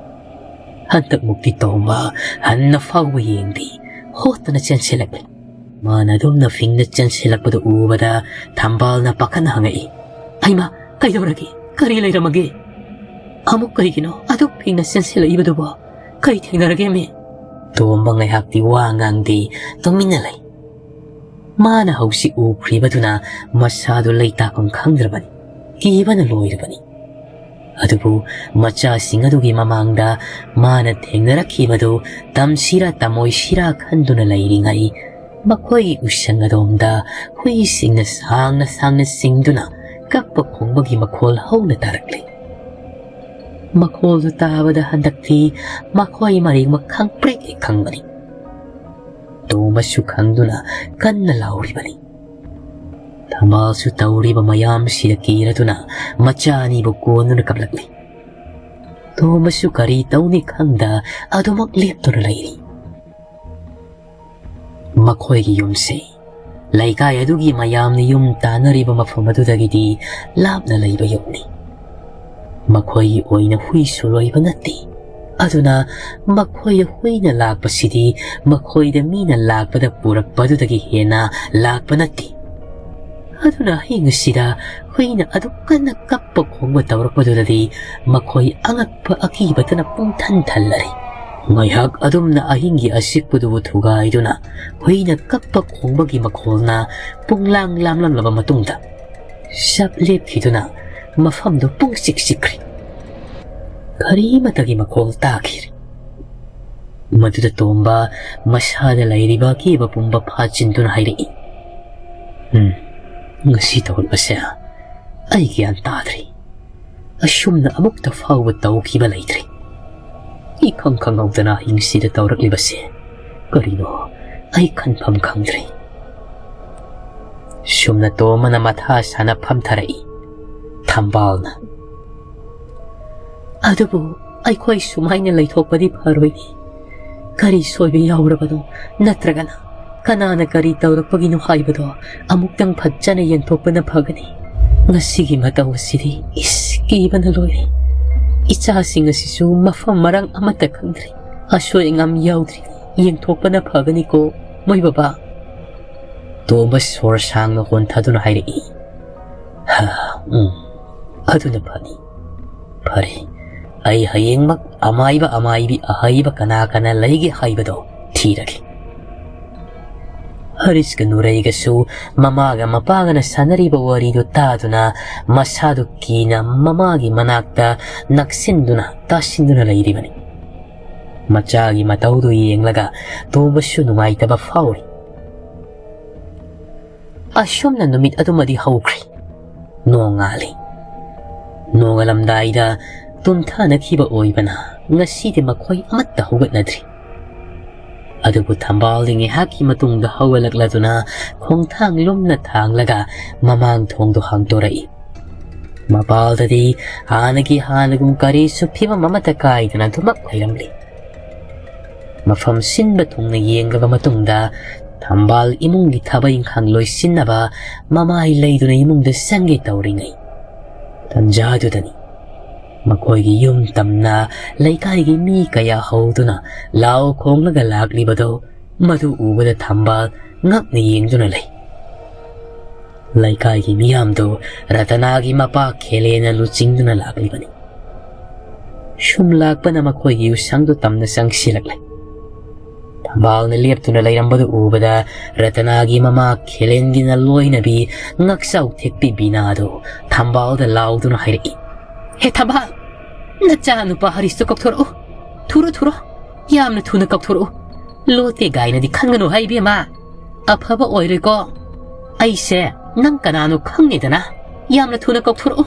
ꯍꯟꯗꯛꯃꯨꯛꯇꯤ ꯇꯣꯝꯕ ꯍꯟꯅ ꯐꯥꯎꯕ ꯌꯦꯡꯗꯦ, ꯍꯣꯠꯇꯅ ꯆꯦꯟꯁꯤꯜꯂꯛꯂꯤ꯫ ꯃꯥꯅ ꯑꯗꯨꯝꯅ ꯐꯤꯡꯅ ꯆꯦꯟꯁꯤꯜꯂꯛꯄꯗꯨ ꯎꯕꯗ ꯊꯝꯕꯥꯜꯅ ꯄꯥꯈꯠꯅ ꯍꯪꯉꯛꯏ, "ꯍꯩꯃꯥ, ꯀꯩꯗꯧꯔꯒꯦ? ꯀꯔꯤ ꯂꯩꯔꯝꯃꯒꯦ? ꯑꯃꯨꯛ ꯀꯩꯒꯤꯅꯣ ꯑꯗꯨꯛ ꯐꯤꯡꯅ ꯆꯦꯟꯁꯤꯜꯂꯛꯏꯕꯗꯨꯕꯣ? ꯀꯩ ꯊꯦꯡꯅꯔꯒꯦꯃꯤ?" ꯇꯣꯝꯕ ꯉꯥꯏꯍꯥꯛꯇꯤ ꯋꯥ ꯉꯥꯡꯗꯦ, ꯇꯨꯃꯤꯟꯅ ꯂꯩ꯫ ꯃꯥꯅ ꯍꯧꯖꯤꯛ ꯎꯈ꯭ꯔꯤꯕꯗꯨꯅ ꯃꯁꯥꯗꯨ ꯂꯩꯇꯥꯐꯝ ꯈꯪꯗ꯭ꯔꯕꯅꯤ꯫ ꯀꯤꯕꯅ ꯂꯣꯏꯔꯕꯅꯤ꯫ ꯑꯗꯨꯕꯨ ꯃꯆꯥꯁꯤꯡ ꯑꯗꯨꯒꯤ ꯃꯃꯥꯡꯗ ꯃꯥꯅ ꯊꯦꯡꯅꯔꯛꯈꯤꯕꯗꯨ ꯇꯝꯁꯤꯔꯥ ꯇꯝꯃꯣꯏꯁꯤꯔꯥ ꯈꯟꯗꯨꯅ ꯂꯩꯔꯤꯉꯩ, ꯃꯈꯣꯏꯒꯤ ꯎꯁꯪ ꯑꯗꯣꯝꯗ ꯍꯨꯏꯁꯤꯡꯅ ꯁꯥꯡꯅ ꯁꯥꯡꯅ ꯆꯤꯡꯗꯨꯅ ꯀꯞꯄ ꯈꯣꯡꯕꯒꯤ ꯃꯈꯣꯜ ꯍꯧꯅ ꯇꯥꯔꯛꯂꯤ꯫ ꯃꯈꯣꯜꯗꯨ ꯇꯥꯕꯗ ꯍꯟꯗꯛꯇꯤ ꯃꯈꯣꯏ ꯃꯔꯤꯃꯛ ꯈꯪꯄ꯭ꯔꯦꯛ ꯍꯦꯛ ꯈꯪꯕꯅꯤ꯫ ꯇꯣꯝꯕꯁꯨ ꯈꯪꯗꯨꯅ ꯀꯟꯅ ꯂꯥꯎꯔꯤꯕꯅꯤ꯫ ꯊꯝꯕꯥꯜꯁꯨ ꯇꯧꯔꯤꯕ ꯃꯌꯥꯝꯁꯤꯗ ꯀꯤꯔꯗꯨꯅ ꯃꯆꯥ ꯑꯅꯤꯕꯨ ꯀꯣꯟꯗꯨꯅ ꯀꯞꯂꯛꯂꯤ꯫ ꯇꯣꯝꯕꯁꯨ ꯀꯔꯤ ꯇꯧꯅꯤ ꯈꯪꯗ ꯑꯗꯨꯃꯛ ꯂꯦꯞꯇꯨꯅ ꯂꯩꯔꯤ꯫ ꯃꯈꯣꯏꯒꯤ ꯌꯨꯝꯁꯤ ꯂꯩꯀꯥꯏ ꯑꯗꯨꯒꯤ ꯃꯌꯥꯝꯅ ꯌꯨꯝ ꯇꯥꯟꯅꯔꯤꯕ ꯃꯐꯝ ꯑꯗꯨꯗꯒꯤꯗꯤ ꯂꯥꯞꯅ ꯂꯩꯕ ꯌꯨꯝꯅꯤ꯫ ꯃꯈꯣꯏꯒꯤ ꯑꯣꯏꯅ ꯍꯨꯏꯁꯨ ꯂꯣꯏꯕ ꯅꯠꯇꯦ꯫ ꯑꯗꯨꯅ ꯃꯈꯣꯏꯗ ꯍꯨꯏꯅ ꯂꯥꯛꯄꯁꯤꯗꯤ ꯃꯈꯣꯏꯗ ꯃꯤꯅ ꯂꯥꯛꯄꯗ ꯄꯨꯔꯛꯄ ꯑꯗꯨꯗꯒꯤ ꯍꯦꯟꯅ ꯂꯥꯛꯄ ꯅꯠꯇꯦ꯫ ꯑꯗꯨꯅ ꯑꯍꯤꯡ ꯑꯁꯤꯗ ꯍꯨꯏꯅ ꯑꯗꯨꯛ ꯀꯟꯅ ꯀꯞꯄ ꯈꯣꯡꯕ ꯇꯧꯔꯛꯄꯗꯨꯗꯗꯤ ꯃꯈꯣꯏ ꯑꯉꯛꯄ ꯑꯀꯤꯕꯇꯅ ꯄꯨꯡꯊꯟ ꯊꯜꯂꯔꯦ꯫ ꯉꯥꯏꯍꯥꯛ ꯑꯗꯨꯝꯅ ꯑꯍꯤꯡꯒꯤ ꯑꯆꯤꯛꯄꯗꯨꯕꯨ ꯊꯨꯒꯥꯏꯗꯨꯅ ꯍꯨꯏꯅ ꯀꯞꯄ ꯈꯣꯡꯕꯒꯤ ꯃꯈꯣꯜꯅ ꯄꯨꯡꯂꯥꯡ ꯂꯥꯝꯂꯝꯂꯕ ꯃꯇꯨꯡꯗ ꯆꯞ ꯂꯦꯞꯈꯤꯗꯨꯅ ꯃꯐꯝꯗꯨ ꯄꯨꯡꯆꯤꯛ ꯆꯤꯛꯈ꯭ꯔꯦ꯫ ꯀꯔꯤꯃꯇꯒꯤ ꯃꯈꯣꯜ ꯇꯥꯈꯤꯗ꯭ꯔꯦ꯫ ꯃꯗꯨꯗ ꯇꯣꯝꯕ ꯃꯁꯥꯗ ꯂꯩꯔꯤꯕ ꯑꯀꯤꯕ ꯄꯨꯝꯕ ꯐꯥꯖꯤꯟꯗꯨꯅ ꯍꯥꯏꯔꯛꯏ, "ꯎꯝ, ꯉꯁꯤ ꯇꯧꯔꯤꯕꯁꯦ ꯑꯩ ꯒ꯭ꯌꯥꯟ ꯇꯥꯗ꯭ꯔꯦ꯫ ꯑꯁꯨꯝꯅ ꯑꯃꯨꯛꯇ ꯐꯥꯎꯕ ꯇꯧꯈꯤꯕ ꯂꯩꯇ꯭ꯔꯦ꯫ ꯏꯈꯪ ꯈꯪꯍꯧꯗꯅ ꯑꯍꯤꯡꯁꯤꯗ ꯇꯧꯔꯛꯂꯤꯕꯁꯦ ꯀꯔꯤꯅꯣ ꯑꯩ ꯈꯟꯐꯝ ꯈꯪꯗ꯭ꯔꯦ꯫" ꯁꯨꯝꯅ ꯇꯣꯝꯕꯅ ꯃꯊꯥ ꯁꯥꯅ ꯐꯝꯊꯔꯛꯏ꯫ ꯊꯝꯕꯥꯜꯅ, "ꯑꯗꯨꯕꯨ ꯑꯩꯈꯣꯏ ꯁꯨꯃꯥꯏꯅ ꯂꯩꯊꯣꯛꯄꯗꯤ ꯐꯔꯣꯏꯅꯦ꯫ ꯀꯔꯤ ꯁꯣꯏꯕ ꯌꯥꯎꯔꯕꯅꯣ? ꯅꯠꯇ꯭ꯔꯒꯅ ꯀꯅꯥꯅ ꯀꯔꯤ ꯇꯧꯔꯛꯄꯒꯤꯅꯣ ꯍꯥꯏꯕꯗꯣ ꯑꯃꯨꯛꯇꯪ ꯐꯖꯅ ꯌꯦꯡꯊꯣꯛꯄꯅ ꯐꯒꯅꯤ꯫ ꯉꯁꯤꯒꯤ ꯃꯇꯧ ꯑꯁꯤꯗꯤ ꯏꯁ ꯀꯤꯕꯅ ꯂꯣꯏꯔꯦ꯫ ꯏꯆꯥꯁꯤꯡ ꯑꯁꯤꯁꯨ ꯃꯐꯝ ꯃꯔꯥꯡ ꯑꯃꯠꯇ ꯈꯪꯗ꯭ꯔꯦ꯫ ꯑꯁꯣꯏ ꯑꯉꯥꯝ ꯌꯥꯎꯗ꯭ꯔꯤ꯫ ꯌꯦꯡꯊꯣꯛꯄꯅ ꯐꯒꯅꯤꯀꯣ, ꯃꯣꯏ ꯕꯕꯥ?" ꯇꯣꯝꯕ ꯁꯣꯔ ꯁꯥꯡꯅ ꯍꯣꯟꯊꯗꯨꯅ ꯍꯥꯏꯔꯛꯏ꯫ "ꯍꯥ, ꯎꯝ, ꯑꯗꯨꯅ ꯐꯅꯤ꯫ ꯐꯔꯦ, ꯑꯩ ꯍꯌꯦꯡꯃꯛ ꯑꯃꯥꯏꯕ ꯑꯃꯥꯏꯕꯤ ꯑꯍꯩꯕ ꯀꯅꯥ ꯀꯅꯥ ꯂꯩꯒꯦ ꯍꯥꯏꯕꯗꯣ ꯊꯤꯔꯒꯦ꯫" ꯍꯔꯤꯁꯀ ꯅꯨꯔꯩꯒꯁꯨ ꯃꯃꯥꯒ ꯃꯄꯥꯒꯅ ꯁꯥꯟꯅꯔꯤꯕ ꯋꯥꯔꯤꯗꯨ ꯇꯥꯗꯨꯅ ꯃꯁꯥꯗꯨ ꯀꯤꯅ ꯃꯃꯥꯒꯤ ꯃꯅꯥꯛꯇ ꯅꯛꯁꯤꯟꯗꯨꯅ ꯇꯥꯁꯤꯟꯗꯨꯅ ꯂꯩꯔꯤꯕꯅꯤ꯫ ꯃꯆꯥꯒꯤ ꯃꯇꯧꯗꯨ ꯌꯦꯡꯂꯒ ꯇꯣꯝꯕꯁꯨ ꯅꯨꯡꯉꯥꯏꯇꯕ ꯐꯥꯎꯔꯤ꯫ ꯑꯁꯨꯝꯅ ꯅꯨꯃꯤꯠ ꯑꯗꯨꯃꯗꯤ ꯍꯧꯈ꯭ꯔꯦ꯫ ꯅꯣꯡꯉꯥꯜꯂꯤ꯫ ꯅꯣꯡꯉꯥꯜꯂꯝꯗꯥꯏꯗ ꯇꯨꯝꯊꯅꯈꯤꯕ ꯑꯣꯏꯕꯅ ꯉꯁꯤꯗꯤ ꯃꯈꯣꯏ ꯑꯃꯠꯇ ꯍꯧꯒꯠꯅꯗ꯭ꯔꯤ꯫ ꯑꯗꯨꯕꯨ ꯊꯝꯕꯥꯜꯗꯤ ꯉꯥꯏꯍꯥꯛꯀꯤ ꯃꯇꯨꯡꯗ ꯍꯧꯒꯠꯂꯛꯂꯗꯨꯅ ꯈꯣꯡꯊꯥꯡ ꯂꯨꯝꯅ ꯊꯥꯡꯂꯒ ꯃꯃꯥꯡ ꯊꯣꯡꯗꯨ ꯍꯥꯡꯗꯣꯔꯛꯏ꯫ ꯃꯄꯥꯜꯗꯗꯤ ꯍꯥꯟꯅꯒꯤ ꯍꯥꯟꯅꯒꯨꯝ ꯀꯔꯤꯁꯨ ꯐꯤꯕꯝ ꯑꯃꯠꯇ ꯀꯥꯏꯗꯅ ꯑꯗꯨꯃꯛ ꯂꯩꯔꯝꯂꯤ꯫ ꯃꯐꯝ ꯁꯤꯟꯕ ꯊꯨꯡꯅ ꯌꯦꯡꯂꯕ ꯃꯇꯨꯡꯗ ꯊꯝꯕꯥꯜ ꯏꯃꯨꯡꯒꯤ ꯊꯕꯛ ꯏꯪꯈꯥꯡ ꯂꯣꯏꯁꯤꯟꯅꯕ ꯃꯃꯥꯏ ꯂꯩꯗꯨꯅ ꯏꯃꯨꯡꯗ ꯆꯪꯒꯦ ꯇꯧꯔꯤꯉꯩ ꯇꯟꯖꯥꯗꯨꯗꯅꯤ ꯃꯈꯣꯏꯒꯤ ꯌꯨꯝ ꯇꯝꯅ ꯂꯩꯀꯥꯏꯒꯤ ꯃꯤ ꯀꯌꯥ ꯍꯧꯗꯨꯅ ꯂꯥꯎ ꯈꯣꯡꯂꯒ ꯂꯥꯛꯂꯤꯕꯗꯨ ꯃꯗꯨ ꯎꯕꯗ ꯊꯝꯕꯥꯜ ꯉꯛꯅ ꯌꯦꯡꯗꯨꯅ ꯂꯩ꯫ ꯂꯩꯀꯥꯏꯒꯤ ꯃꯤꯌꯥꯝꯗꯨ ꯔꯇꯅꯥꯒꯤ ꯃꯄꯥ ꯈꯦꯂꯦꯅ ꯂꯨꯆꯤꯡꯗꯨꯅ ꯂꯥꯛꯂꯤꯕꯅꯤ꯫ ꯁꯨꯝ ꯂꯥꯛꯄꯅ ꯃꯈꯣꯏꯒꯤ ꯌꯨꯁꯪꯗꯨ ꯇꯝꯅ ꯆꯪꯁꯤꯜꯂꯛꯂꯦ꯫ ꯊꯝꯕꯥꯜꯅ ꯂꯦꯞꯇꯨꯅ ꯂꯩꯔꯝꯕꯗꯨ ꯎꯕꯗ ꯔꯇꯅꯥꯒꯤ ꯃꯃꯥ ꯈꯦꯂꯦꯟꯒꯤ ꯅꯂꯣꯏꯅꯕꯤ ꯉꯛꯆꯥꯎ ꯊꯦꯛꯄꯤ ꯕꯤꯅꯥꯗꯨ ꯊꯝꯕꯥꯜꯗ ꯂꯥꯎꯗꯨꯅ ꯍꯥꯏꯔꯛꯏ, "ꯍꯦ ꯊꯝꯕꯥꯜ, ꯅꯆꯥ ꯅꯨꯄꯥ ꯍꯔꯤꯁꯇꯨ ꯀꯧꯊꯣꯔꯛꯎ꯫ ꯊꯨꯔꯣ, ꯊꯨꯔꯣ꯫ ꯌꯥꯝꯅ ꯊꯨꯅ ꯀꯧꯊꯣꯔꯛꯎ꯫ ꯂꯣꯠꯇꯦ ꯒꯥꯏꯅꯗꯤ ꯈꯟꯒꯅꯨ ꯍꯥꯏ ꯏꯕꯦꯝꯃ꯫ ꯑꯐꯕ ꯑꯣꯏꯔꯣꯏꯀꯣ꯫ ꯑꯩꯁꯦ ꯅꯪ ꯀꯅꯥꯅꯣ ꯈꯪꯉꯦꯗꯅ꯫ ꯌꯥꯝꯅ ꯊꯨꯅ ꯀꯧꯊꯣꯔꯛꯎ꯫"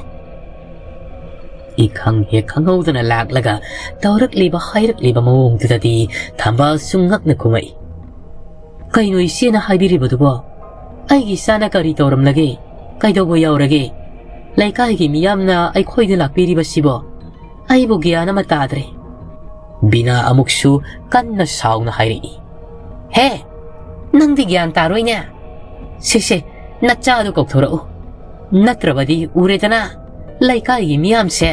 ꯏꯈꯪ ꯍꯦꯛ ꯈꯪꯍꯧꯗꯅ ꯂꯥꯛꯂꯒ ꯇꯧꯔꯛꯂꯤꯕ ꯍꯥꯏꯔꯛꯂꯤꯕ ꯃꯑꯣꯡꯗꯨꯗꯗꯤ ꯊꯝꯕꯥꯜꯁꯨ ꯉꯛꯅ ꯈꯨꯝꯃꯛꯏ, "ꯀꯩꯅꯣ ꯏꯆꯦꯅ ꯍꯥꯏꯕꯤꯔꯤꯕꯗꯨꯕꯣ? ꯑꯩꯒꯤ ꯏꯆꯥꯅ ꯀꯔꯤ ꯇꯧꯔꯝꯂꯒꯦ? ꯀꯩꯗꯧꯕ ꯌꯥꯎꯔꯒꯦ? ꯂꯩꯀꯥꯏꯒꯤ ꯃꯤꯌꯥꯝꯅ ꯑꯩꯈꯣꯏꯗ ꯂꯥꯛꯄꯤꯔꯤꯕꯁꯤꯕꯣ? ꯑꯩꯕꯨ ꯒ꯭ꯌꯥꯟ ꯑꯃ ꯇꯥꯗ꯭ꯔꯦ꯫" ꯕꯤꯅꯥ ꯑꯃꯨꯛꯁꯨ ꯀꯟꯅ ꯁꯥꯎꯅ ꯍꯥꯏꯔꯛꯏ, "ꯍꯦ, ꯅꯪꯗꯤ ꯒ꯭ꯌꯥꯟ ꯇꯥꯔꯣꯏꯅꯦ꯫ ꯁꯦ, ꯁꯦ, ꯅꯆꯥꯗꯨ ꯀꯧꯊꯣꯔꯛꯎ꯫ ꯅꯠꯇ꯭ꯔꯕꯗꯤ ꯎꯔꯦꯗꯅ, ꯂꯩꯀꯥꯏꯒꯤ ꯃꯤꯌꯥꯝꯁꯦ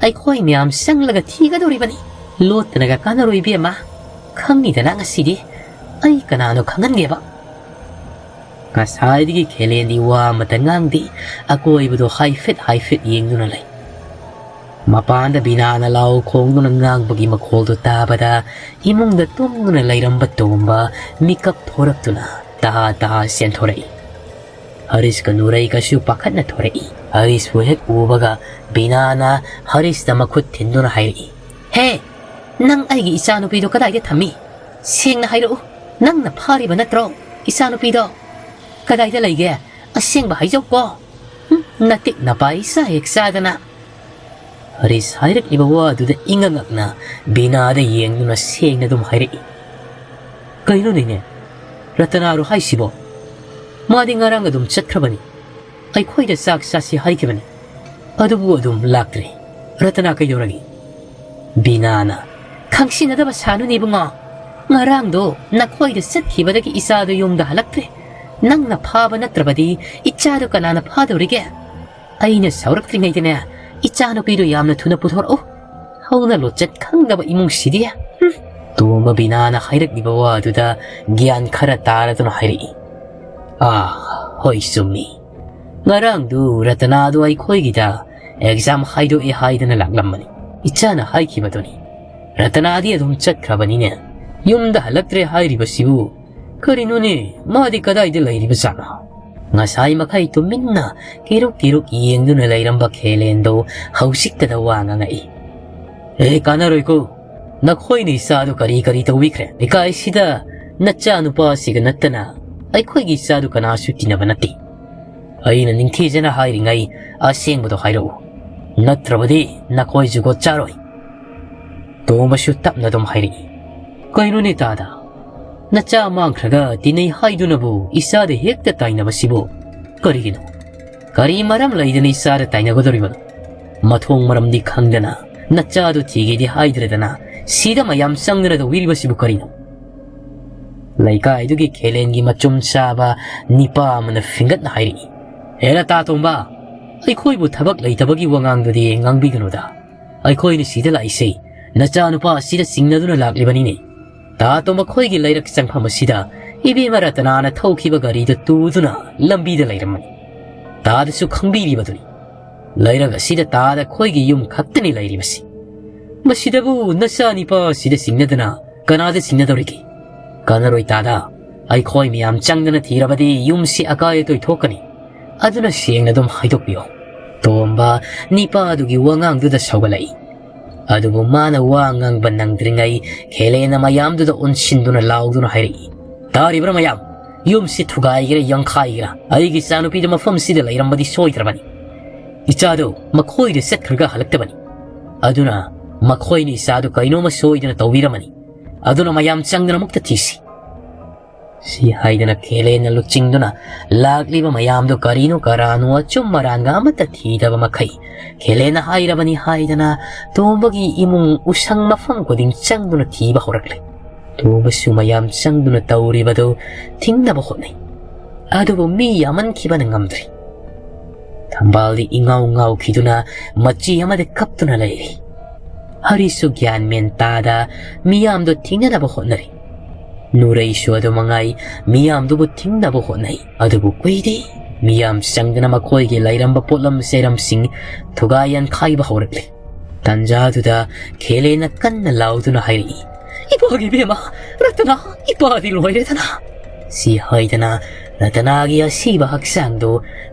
ꯑꯩꯈꯣꯏ ꯃꯌꯥꯝ ꯆꯪꯂꯒ ꯊꯤꯒꯗꯧꯔꯤꯕꯅꯤ꯫ ꯂꯣꯠꯇꯅꯒ ꯀꯥꯟꯅꯔꯣꯏ ꯏꯕꯦꯝꯃ꯫ ꯈꯪꯉꯤꯗꯅ ꯉꯁꯤꯗꯤ ꯑꯩ ꯀꯅꯥꯅꯣ ꯈꯪꯍꯟꯒꯦꯕ꯫" ꯉꯁꯥꯏꯗꯒꯤ ꯈꯦꯂꯦꯟꯗꯤ ꯋꯥ ꯑꯃꯇ ꯉꯥꯡꯗꯦ꯫ ꯑꯀꯣꯏꯕꯗꯣ ꯍꯥꯏꯐꯦꯠ ꯍꯥꯏꯐꯦꯠ ꯌꯦꯡꯗꯨꯅ ꯂꯩ꯫ ꯃꯄꯥꯟꯗ ꯕꯤꯅꯥꯅ ꯂꯥꯎ ꯈꯣꯡꯗꯨꯅ ꯉꯥꯡꯕꯒꯤ ꯃꯈꯣꯜꯗꯨ ꯇꯥꯕꯗ ꯏꯃꯨꯡꯗ ꯇꯨꯝꯗꯨꯅ ꯂꯩꯔꯝꯕ ꯇꯣꯝꯕ ꯃꯤꯀꯞ ꯊꯣꯔꯛꯇꯨꯅ ꯇꯍꯥ ꯇꯍꯥ ꯆꯦꯟꯊꯣꯔꯛꯏ꯫ ꯍꯔꯤꯁꯀ ꯅꯨꯔꯩꯒꯁꯨ ꯄꯥꯈꯠꯅ ꯊꯣꯔꯛꯏ꯫ ꯍꯔꯤꯁꯄꯨ ꯍꯦꯛ ꯎꯕꯒ ꯕꯤꯅꯥꯅ ꯍꯔꯤꯁꯇ ꯃꯈꯨꯠ ꯊꯤꯟꯗꯨꯅ ꯍꯥꯏꯔꯛꯏ, "ꯍꯦ, ꯅꯪ ꯑꯩꯒꯤ ꯏꯆꯥꯅꯨꯄꯤꯗꯣ ꯀꯗꯥꯏꯗ ꯊꯝꯃꯤ? ꯁꯦꯡꯅ ꯍꯥꯏꯔꯛꯎ꯫ ꯅꯪꯅ ꯐꯥꯔꯤꯕ ꯅꯠꯇ꯭ꯔꯣ ꯏꯆꯥꯅꯨꯄꯤꯗꯣ? ꯀꯗꯥꯏꯗ ꯂꯩꯒꯦ? ꯑꯁꯦꯡꯕ ꯍꯥꯏꯖꯧꯀꯣ꯫ ꯍꯨꯝ, ꯅꯇꯤꯛ ꯅꯄꯥ ꯏꯆꯥ ꯍꯦꯛ ꯆꯥꯗꯅ꯫" ꯍꯔꯤꯁ ꯍꯥꯏꯔꯛꯂꯤꯕ ꯋꯥꯗꯨꯗ ꯏꯉꯛ ꯉꯛꯅ ꯕꯤꯅꯥꯗ ꯌꯦꯡꯗꯨꯅ ꯁꯦꯡꯅ ꯑꯗꯨꯝ ꯍꯥꯏꯔꯛꯏ, "ꯀꯩꯅꯣꯅꯦꯅꯦ? ꯔꯇꯅꯥꯔꯣ ꯍꯥꯏꯁꯤꯕꯣ? ꯃꯥꯗꯤ ꯉꯔꯥꯡ ꯑꯗꯨꯝ ꯆꯠꯈ꯭ꯔꯕꯅꯤ꯫ ꯑꯩꯈꯣꯏꯗ ꯆꯥꯛ ꯆꯥꯁꯤ ꯍꯥꯏꯈꯤꯕꯅꯤ꯫ ꯑꯗꯨꯕꯨ ꯑꯗꯨꯝ ꯂꯥꯛꯇ꯭ꯔꯦ꯫ ꯔꯇꯅꯥ ꯀꯩꯗꯧꯔꯒꯦ? ꯕꯤꯅꯥꯅ, "ꯈꯪꯁꯤꯟꯅꯗꯕ ꯁꯥꯅꯨꯅꯦ ꯏꯕꯨꯡꯉꯣ꯫ ꯉꯔꯥꯡꯗꯣ ꯅꯈꯣꯏꯗ ꯆꯠꯈꯤꯕꯗꯒꯤ ꯏꯆꯥꯗꯣ ꯌꯨꯝꯗ ꯍꯜꯂꯛꯇ꯭ꯔꯦ꯫ ꯅꯪꯅ ꯐꯥꯕ ꯅꯠꯇ꯭ꯔꯕꯗꯤ ꯏꯆꯥꯗꯣ ꯀꯅꯥꯅ ꯐꯥꯗꯧꯔꯤꯒꯦ? ꯑꯩꯅ ꯁꯥꯎꯔꯛꯇ꯭ꯔꯤꯉꯩꯗꯅꯦ, ꯏꯆꯥꯅꯨꯄꯤꯗꯣ ꯌꯥꯝꯅ ꯊꯨꯅ ꯄꯨꯊꯣꯔꯛꯎ꯫ ꯍꯧꯅ ꯂꯣꯠꯆꯠ ꯈꯪꯗꯕ ꯏꯃꯨꯡꯁꯤꯗꯤ꯫" ꯍꯨꯝ꯫ ꯇꯣꯝꯕ ꯕꯤꯅꯥꯅ ꯍꯥꯏꯔꯛꯂꯤꯕ ꯋꯥꯗꯨꯗ ꯒ꯭ꯌꯥꯟ ꯈꯔ ꯇꯥꯔꯗꯨꯅ ꯍꯥꯏꯔꯛꯏ, "ꯑꯥ, ꯍꯣꯏ ꯆꯨꯝꯃꯤ꯫ ꯉꯔꯥꯡꯗꯨ ꯔꯇꯅꯥꯗꯨ ꯑꯩꯈꯣꯏꯒꯤꯗ ꯑꯦꯛꯖꯥꯝ ꯍꯥꯏꯗꯣꯛꯑꯦ ꯍꯥꯏꯗꯅ ꯂꯥꯛꯂꯝꯕꯅꯤ꯫ ꯏꯆꯥꯅ ꯍꯥꯏꯈꯤꯕꯗꯨꯅꯤ꯫ ꯔꯇꯅꯥꯗꯤ ꯑꯗꯨꯝ ꯆꯠꯈ꯭ꯔꯕꯅꯤꯅꯦ꯫ ꯌꯨꯝꯗ ꯍꯜꯂꯛꯇ꯭ꯔꯦ ꯍꯥꯏꯔꯤꯕꯁꯤꯕꯨ ꯀꯔꯤꯅꯣꯅꯦ? ꯃꯥꯗꯤ ꯀꯗꯥꯏꯗ ꯂꯩꯔꯤꯕꯖꯥꯠꯅꯣ?" ꯉꯁꯥꯏ ꯃꯈꯩ ꯇꯨꯃꯤꯟꯅ ꯀꯤꯔꯨꯛ ꯀꯤꯔꯨꯛ ꯌꯦꯡꯗꯨꯅ ꯂꯩꯔꯝꯕ ꯈꯦꯂꯦꯟꯗꯣ ꯍꯧꯖꯤꯛꯇꯗ ꯋꯥ ꯉꯥꯡꯉꯛꯏ꯫ "ꯑꯦ, ꯀꯥꯟꯅꯔꯣꯏꯀꯣ꯫ ꯅꯈꯣꯏꯅ ꯏꯆꯥꯗꯨ ꯀꯔꯤ ꯀꯔꯤ ꯇꯧꯕꯤꯈ꯭ꯔꯦ? ꯂꯩꯀꯥꯏꯁꯤꯗ ꯅꯆꯥꯅꯨꯄꯥꯁꯤꯒ ꯅꯠꯇꯅ ꯑꯩꯈꯣꯏꯒꯤ ꯏꯆꯥꯗꯨ ꯀꯅꯥꯁꯨ ꯇꯤꯟꯅꯕ ꯅꯠꯇꯦ꯫ ꯑꯩꯅ ꯅꯤꯡꯊꯤꯖꯅ ꯍꯥꯏꯔꯤꯉꯩ ꯑꯁꯦꯡꯕꯗꯣ ꯍꯥꯏꯔꯛꯎ꯫ ꯅꯠꯇ꯭ꯔꯕꯗꯤ ꯅꯈꯣꯏ ꯖꯨꯒꯣꯠ ꯆꯥꯔꯣꯏ꯫" ꯇꯣꯝꯕꯁꯨ ꯇꯞꯅ ꯑꯗꯨꯝ ꯍꯥꯏꯔꯛꯏ, "ꯀꯩꯅꯣꯅꯦ ꯇꯥꯗ? ꯅꯆꯥ ꯃꯥꯡꯈ꯭ꯔꯒ ꯇꯤꯟꯅꯩ ꯍꯥꯏꯗꯨꯅꯕꯨ ꯏꯆꯥꯗ ꯍꯦꯛꯇ ꯇꯥꯏꯅꯕꯁꯤꯕꯨ ꯀꯔꯤꯒꯤꯅꯣ? ꯀꯔꯤ ꯃꯔꯝ ꯂꯩꯗꯅ ꯏꯆꯥꯗ ꯇꯥꯏꯅꯒꯗꯧꯔꯤꯕꯅꯣ? ꯃꯊꯣꯡ ꯃꯔꯝꯗꯤ ꯈꯪꯗꯅ ꯅꯆꯥꯗꯨ ꯊꯤꯒꯦꯗꯤ ꯍꯥꯏꯗ꯭ꯔꯗꯅ ꯁꯤꯗ ꯃꯌꯥꯝ ꯆꯪꯗꯅ ꯇꯧꯕꯤꯔꯤꯕꯁꯤꯕꯨ ꯀꯔꯤꯅꯣ?" ꯂꯩꯀꯥꯏꯗꯨꯒꯤ ꯈꯦꯂꯦꯟꯒꯤ ꯃꯆꯨꯝ ꯆꯥꯕ ꯅꯤꯄꯥ ꯑꯃꯅ ꯐꯤꯡꯒꯠꯅ ꯍꯥꯏꯔꯛꯏ, "ꯍꯦꯔꯥ ꯇꯥ ꯇꯣꯝꯕ, ꯑꯩꯈꯣꯏꯕꯨ ꯊꯕꯛ ꯂꯩꯇꯕꯒꯤ ꯋꯥꯉꯥꯡꯗꯨꯗꯤ ꯉꯥꯡꯕꯤꯒꯅꯨꯗ꯫ ꯑꯩꯈꯣꯏꯅ ꯁꯤꯗ ꯂꯥꯛꯏꯁꯦ ꯅꯆꯥꯅꯨꯄꯥ ꯑꯁꯤꯗ ꯆꯤꯡꯅꯗꯨꯅ ꯂꯥꯛꯂꯤꯕꯅꯤꯅꯦ꯫ ꯇꯥ ꯇꯣꯝꯕ, ꯑꯩꯈꯣꯏꯒꯤ ꯂꯩꯔꯛ ꯆꯪꯐꯝ ꯑꯁꯤꯗ ꯏꯕꯦꯝꯃ ꯔꯇꯅꯥꯅ ꯊꯧꯈꯤꯕ ꯒꯥꯔꯤꯗꯨ ꯇꯨꯗꯨꯅ ꯂꯝꯕꯤꯗ ꯂꯩꯔꯝꯕꯅꯤ꯫ ꯇꯥꯗꯁꯨ ꯈꯪꯕꯤꯔꯤꯕꯗꯨꯅꯤ꯫ ꯂꯩꯔꯛ ꯑꯁꯤꯗ ꯇꯥꯗ ꯑꯩꯈꯣꯏꯒꯤ ꯌꯨꯝ ꯈꯛꯇꯅꯤ ꯂꯩꯔꯤꯕꯁꯤ꯫ ꯃꯁꯤꯗꯕꯨ ꯅꯆꯥꯅꯤꯄꯥ ꯑꯁꯤꯗ ꯆꯤꯡꯅꯗꯅ ꯀꯅꯥꯗ ꯆꯤꯡꯅꯗꯧꯔꯤꯒꯦ? ꯀꯥꯟꯅꯔꯣꯏ ꯇꯥꯗ꯫ ꯑꯩꯈꯣꯏ ꯃꯌꯥꯝ ꯆꯪꯗꯅ ꯊꯤꯔꯕꯗꯤ ꯌꯨꯝꯁꯤ ꯑꯀꯥꯏ ꯑꯇꯣꯏ ꯊꯣꯛꯀꯅꯤ꯫ ꯑꯗꯨꯅ ꯁꯦꯡꯅ ꯑꯗꯨꯝ ꯍꯥꯏꯗꯣꯛꯄꯤꯌꯣ꯫" ꯇꯣꯝꯕ ꯅꯤꯄꯥꯗꯨꯒꯤ ꯋꯥꯉꯥꯡꯗꯨꯗ ꯁꯧꯒꯠꯂꯛꯏ꯫ ꯑꯗꯨꯕꯨ ꯃꯥꯅ ꯋꯥ ꯉꯥꯡꯕ ꯅꯪꯗ꯭ꯔꯤꯉꯩ ꯈꯦꯂꯦꯅ ꯃꯌꯥꯝꯗꯨꯗ ꯑꯣꯟꯁꯤꯟꯗꯨꯅ ꯂꯥꯎꯗꯨꯅ ꯍꯥꯏꯔꯛꯏ, "ꯇꯥꯔꯤꯕ꯭ꯔꯥ ꯃꯌꯥꯝ? ꯌꯨꯝꯁꯤ ꯊꯨꯒꯥꯏꯒꯦꯔꯥ ꯌꯥꯡꯈꯥꯏꯒꯦꯔꯥ, ꯑꯩꯒꯤ ꯏꯆꯥꯅꯨꯄꯤꯗꯨ ꯃꯐꯝꯁꯤꯗ ꯂꯩꯔꯝꯕꯗꯤ ꯁꯣꯏꯗ꯭ꯔꯕꯅꯤ꯫ ꯏꯆꯥꯗꯨ ꯃꯈꯣꯏꯗ ꯆꯠꯈ꯭ꯔꯒ ꯍꯜꯂꯛꯇꯕꯅꯤ꯫ ꯑꯗꯨꯅ ꯃꯈꯣꯏꯅ ꯏꯆꯥꯗꯨ ꯀꯩꯅꯣꯝꯃ ꯁꯣꯏꯗꯅ ꯇꯧꯕꯤꯔꯝꯃꯅꯤ꯫ ꯑꯗꯨꯅ ꯃꯌꯥꯝ ꯆꯪꯗꯅ ꯑꯃꯨꯛꯇ ꯊꯤꯁꯤ꯫" ꯁꯤ ꯍꯥꯏꯗꯅ ꯈꯦꯂꯦꯟꯅ ꯂꯨꯆꯤꯡꯗꯨꯅ ꯂꯥꯛꯂꯤꯕ ꯃꯌꯥꯝꯗꯨ ꯀꯔꯤꯅꯣ ꯀꯔꯥꯅꯣ ꯑꯆꯨꯝ ꯑꯔꯥꯟꯒ ꯑꯃꯠꯇ ꯊꯤꯗꯕ ꯃꯈꯩ ꯈꯦꯂꯦꯟꯅ ꯍꯥꯏꯔꯕꯅꯤ ꯍꯥꯏꯗꯅ ꯇꯣꯝꯕꯒꯤ ꯏꯃꯨꯡ ꯎꯁꯪ ꯃꯐꯝ ꯈꯨꯗꯤꯡ ꯆꯪꯗꯨꯅ ꯊꯤꯕ ꯍꯧꯔꯛꯂꯦ꯫ ꯇꯣꯝꯕꯁꯨ ꯃꯌꯥꯝ ꯆꯪꯗꯨꯅ ꯇꯧꯔꯤꯕꯗꯨ ꯊꯤꯡꯅꯕ ꯍꯣꯠꯅꯩ꯫ ꯑꯗꯨꯕꯨ ꯃꯤ ꯌꯥꯝꯃꯟꯈꯤꯕꯅ ꯉꯝꯗ꯭ꯔꯦ꯫ ꯊꯝꯕꯥꯜꯗꯤ ꯏꯉꯥꯎ ꯉꯥꯎꯈꯤꯗꯨꯅ ꯃꯆꯤ ꯑꯃꯗ ꯀꯞꯇꯨꯅ ꯂꯩꯔꯤ꯫ ꯍꯔꯤꯁꯁꯨ ꯒ꯭ꯌꯥꯟ ꯃꯦꯟ ꯇꯥꯗ ꯃꯤꯌꯥꯝꯗꯨ ꯊꯤꯡꯅꯅꯕ ꯍꯣꯠꯅꯔꯤ꯫ ꯅꯨꯔꯩꯁꯨ ꯑꯗꯨ ꯃꯉꯥꯏ ꯃꯤꯌꯥꯝꯗꯨꯕꯨ ꯊꯤꯡꯅꯕ ꯍꯣꯠꯅꯩ꯫ ꯑꯗꯨꯕꯨ ꯀꯨꯏꯗꯦ ꯃꯤꯌꯥꯝ ꯆꯪꯗꯨꯅ ꯃꯈꯣꯏꯒꯤ ꯂꯩꯔꯝꯕ ꯄꯣꯠꯂꯝ ꯆꯩꯔꯝꯁꯤꯡ ꯊꯨꯒꯥꯏ ꯌꯥꯟꯈꯥꯏꯕ ꯍꯧꯔꯛꯂꯦ꯫ ꯇꯟꯖꯥꯗꯨꯗ ꯈꯦꯂꯦꯅ ꯀꯟꯅ ꯂꯥꯎꯗꯨꯅ ꯍꯥꯏꯔꯛꯏ, "ꯏꯄꯥꯒꯤ ꯏꯕꯦꯝꯃ, ꯔꯇꯅꯥ, ꯏꯄꯥꯗꯤ ꯂꯣꯏꯔꯦꯗꯅ!" ꯁꯤ ꯍꯥꯏꯗꯅ ꯔꯇꯅꯥꯒꯤ ꯑꯁꯤꯕ ꯍꯛꯆꯥꯡꯗꯨ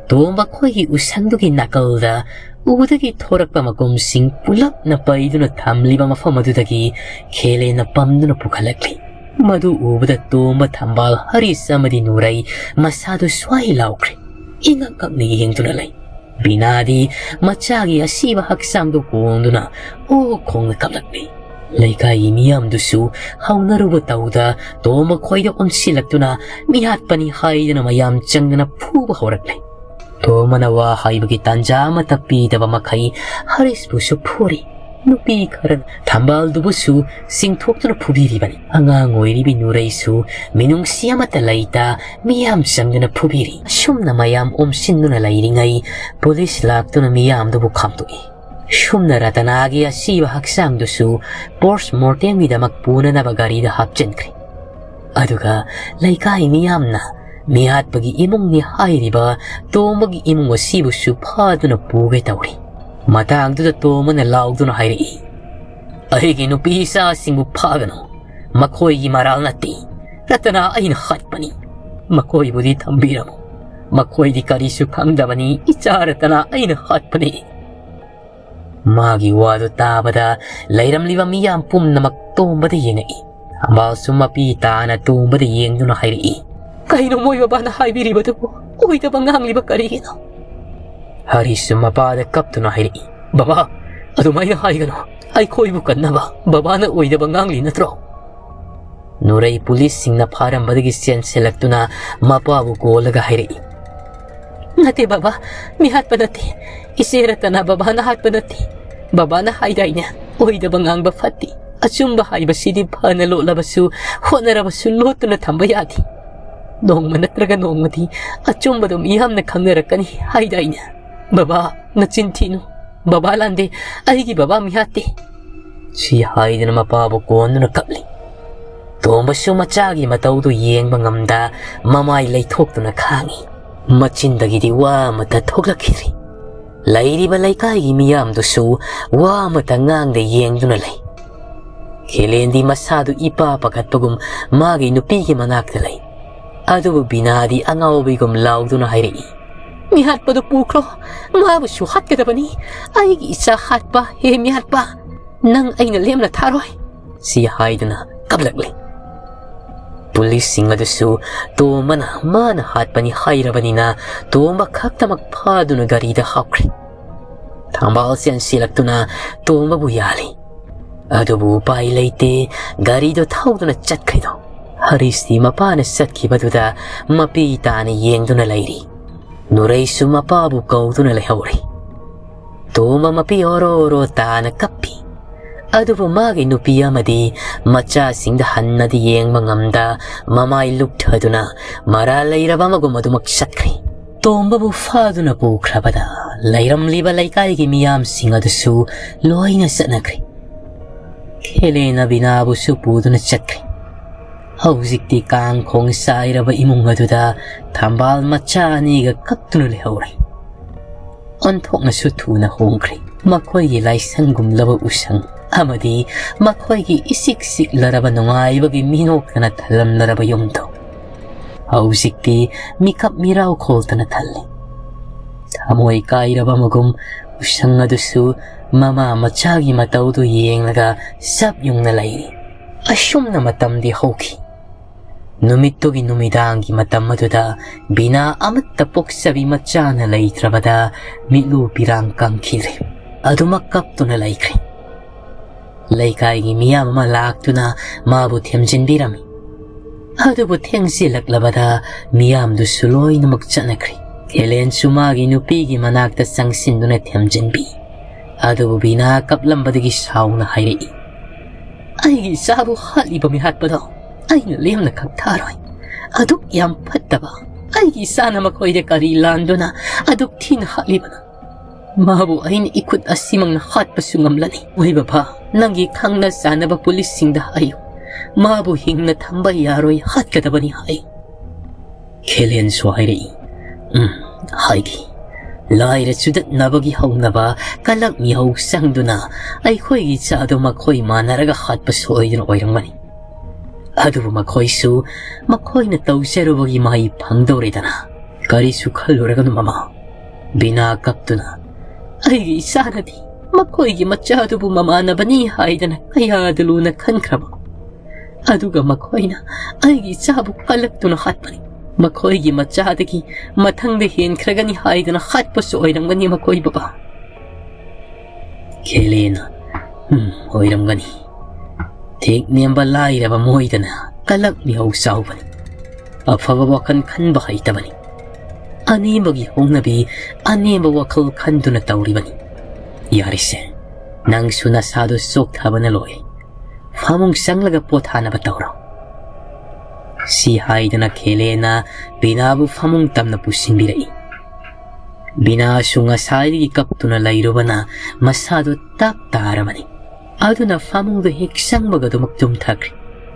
ꯇꯣꯝꯕ ꯈꯣꯏꯒꯤ ꯎꯁꯪꯗꯨꯒꯤ ꯅꯥꯀꯜꯗ ꯎꯗꯒꯤ ꯊꯣꯔꯛꯄ ꯃꯀꯨꯝꯁꯤꯡ ꯄꯨꯂꯞꯅ ꯄꯩꯗꯨꯅ ꯊꯝꯂꯤꯕ ꯃꯐꯝ ꯑꯗꯨꯗꯒꯤ ꯈꯦꯂꯦꯅ ꯄꯝꯗꯨꯅ ꯄꯨꯈꯠꯂꯛꯂꯤ꯫ ꯃꯗꯨ ꯎꯕꯗ ꯇꯣꯝꯕ ꯊꯝꯕꯥꯜ ꯍꯔꯤꯁ ꯑꯃꯗꯤ ꯅꯨꯔꯩ ꯃꯁꯥꯗꯨ ꯁ꯭ꯋꯥꯏ ꯂꯥꯎꯈ꯭ꯔꯦ꯫ ꯏꯉꯛ ꯉꯛꯅ ꯌꯦꯡꯗꯨꯅ ꯂꯩ꯫ ꯕꯤꯅꯥꯗꯤ ꯃꯆꯥꯒꯤ ꯑꯁꯤꯕ ꯍꯛꯆꯥꯡꯗꯨ ꯀꯣꯡꯗꯨꯅ ꯑꯣ ꯈꯣꯡꯅ ꯀꯞꯂꯛꯂꯤ꯫ ꯂꯩꯀꯥꯏꯒꯤ ꯃꯤꯌꯥꯝꯗꯨꯁꯨ ꯍꯧꯅꯔꯨꯕ ꯇꯧꯗ ꯇꯣꯝꯕ ꯈꯣꯏꯗ ꯑꯣꯟꯁꯤꯜꯂꯛꯇꯨꯅ ꯃꯤꯍꯥꯠꯄꯅꯤ ꯍꯥꯏꯗꯨꯅ ꯃꯌꯥꯝ ꯆꯪꯗꯅ ꯐꯨꯕ ꯍꯧꯔꯛꯂꯦ꯫ ꯇꯣꯝꯕꯅ ꯋꯥ ꯍꯥꯏꯕꯒꯤ ꯇꯥꯟꯖꯥ ꯑꯃꯠꯇ ꯄꯤꯗꯕ ꯃꯈꯩ ꯍꯔꯤꯁꯄꯨꯁꯨ ꯐꯨꯔꯤ꯫ ꯅꯨꯄꯤ ꯈꯔꯅ ꯊꯝꯕꯥꯜꯗꯨꯕꯨꯁꯨ ꯆꯤꯡꯊꯣꯛꯇꯨꯅ ꯐꯨꯕꯤꯔꯤꯕꯅꯤ꯫ ꯑꯉꯥꯡ ꯑꯣꯏꯔꯤꯕꯤ ꯅꯨꯔꯩꯁꯨ ꯃꯤꯅꯨꯡꯁꯤ ꯑꯃꯠꯇ ꯂꯩꯇ ꯃꯤꯌꯥꯝ ꯆꯪꯗꯨꯅ ꯐꯨꯕꯤꯔꯤ꯫ ꯑꯁꯨꯝꯅ ꯃꯌꯥꯝ ꯑꯣꯝꯁꯤꯟꯗꯨꯅ ꯂꯩꯔꯤꯉꯩ ꯄꯨꯂꯤꯁ ꯂꯥꯛꯇꯨꯅ ꯃꯤꯌꯥꯝꯗꯨꯕꯨ ꯈꯥꯝꯗꯣꯛꯏ꯫ ꯁꯨꯝꯅ ꯔꯇꯅꯥꯒꯤ ꯑꯁꯤꯕ ꯍꯛꯆꯥꯡꯗꯨꯁꯨ ꯄꯣꯁ ꯃꯣꯔꯇꯦꯝꯒꯤꯗꯃꯛ ꯄꯨꯅꯅꯕ ꯒꯥꯔꯤꯗ ꯍꯥꯞꯆꯤꯟꯈ꯭ꯔꯦ꯫ ꯑꯗꯨꯒ ꯂꯩꯀꯥꯏ ꯃꯤꯌꯥꯝꯅ ꯃꯤꯍꯥꯠꯄꯒꯤ ꯏꯃꯨꯡꯅꯤ ꯍꯥꯏꯔꯤꯕ ꯇꯣꯝꯕꯒꯤ ꯏꯃꯨꯡ ꯑꯁꯤꯕꯨꯁꯨ ꯐꯥꯗꯨꯅ ꯄꯨꯒꯦ ꯇꯧꯔꯤ꯫ ꯃꯇꯥꯡꯗꯨꯗ ꯇꯣꯝꯕꯅ ꯂꯥꯎꯗꯨꯅ ꯍꯥꯏꯔꯛꯏ, "ꯑꯩꯒꯤ ꯅꯨꯄꯤ ꯏꯆꯥꯁꯤꯡꯕꯨ ꯐꯥꯒꯅꯨ꯫ ꯃꯈꯣꯏꯒꯤ ꯃꯔꯥꯜ ꯅꯠꯇꯦ꯫ ꯔꯇꯅꯥ ꯑꯩꯅ ꯍꯥꯠꯄꯅꯤ꯫ ꯃꯈꯣꯏꯕꯨꯗꯤ ꯊꯝꯕꯤꯔꯝꯃꯨ꯫ ꯃꯈꯣꯏꯗꯤ ꯀꯔꯤꯁꯨ ꯈꯪꯗꯕꯅꯤ꯫ ꯏꯆꯥ ꯔꯇꯅꯥ ꯑꯩꯅ ꯍꯥꯠꯄꯅꯤ꯫" ꯃꯥꯒꯤ ꯋꯥꯗꯨ ꯇꯥꯕꯗ ꯂꯩꯔꯝꯂꯤꯕ ꯃꯤꯌꯥꯝ ꯄꯨꯝꯅꯃꯛ ꯇꯣꯝꯕꯗ ꯌꯦꯡꯉꯛꯏ꯫ ꯊꯝꯕꯥꯜꯁꯨ ꯃꯄꯤ ꯇꯥꯅ ꯇꯣꯝꯕꯗ ꯌꯦꯡꯗꯨꯅ ꯍꯥꯏꯔꯛꯏ, "ꯀꯩꯅꯣ ꯃꯣꯏ ꯕꯕꯥꯅ ꯍꯥꯏꯕꯤꯔꯤꯕꯗꯨꯕꯨ? ꯑꯣꯏꯗꯕ ꯉꯥꯡꯂꯤꯕ ꯀꯔꯤꯒꯤꯅꯣ?" ꯍꯔꯤꯁꯁꯨ ꯃꯄꯥꯗ ꯀꯞꯇꯨꯅ ꯍꯥꯏꯔꯛꯏ, "ꯕꯕꯥ, ꯑꯗꯨꯃꯥꯏꯅ ꯍꯥꯏꯒꯅꯨ꯫ ꯑꯩꯈꯣꯏꯕꯨ ꯀꯟꯅꯕ ꯕꯕꯥꯅ ꯑꯣꯏꯗꯕ ꯉꯥꯡꯂꯤ ꯅꯠꯇ꯭ꯔꯣ?" ꯅꯨꯔꯩ ꯄꯨꯂꯤꯁꯁꯤꯡꯅ ꯐꯥꯔꯝꯕꯗꯒꯤ ꯆꯦꯟꯁꯤꯜꯂꯛꯇꯨꯅ ꯃꯄꯥꯕꯨ ꯀꯣꯜꯂꯒ ꯍꯥꯏꯔꯛꯏ꯫ "ꯅꯠꯇꯦ ꯕꯕꯥ, ꯃꯤ ꯍꯥꯠꯄ ꯅꯠꯇꯦ꯫ ꯏꯆꯦ ꯔꯇꯅꯥ ꯕꯕꯥꯅ ꯍꯥꯠꯄ ꯅꯠꯇꯦ꯫ ꯕꯕꯥꯅ ꯍꯥꯏꯗꯥꯏꯅꯦ, ꯑꯣꯏꯗꯕ ꯉꯥꯡꯕ ꯐꯠꯇꯦ꯫ ꯑꯆꯨꯝꯕ ꯍꯥꯏꯕꯁꯤꯗꯤ ꯐꯅ ꯂꯣꯠꯂꯕꯁꯨ, ꯍꯣꯠꯅꯔꯕꯁꯨ ꯂꯣꯠꯇꯨꯅ ꯊꯝꯕ ꯌꯥꯗꯦ꯫ ꯅꯣꯡꯃ ꯅꯠꯇ꯭ꯔꯒ ꯅꯣꯡꯃꯗꯤ ꯑꯆꯨꯝꯕꯗꯣ ꯃꯤꯌꯥꯝꯅ ꯈꯪꯅꯔꯛꯀꯅꯤ ꯍꯥꯏꯗꯥꯏꯅꯦ꯫ ꯕꯕꯥ, ꯅꯆꯤꯟ ꯊꯤꯅꯨ꯫ ꯕꯕꯥ ꯂꯥꯟꯗꯦ, ꯑꯩꯒꯤ ꯕꯕꯥ ꯃꯤꯍꯥꯠꯇꯦ"꯫ ꯁꯤ ꯍꯥꯏꯗꯨꯅ ꯃꯄꯥꯕꯨ ꯀꯣꯟꯗꯨꯅ ꯀꯞꯂꯤ꯫ ꯇꯣꯝꯕꯁꯨ ꯃꯆꯥꯒꯤ ꯃꯇꯧꯗꯨ ꯌꯦꯡꯕ ꯉꯝꯗ ꯃꯃꯥꯏ ꯂꯩꯊꯣꯛꯇꯨꯅ ꯈꯥꯡꯉꯤ꯫ ꯃꯆꯤꯟꯗꯒꯤꯗꯤ ꯋꯥ ꯑꯃꯠꯇ ꯊꯣꯛꯂꯛꯈꯤꯗ꯭ꯔꯤ꯫ ꯂꯩꯔꯤꯕ ꯂꯩꯀꯥꯏꯒꯤ ꯃꯤꯌꯥꯝꯗꯨꯁꯨ ꯋꯥ ꯑꯃꯠꯇ ꯉꯥꯡꯗ ꯌꯦꯡꯗꯨꯅ ꯂꯩ꯫ ꯈꯦꯂꯦꯟꯗꯤ ꯃꯁꯥꯗꯨ ꯏꯄꯥ ꯄꯥꯈꯠꯄꯒꯨꯝ ꯃꯥꯒꯤ ꯅꯨꯄꯤꯒꯤ ꯃꯅꯥꯛꯇ ꯂꯩ꯫ ꯑꯗꯨꯕꯨ ꯕꯤꯅꯥꯗꯤ ꯑꯉꯥꯎꯕꯤꯒꯨꯝ ꯂꯥꯎꯗꯨꯅ ꯍꯥꯏꯔꯛꯏ꯫ "ꯃꯤꯍꯥꯠꯄꯗꯨ ꯄꯨꯈ꯭ꯔꯣ, ꯃꯥꯕꯨꯁꯨ ꯍꯥꯠꯀꯗꯕꯅꯤ꯫ ꯑꯩꯒꯤ ꯏꯆꯥ ꯍꯥꯠꯄ, ꯍꯦ ꯃꯤꯍꯥꯠꯄ, ꯅꯪ ꯑꯩꯅ ꯂꯦꯝꯅ ꯊꯥꯔꯣꯏ"꯫ ꯁꯤ ꯍꯥꯏꯗꯨꯅ ꯀꯞꯂꯛꯂꯤ꯫ ꯄꯨꯂꯤꯁꯁꯤꯡ ꯑꯗꯨꯁꯨ ꯇꯣꯝꯕꯅ ꯃꯥꯅ ꯍꯥꯠꯄꯅꯤ ꯍꯥꯏꯔꯕꯅꯤꯅ ꯇꯣꯝꯕ ꯈꯛꯇꯃꯛ ꯐꯥꯗꯨꯅ ꯒꯥꯔꯤꯗ ꯍꯥꯞꯈ꯭ꯔꯦ꯫ ꯊꯝꯕꯥꯜ ꯆꯦꯟꯁꯤꯜꯂꯛꯇꯨꯅ ꯇꯣꯝꯕꯕꯨ ꯌꯥꯜꯂꯤ꯫ ꯑꯗꯨꯕꯨ ꯎꯄꯥꯏ ꯂꯩꯇꯦ, ꯒꯥꯔꯤꯗꯣ ꯊꯧꯗꯨꯅ ꯆꯠꯈ꯭ꯔꯤꯗꯣ꯫ ꯍꯔꯤꯁꯇꯤ ꯃꯄꯥꯅ ꯆꯠꯈꯤꯕꯗꯨꯗ ꯃꯄꯤ ꯇꯥꯅ ꯌꯦꯡꯗꯨꯅ ꯂꯩꯔꯤ꯫ ꯅꯨꯔꯩꯁꯨ ꯃꯄꯥꯕꯨ ꯀꯧꯗꯨꯅ ꯂꯩꯍꯧꯔꯤ꯫ ꯇꯣꯝꯕ ꯃꯄꯤ ꯑꯣꯔꯣ ꯑꯣꯔꯣ ꯇꯥꯅ ꯀꯞꯄꯤ꯫ ꯑꯗꯨꯕꯨ ꯃꯥꯒꯤ ꯅꯨꯄꯤ ꯑꯃꯗꯤ ꯃꯆꯥꯁꯤꯡꯗ ꯍꯟꯅꯗꯤ ꯌꯦꯡꯕ ꯉꯝꯗ ꯃꯃꯥꯏ ꯂꯨꯞꯊꯗꯨꯅ ꯃꯔꯥꯜ ꯂꯩꯔꯕ ꯑꯃꯒꯨꯝ ꯑꯗꯨꯃꯛ ꯆꯠꯈ꯭ꯔꯦ꯫ ꯇꯣꯝꯕꯕꯨ ꯐꯥꯗꯨꯅ ꯄꯨꯈ꯭ꯔꯕꯗ ꯂꯩꯔꯝꯂꯤꯕ ꯂꯩꯀꯥꯏꯒꯤ ꯃꯤꯌꯥꯝꯁꯤꯡ ꯑꯗꯨꯁꯨ ꯂꯣꯏꯅ ꯆꯠꯅꯈ꯭ꯔꯦ꯫ ꯈꯦꯂꯦꯅ ꯕꯤꯅꯥꯕꯨꯁꯨ ꯄꯨꯗꯨꯅ ꯆꯠꯈ꯭ꯔꯦ꯫ ꯍꯧꯖꯤꯛꯇꯤ ꯀꯥꯡ ꯈꯣꯡ ꯆꯥꯏꯔꯕ ꯏꯃꯨꯡ ꯑꯗꯨꯗ ꯊꯝꯕꯥꯜ ꯃꯆꯥ ꯑꯅꯤꯒ ꯀꯞꯇꯨꯅ ꯂꯩꯍꯧꯔꯦ꯫ ꯑꯣꯟꯊꯣꯛꯅꯁꯨ ꯊꯨꯅ ꯍꯣꯡꯈ꯭ꯔꯦ꯫ ꯃꯈꯣꯏꯒꯤ ꯂꯥꯏꯁꯪꯒꯨꯝꯂꯕ ꯎꯁꯪ ꯑꯃꯗꯤ ꯃꯈꯣꯏꯒꯤ ꯏꯆꯤꯛ ꯆꯤꯛꯂꯔꯕ ꯅꯨꯡꯉꯥꯏꯕꯒꯤ ꯃꯤꯅꯣꯛꯇꯅ ꯊꯜꯂꯝꯂꯔꯕ ꯌꯨꯝꯗꯣ ꯍꯧꯖꯤꯛꯇꯤ ꯃꯤꯀꯞ ꯃꯤꯔꯥꯎ ꯈꯣꯜꯇꯅ ꯊꯜꯂꯤ꯫ ꯊꯃꯣꯏ ꯀꯥꯏꯔꯕ ꯑꯃꯒꯨꯝ ꯎꯁꯪ ꯑꯗꯨꯁꯨ ꯃꯃꯥ ꯃꯆꯥꯒꯤ ꯃꯇꯧꯗꯨ ꯌꯦꯡꯂꯒ ꯆꯞ ꯌꯨꯡꯅ ꯂꯩꯔꯤ꯫ ꯑꯁꯨꯝꯅ ꯃꯇꯝꯗꯤ ꯍꯧꯈꯤ꯫ ꯅꯨꯃꯤꯠꯇꯨꯒꯤ ꯅꯨꯃꯤꯗꯥꯡꯒꯤ ꯃꯇꯝ ꯑꯗꯨꯗ ꯕꯤꯅꯥ ꯑꯃꯠꯇ ꯄꯣꯛꯆꯕꯤ ꯃꯆꯥꯅ ꯂꯩꯇ꯭ꯔꯕꯗ ꯃꯤꯠꯂꯨ ꯄꯤꯔꯥꯡ ꯀꯪꯈꯤꯗ꯭ꯔꯦ꯫ ꯑꯗꯨꯃꯛ ꯀꯞꯇꯨꯅ ꯂꯩꯈ꯭ꯔꯦ꯫ ꯂꯩꯀꯥꯏꯒꯤ ꯃꯤꯌꯥꯝ ꯑꯃ ꯂꯥꯛꯇꯨꯅ ꯃꯥꯕꯨ ꯊꯦꯝꯖꯤꯟꯕꯤꯔꯝꯃꯤ꯫ ꯑꯗꯨꯕꯨ ꯊꯦꯡꯖꯤꯜꯂꯛꯂꯕꯗ ꯃꯤꯌꯥꯝꯗꯨꯁꯨ ꯂꯣꯏꯅꯃꯛ ꯆꯠꯅꯈ꯭ꯔꯦ꯫ ꯈꯦꯂꯦꯟꯁꯨ ꯃꯥꯒꯤ ꯅꯨꯄꯤꯒꯤ ꯃꯅꯥꯛꯇ ꯆꯪꯁꯤꯟꯗꯨꯅ ꯊꯦꯝꯖꯤꯟꯕꯤ꯫ ꯑꯗꯨꯕꯨ ꯕꯤꯅꯥ ꯀꯞꯂꯝꯕꯗꯒꯤ ꯁꯥꯎꯅ ꯍꯥꯏꯔꯛꯏ, "ꯑꯩꯒꯤ ꯏꯆꯥꯕꯨ ꯍꯥꯠꯂꯤꯕ ꯃꯤꯍꯥꯠꯄꯗꯣ ꯑꯩꯅ ꯂꯦꯝꯅ ꯈꯛ ꯊꯥꯔꯣꯏ꯫ ꯑꯗꯨꯛ ꯌꯥꯝ ꯐꯠꯇꯕ ꯑꯩꯒꯤ ꯏꯆꯥꯅ ꯃꯈꯣꯏꯗ ꯀꯔꯤ ꯂꯥꯟꯗꯨꯅ ꯑꯗꯨꯛ ꯊꯤꯅ ꯍꯥꯠꯂꯤꯕꯅꯣ? ꯃꯥꯕꯨ ꯑꯩꯅ ꯏꯈꯨꯠ ꯑꯁꯤꯃꯛꯅ ꯍꯥꯠꯄꯁꯨ ꯉꯝꯂꯅꯤ꯫ ꯑꯣꯏ ꯕꯕꯥ, ꯅꯪꯒꯤ ꯈꯪꯅ ꯆꯥꯟꯅꯕ ꯄꯨꯂꯤꯁꯁꯤꯡꯗ ꯍꯥꯏꯌꯨ, ꯃꯥꯕꯨ ꯍꯤꯡꯅ ꯊꯝꯕ ꯌꯥꯔꯣꯏ, ꯍꯥꯠꯀꯗꯕꯅꯤ ꯍꯥꯏꯌꯨ꯫" ꯈꯦꯂꯦꯟꯁꯨ ꯍꯥꯏꯔꯛꯏ, "ꯎꯝ, ꯍꯥꯏꯒꯦ꯫ ꯂꯥꯏꯔ ꯆꯨꯗꯠꯅꯕꯒꯤ ꯍꯧꯅꯕ ꯀꯂꯛ ꯃꯤꯍꯧ ꯆꯪꯗꯨꯅ ꯑꯩꯈꯣꯏꯒꯤ ꯏꯆꯥꯗꯣ ꯃꯈꯣꯏ ꯃꯥꯟꯅꯔꯒ ꯍꯥꯠꯄ ꯁꯣꯏꯗꯅ ꯑꯣꯏꯔꯝꯒꯅꯤ꯫ ꯑꯗꯨꯕꯨ ꯃꯈꯣꯏꯁꯨ ꯃꯈꯣꯏꯅ ꯇꯧꯖꯔꯨꯕꯒꯤ ꯃꯍꯩ ꯐꯪꯗꯧꯔꯦꯗꯅ꯫ ꯀꯔꯤꯁꯨ ꯈꯜꯂꯨꯔꯒꯅꯨ ꯃꯃꯥ꯫" ꯕꯤꯅꯥ ꯀꯞꯇꯨꯅ, "ꯑꯩꯒꯤ ꯏꯆꯥꯅꯗꯤ ꯃꯈꯣꯏꯒꯤ ꯃꯆꯥꯗꯨꯕꯨ ꯃꯃꯥꯟꯅꯕꯅꯤ ꯍꯥꯏꯗꯅ ꯀꯌꯥꯗ ꯂꯨꯅ ꯈꯟꯈ꯭ꯔꯕ꯫ ꯑꯗꯨꯒ ꯃꯈꯣꯏꯅ ꯑꯩꯒꯤ ꯏꯆꯥꯕꯨ ꯀꯜꯂꯛꯇꯨꯅ ꯍꯥꯠꯄꯅꯤ꯫ ꯃꯈꯣꯏꯒꯤ ꯃꯆꯥꯗꯒꯤ ꯃꯊꯪꯗ ꯍꯦꯟꯈ꯭ꯔꯒꯅꯤ ꯍꯥꯏꯗꯅ ꯍꯥꯠꯄꯁꯨ ꯑꯣꯏꯔꯝꯒꯅꯤ ꯃꯈꯣꯏ ꯕꯕꯥ꯫" ꯈꯦꯂꯦꯟꯅ, "ꯎꯝ, ꯑꯣꯏꯔꯝꯒꯅꯤ꯫ ꯊꯦꯛ ꯅꯦꯝꯕ ꯂꯥꯏꯔꯕ ꯃꯣꯏꯗꯅ ꯀꯂꯛ ꯃꯤꯍꯧ ꯆꯥꯎꯕꯅꯤ꯫ ꯑꯐꯕ ꯋꯥꯈꯜ ꯈꯟꯕ ꯍꯩꯇꯕꯅꯤ꯫ ꯑꯅꯦꯝꯕꯒꯤ ꯍꯧꯅꯕꯤ ꯑꯅꯦꯝꯕ ꯋꯥꯈꯜ ꯈꯟꯗꯨꯅ ꯇꯧꯔꯤꯕꯅꯤ꯫ ꯌꯥꯔꯦꯁꯦ, ꯅꯪꯁꯨ ꯅꯁꯥꯗꯨ ꯆꯣꯛꯊꯕꯅ ꯂꯣꯏꯔꯦ꯫ ꯐꯃꯨꯡ ꯆꯪꯂꯒ ꯄꯣꯊꯥꯅꯕ ꯇꯧꯔꯣ꯫" ꯁꯤ ꯍꯥꯏꯗꯅ ꯈꯦꯂꯦꯟꯅ ꯕꯤꯅꯥꯕꯨ ꯐꯃꯨꯡ ꯇꯝꯅ ꯄꯨꯁꯤꯟꯕꯤꯔꯛꯏ꯫ ꯕꯤꯅꯥꯁꯨ ꯉꯁꯥꯏꯗꯒꯤ ꯀꯞꯇꯨꯅ ꯂꯩꯔꯨꯕꯅ ꯃꯁꯥꯗꯨ ꯇꯞ ꯇꯥꯔꯕꯅꯤ꯫ ꯑꯗꯨꯅ ꯐꯃꯨꯡꯗ ꯍꯦꯛ ꯆꯪꯕꯒ ꯑꯗꯨꯃꯛ ꯇꯨꯝꯊꯈ꯭ꯔꯦ꯫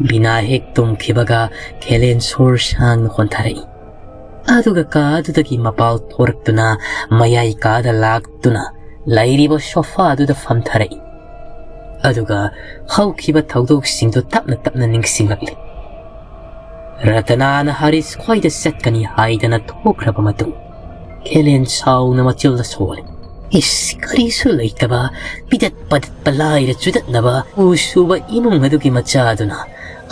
ꯕꯤꯅꯥ ꯍꯦꯛ ꯇꯨꯝꯈꯤꯕꯒ ꯈꯦꯂꯦꯟ ꯁꯣꯔ ꯁꯥꯡꯅ ꯍꯣꯟꯊꯔꯛꯏ꯫ ꯑꯗꯨꯒ ꯀꯥ ꯑꯗꯨꯗꯒꯤ ꯃꯄꯥꯜ ꯊꯣꯔꯛꯇꯨꯅ ꯃꯌꯥꯏ ꯀꯥꯗ ꯂꯥꯛꯇꯨꯅ ꯂꯩꯔꯤꯕ ꯁꯣꯐꯥꯗꯨꯗ ꯐꯝꯊꯔꯛꯏ꯫ ꯑꯗꯨꯒ ꯍꯧꯈꯤꯕ ꯊꯧꯗꯣꯛꯁꯤꯡꯗꯨ ꯇꯞꯅ ꯇꯞꯅ ꯅꯤꯡꯁꯤꯡꯂꯛꯂꯤ꯫ ꯔꯇꯅꯥꯅ ꯍꯔꯤꯁ ꯈꯣꯏꯗ ꯆꯠꯀꯅꯤ ꯍꯥꯏꯗꯅ ꯊꯣꯛꯈ꯭ꯔꯕ ꯃꯇꯨꯡ, ꯈꯦꯂꯦꯟ ꯁꯥꯎꯅ ꯃꯆꯤꯜꯗ ꯁꯣꯜꯂꯤ꯫ "ꯏꯁ, ꯀꯔꯤꯁꯨ ꯂꯩꯇꯕ, ꯄꯤꯗꯠ ꯄꯗꯠꯄ, ꯂꯥꯏꯔ ꯆꯨꯗꯠꯅꯕ ꯎ ꯁꯨꯕ ꯏꯃꯨꯡ ꯑꯗꯨꯒꯤ ꯃꯆꯥꯗꯨꯅ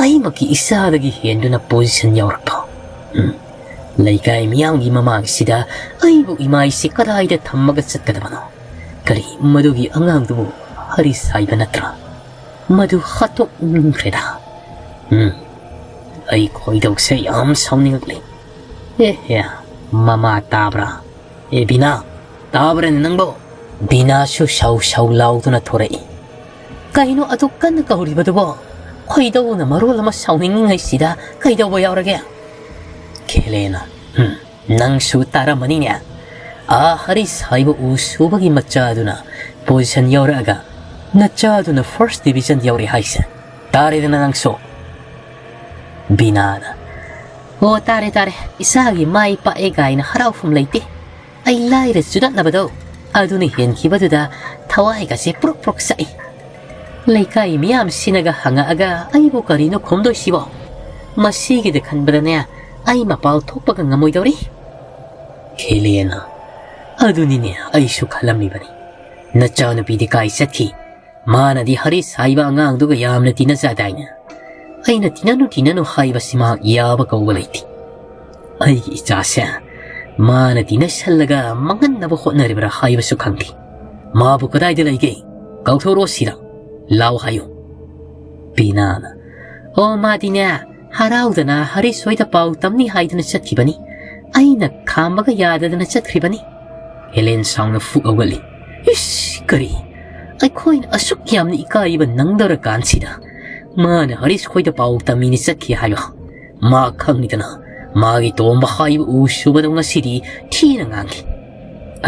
ꯑꯩꯃꯛꯀꯤ ꯏꯆꯥꯗꯒꯤ ꯍꯦꯟꯗꯨꯅ ꯄꯣꯖꯤꯁꯟ ꯌꯧꯔꯛꯄ꯫ ꯎꯝ, ꯂꯩꯀꯥꯏ ꯃꯤꯌꯥꯝꯒꯤ ꯃꯃꯥꯡꯁꯤꯗ ꯑꯩꯕꯨ ꯏꯃꯥꯏꯁꯦ ꯀꯗꯥꯏꯗ ꯊꯝꯃꯒ ꯆꯠꯀꯗꯕꯅꯣ? ꯀꯔꯤ, ꯃꯗꯨꯒꯤ ꯑꯉꯥꯡꯗꯨꯕꯨ ꯍꯔꯤꯁ ꯍꯥꯏꯕ ꯅꯠꯇ꯭ꯔꯥ?" ꯃꯗꯨ ꯍꯥꯠꯇꯣꯛꯅꯤꯡꯈ꯭ꯔꯦꯗ꯫ ꯎꯝ, ꯑꯩ ꯈꯣꯏꯗꯧꯁꯦ ꯌꯥꯝ ꯁꯥꯎꯅꯤꯡꯉꯛꯂꯦ꯫ ꯑꯦ, ꯑꯦ, ꯃꯃꯥ ꯇꯥꯕ꯭ꯔꯥ? ꯑꯦ ꯕꯤꯅꯥ, ꯇꯥꯕ꯭ꯔꯅꯦ ꯅꯪꯕꯣ? ꯕꯤꯅꯥꯁꯨ ꯁꯧ ꯁꯧ ꯂꯥꯎꯗꯨꯅ ꯊꯣꯔꯛꯏ꯫ ꯀꯩꯅꯣ ꯑꯗꯨꯛ ꯀꯟꯅ ꯀꯧꯔꯤꯕꯗꯨꯕꯣ? ꯈꯣꯏꯗꯧꯅ ꯃꯔꯣꯜ ꯑꯃ ꯁꯥꯎꯅꯤꯡꯉꯤꯉꯩꯁꯤꯗ ꯀꯩꯗꯧꯕ ꯌꯥꯎꯔꯒꯦ? ꯈꯦꯂꯦꯟꯅ, ꯍꯨꯝ, ꯅꯪꯁꯨ ꯇꯥꯔꯝꯃꯅꯤꯅꯦ꯫ ꯑꯥ ꯍꯔꯤꯁ ꯍꯥꯏꯕ ꯎ ꯁꯨꯕꯒꯤ ꯃꯆꯥꯗꯨꯅ position ꯌꯧꯔꯛꯑꯒ ꯅꯆꯥꯗꯨꯅ first division ꯌꯧꯔꯦ ꯍꯥꯏꯁꯦ꯫ ꯇꯥꯔꯦꯗꯅ ꯅꯪꯁꯨ꯫ ꯕꯤꯅꯥꯅ, ꯑꯣ ꯇꯥꯔꯦ ꯇꯥꯔꯦ, ꯏꯆꯥꯒꯤ ꯃꯥꯏ ꯄꯥꯛꯑꯦ ꯀꯥꯏꯅ ꯍꯔꯥꯎꯐꯝ ꯂꯩꯇꯦ꯫ ꯑꯩ ꯂꯥꯏꯔ ꯆꯨꯗꯠꯅꯕꯗꯣ ꯑꯗꯨꯅ ꯍꯦꯟꯈꯤꯕꯗꯨꯗ ꯊꯋꯥꯏꯒꯁꯦ ꯄ꯭ꯔꯣꯛ ꯄ꯭ꯔꯣꯛ ꯆꯥꯛꯏ꯫ ꯂꯩꯀꯥꯏ ꯃꯤꯌꯥꯝꯁꯤꯅꯒ ꯍꯪꯉꯛꯑꯒ ꯑꯩꯕꯨ ꯀꯔꯤꯅꯣ ꯈꯨꯝꯗꯣꯏꯁꯤꯕꯣ? ꯃꯁꯤꯒꯤꯗ ꯈꯟꯕꯗꯅꯦ ꯑꯩ ꯃꯄꯥꯜ ꯊꯣꯛꯄꯒ ꯉꯝꯃꯣꯏꯗꯧꯔꯤ꯫ ꯈꯦꯂꯦꯟꯅ, ꯑꯗꯨꯅꯤꯅꯦ ꯑꯩꯁꯨ ꯈꯜꯂꯝꯃꯤꯕꯅꯤ꯫ ꯅꯆꯥꯅꯨꯄꯤꯗꯤ ꯀꯥꯏ ꯆꯠꯈꯤ? ꯃꯥꯅꯗꯤ ꯍꯔꯤꯁ ꯍꯥꯏꯕ ꯑꯉꯥꯡꯗꯨꯒ ꯌꯥꯝꯅ ꯇꯤꯟꯅꯖꯗꯥꯏꯅꯦ? ꯑꯩꯅ ꯇꯤꯟꯅꯅꯨ ꯇꯤꯟꯅꯅꯨ ꯍꯥꯏꯕꯁꯤ ꯃꯍꯥꯛ ꯌꯥꯕ ꯀꯧꯕ ꯂꯩꯇꯦ꯫ ꯑꯩꯒꯤ ꯏꯆꯥꯁꯦ ꯃꯥꯅ ꯇꯤꯟꯅꯁꯜꯂꯒ ꯃꯥꯡꯍꯟꯅꯕ ꯍꯣꯠꯅꯔꯤꯕ꯭ꯔꯥ ꯍꯥꯏꯕꯁꯨ ꯈꯪꯗꯦ꯫ ꯃꯥꯕꯨ ꯀꯗꯥꯏꯗ ꯂꯩꯒꯦ? ꯀꯧꯊꯣꯔꯛꯑꯣ ꯁꯤꯗ꯫ ꯂꯥꯎ ꯍꯥꯏꯌꯨ꯫ ꯕꯤꯅꯥꯅ, ꯑꯣ ꯃꯥꯗꯤꯅꯦ ꯍꯔꯥꯎꯗꯅ ꯍꯔꯤꯁ ꯍꯣꯏꯗ ꯄꯥꯎ ꯇꯝꯅꯤ ꯍꯥꯏꯗꯨꯅ ꯆꯠꯈꯤꯕꯅꯤ꯫ ꯑꯩꯅ ꯈꯥꯝꯕꯒ ꯌꯥꯗꯗꯅ ꯆꯠꯈ꯭ꯔꯤꯕꯅꯤ꯫ ꯍꯦꯂꯦꯟ ꯁꯥꯎꯅ ꯐꯨꯛ ꯍꯧꯒꯠꯂꯤ꯫ ꯏꯁ ꯀꯔꯤ? ꯑꯩꯈꯣꯏꯅ ꯑꯁꯨꯛ ꯌꯥꯝꯅ ꯏꯀꯥꯏꯕ ꯅꯪꯗꯧꯔꯀꯥꯟꯁꯤꯗ ꯃꯥꯅ ꯍꯔꯤꯁ ꯈꯣꯏꯗ ꯄꯥꯎ ꯇꯝꯃꯤꯅꯤ ꯆꯠꯈꯤ ꯍꯥꯏꯕ꯫ ꯃꯥ ꯈꯪꯉꯤꯗꯅ ꯃꯥꯒꯤ ꯇꯣꯝꯕ ꯍꯥꯏꯕ ꯎ ꯁꯨꯕꯗꯣ ꯉꯁꯤꯗꯤ ꯊꯤꯅ ꯉꯥꯡꯈꯤ꯫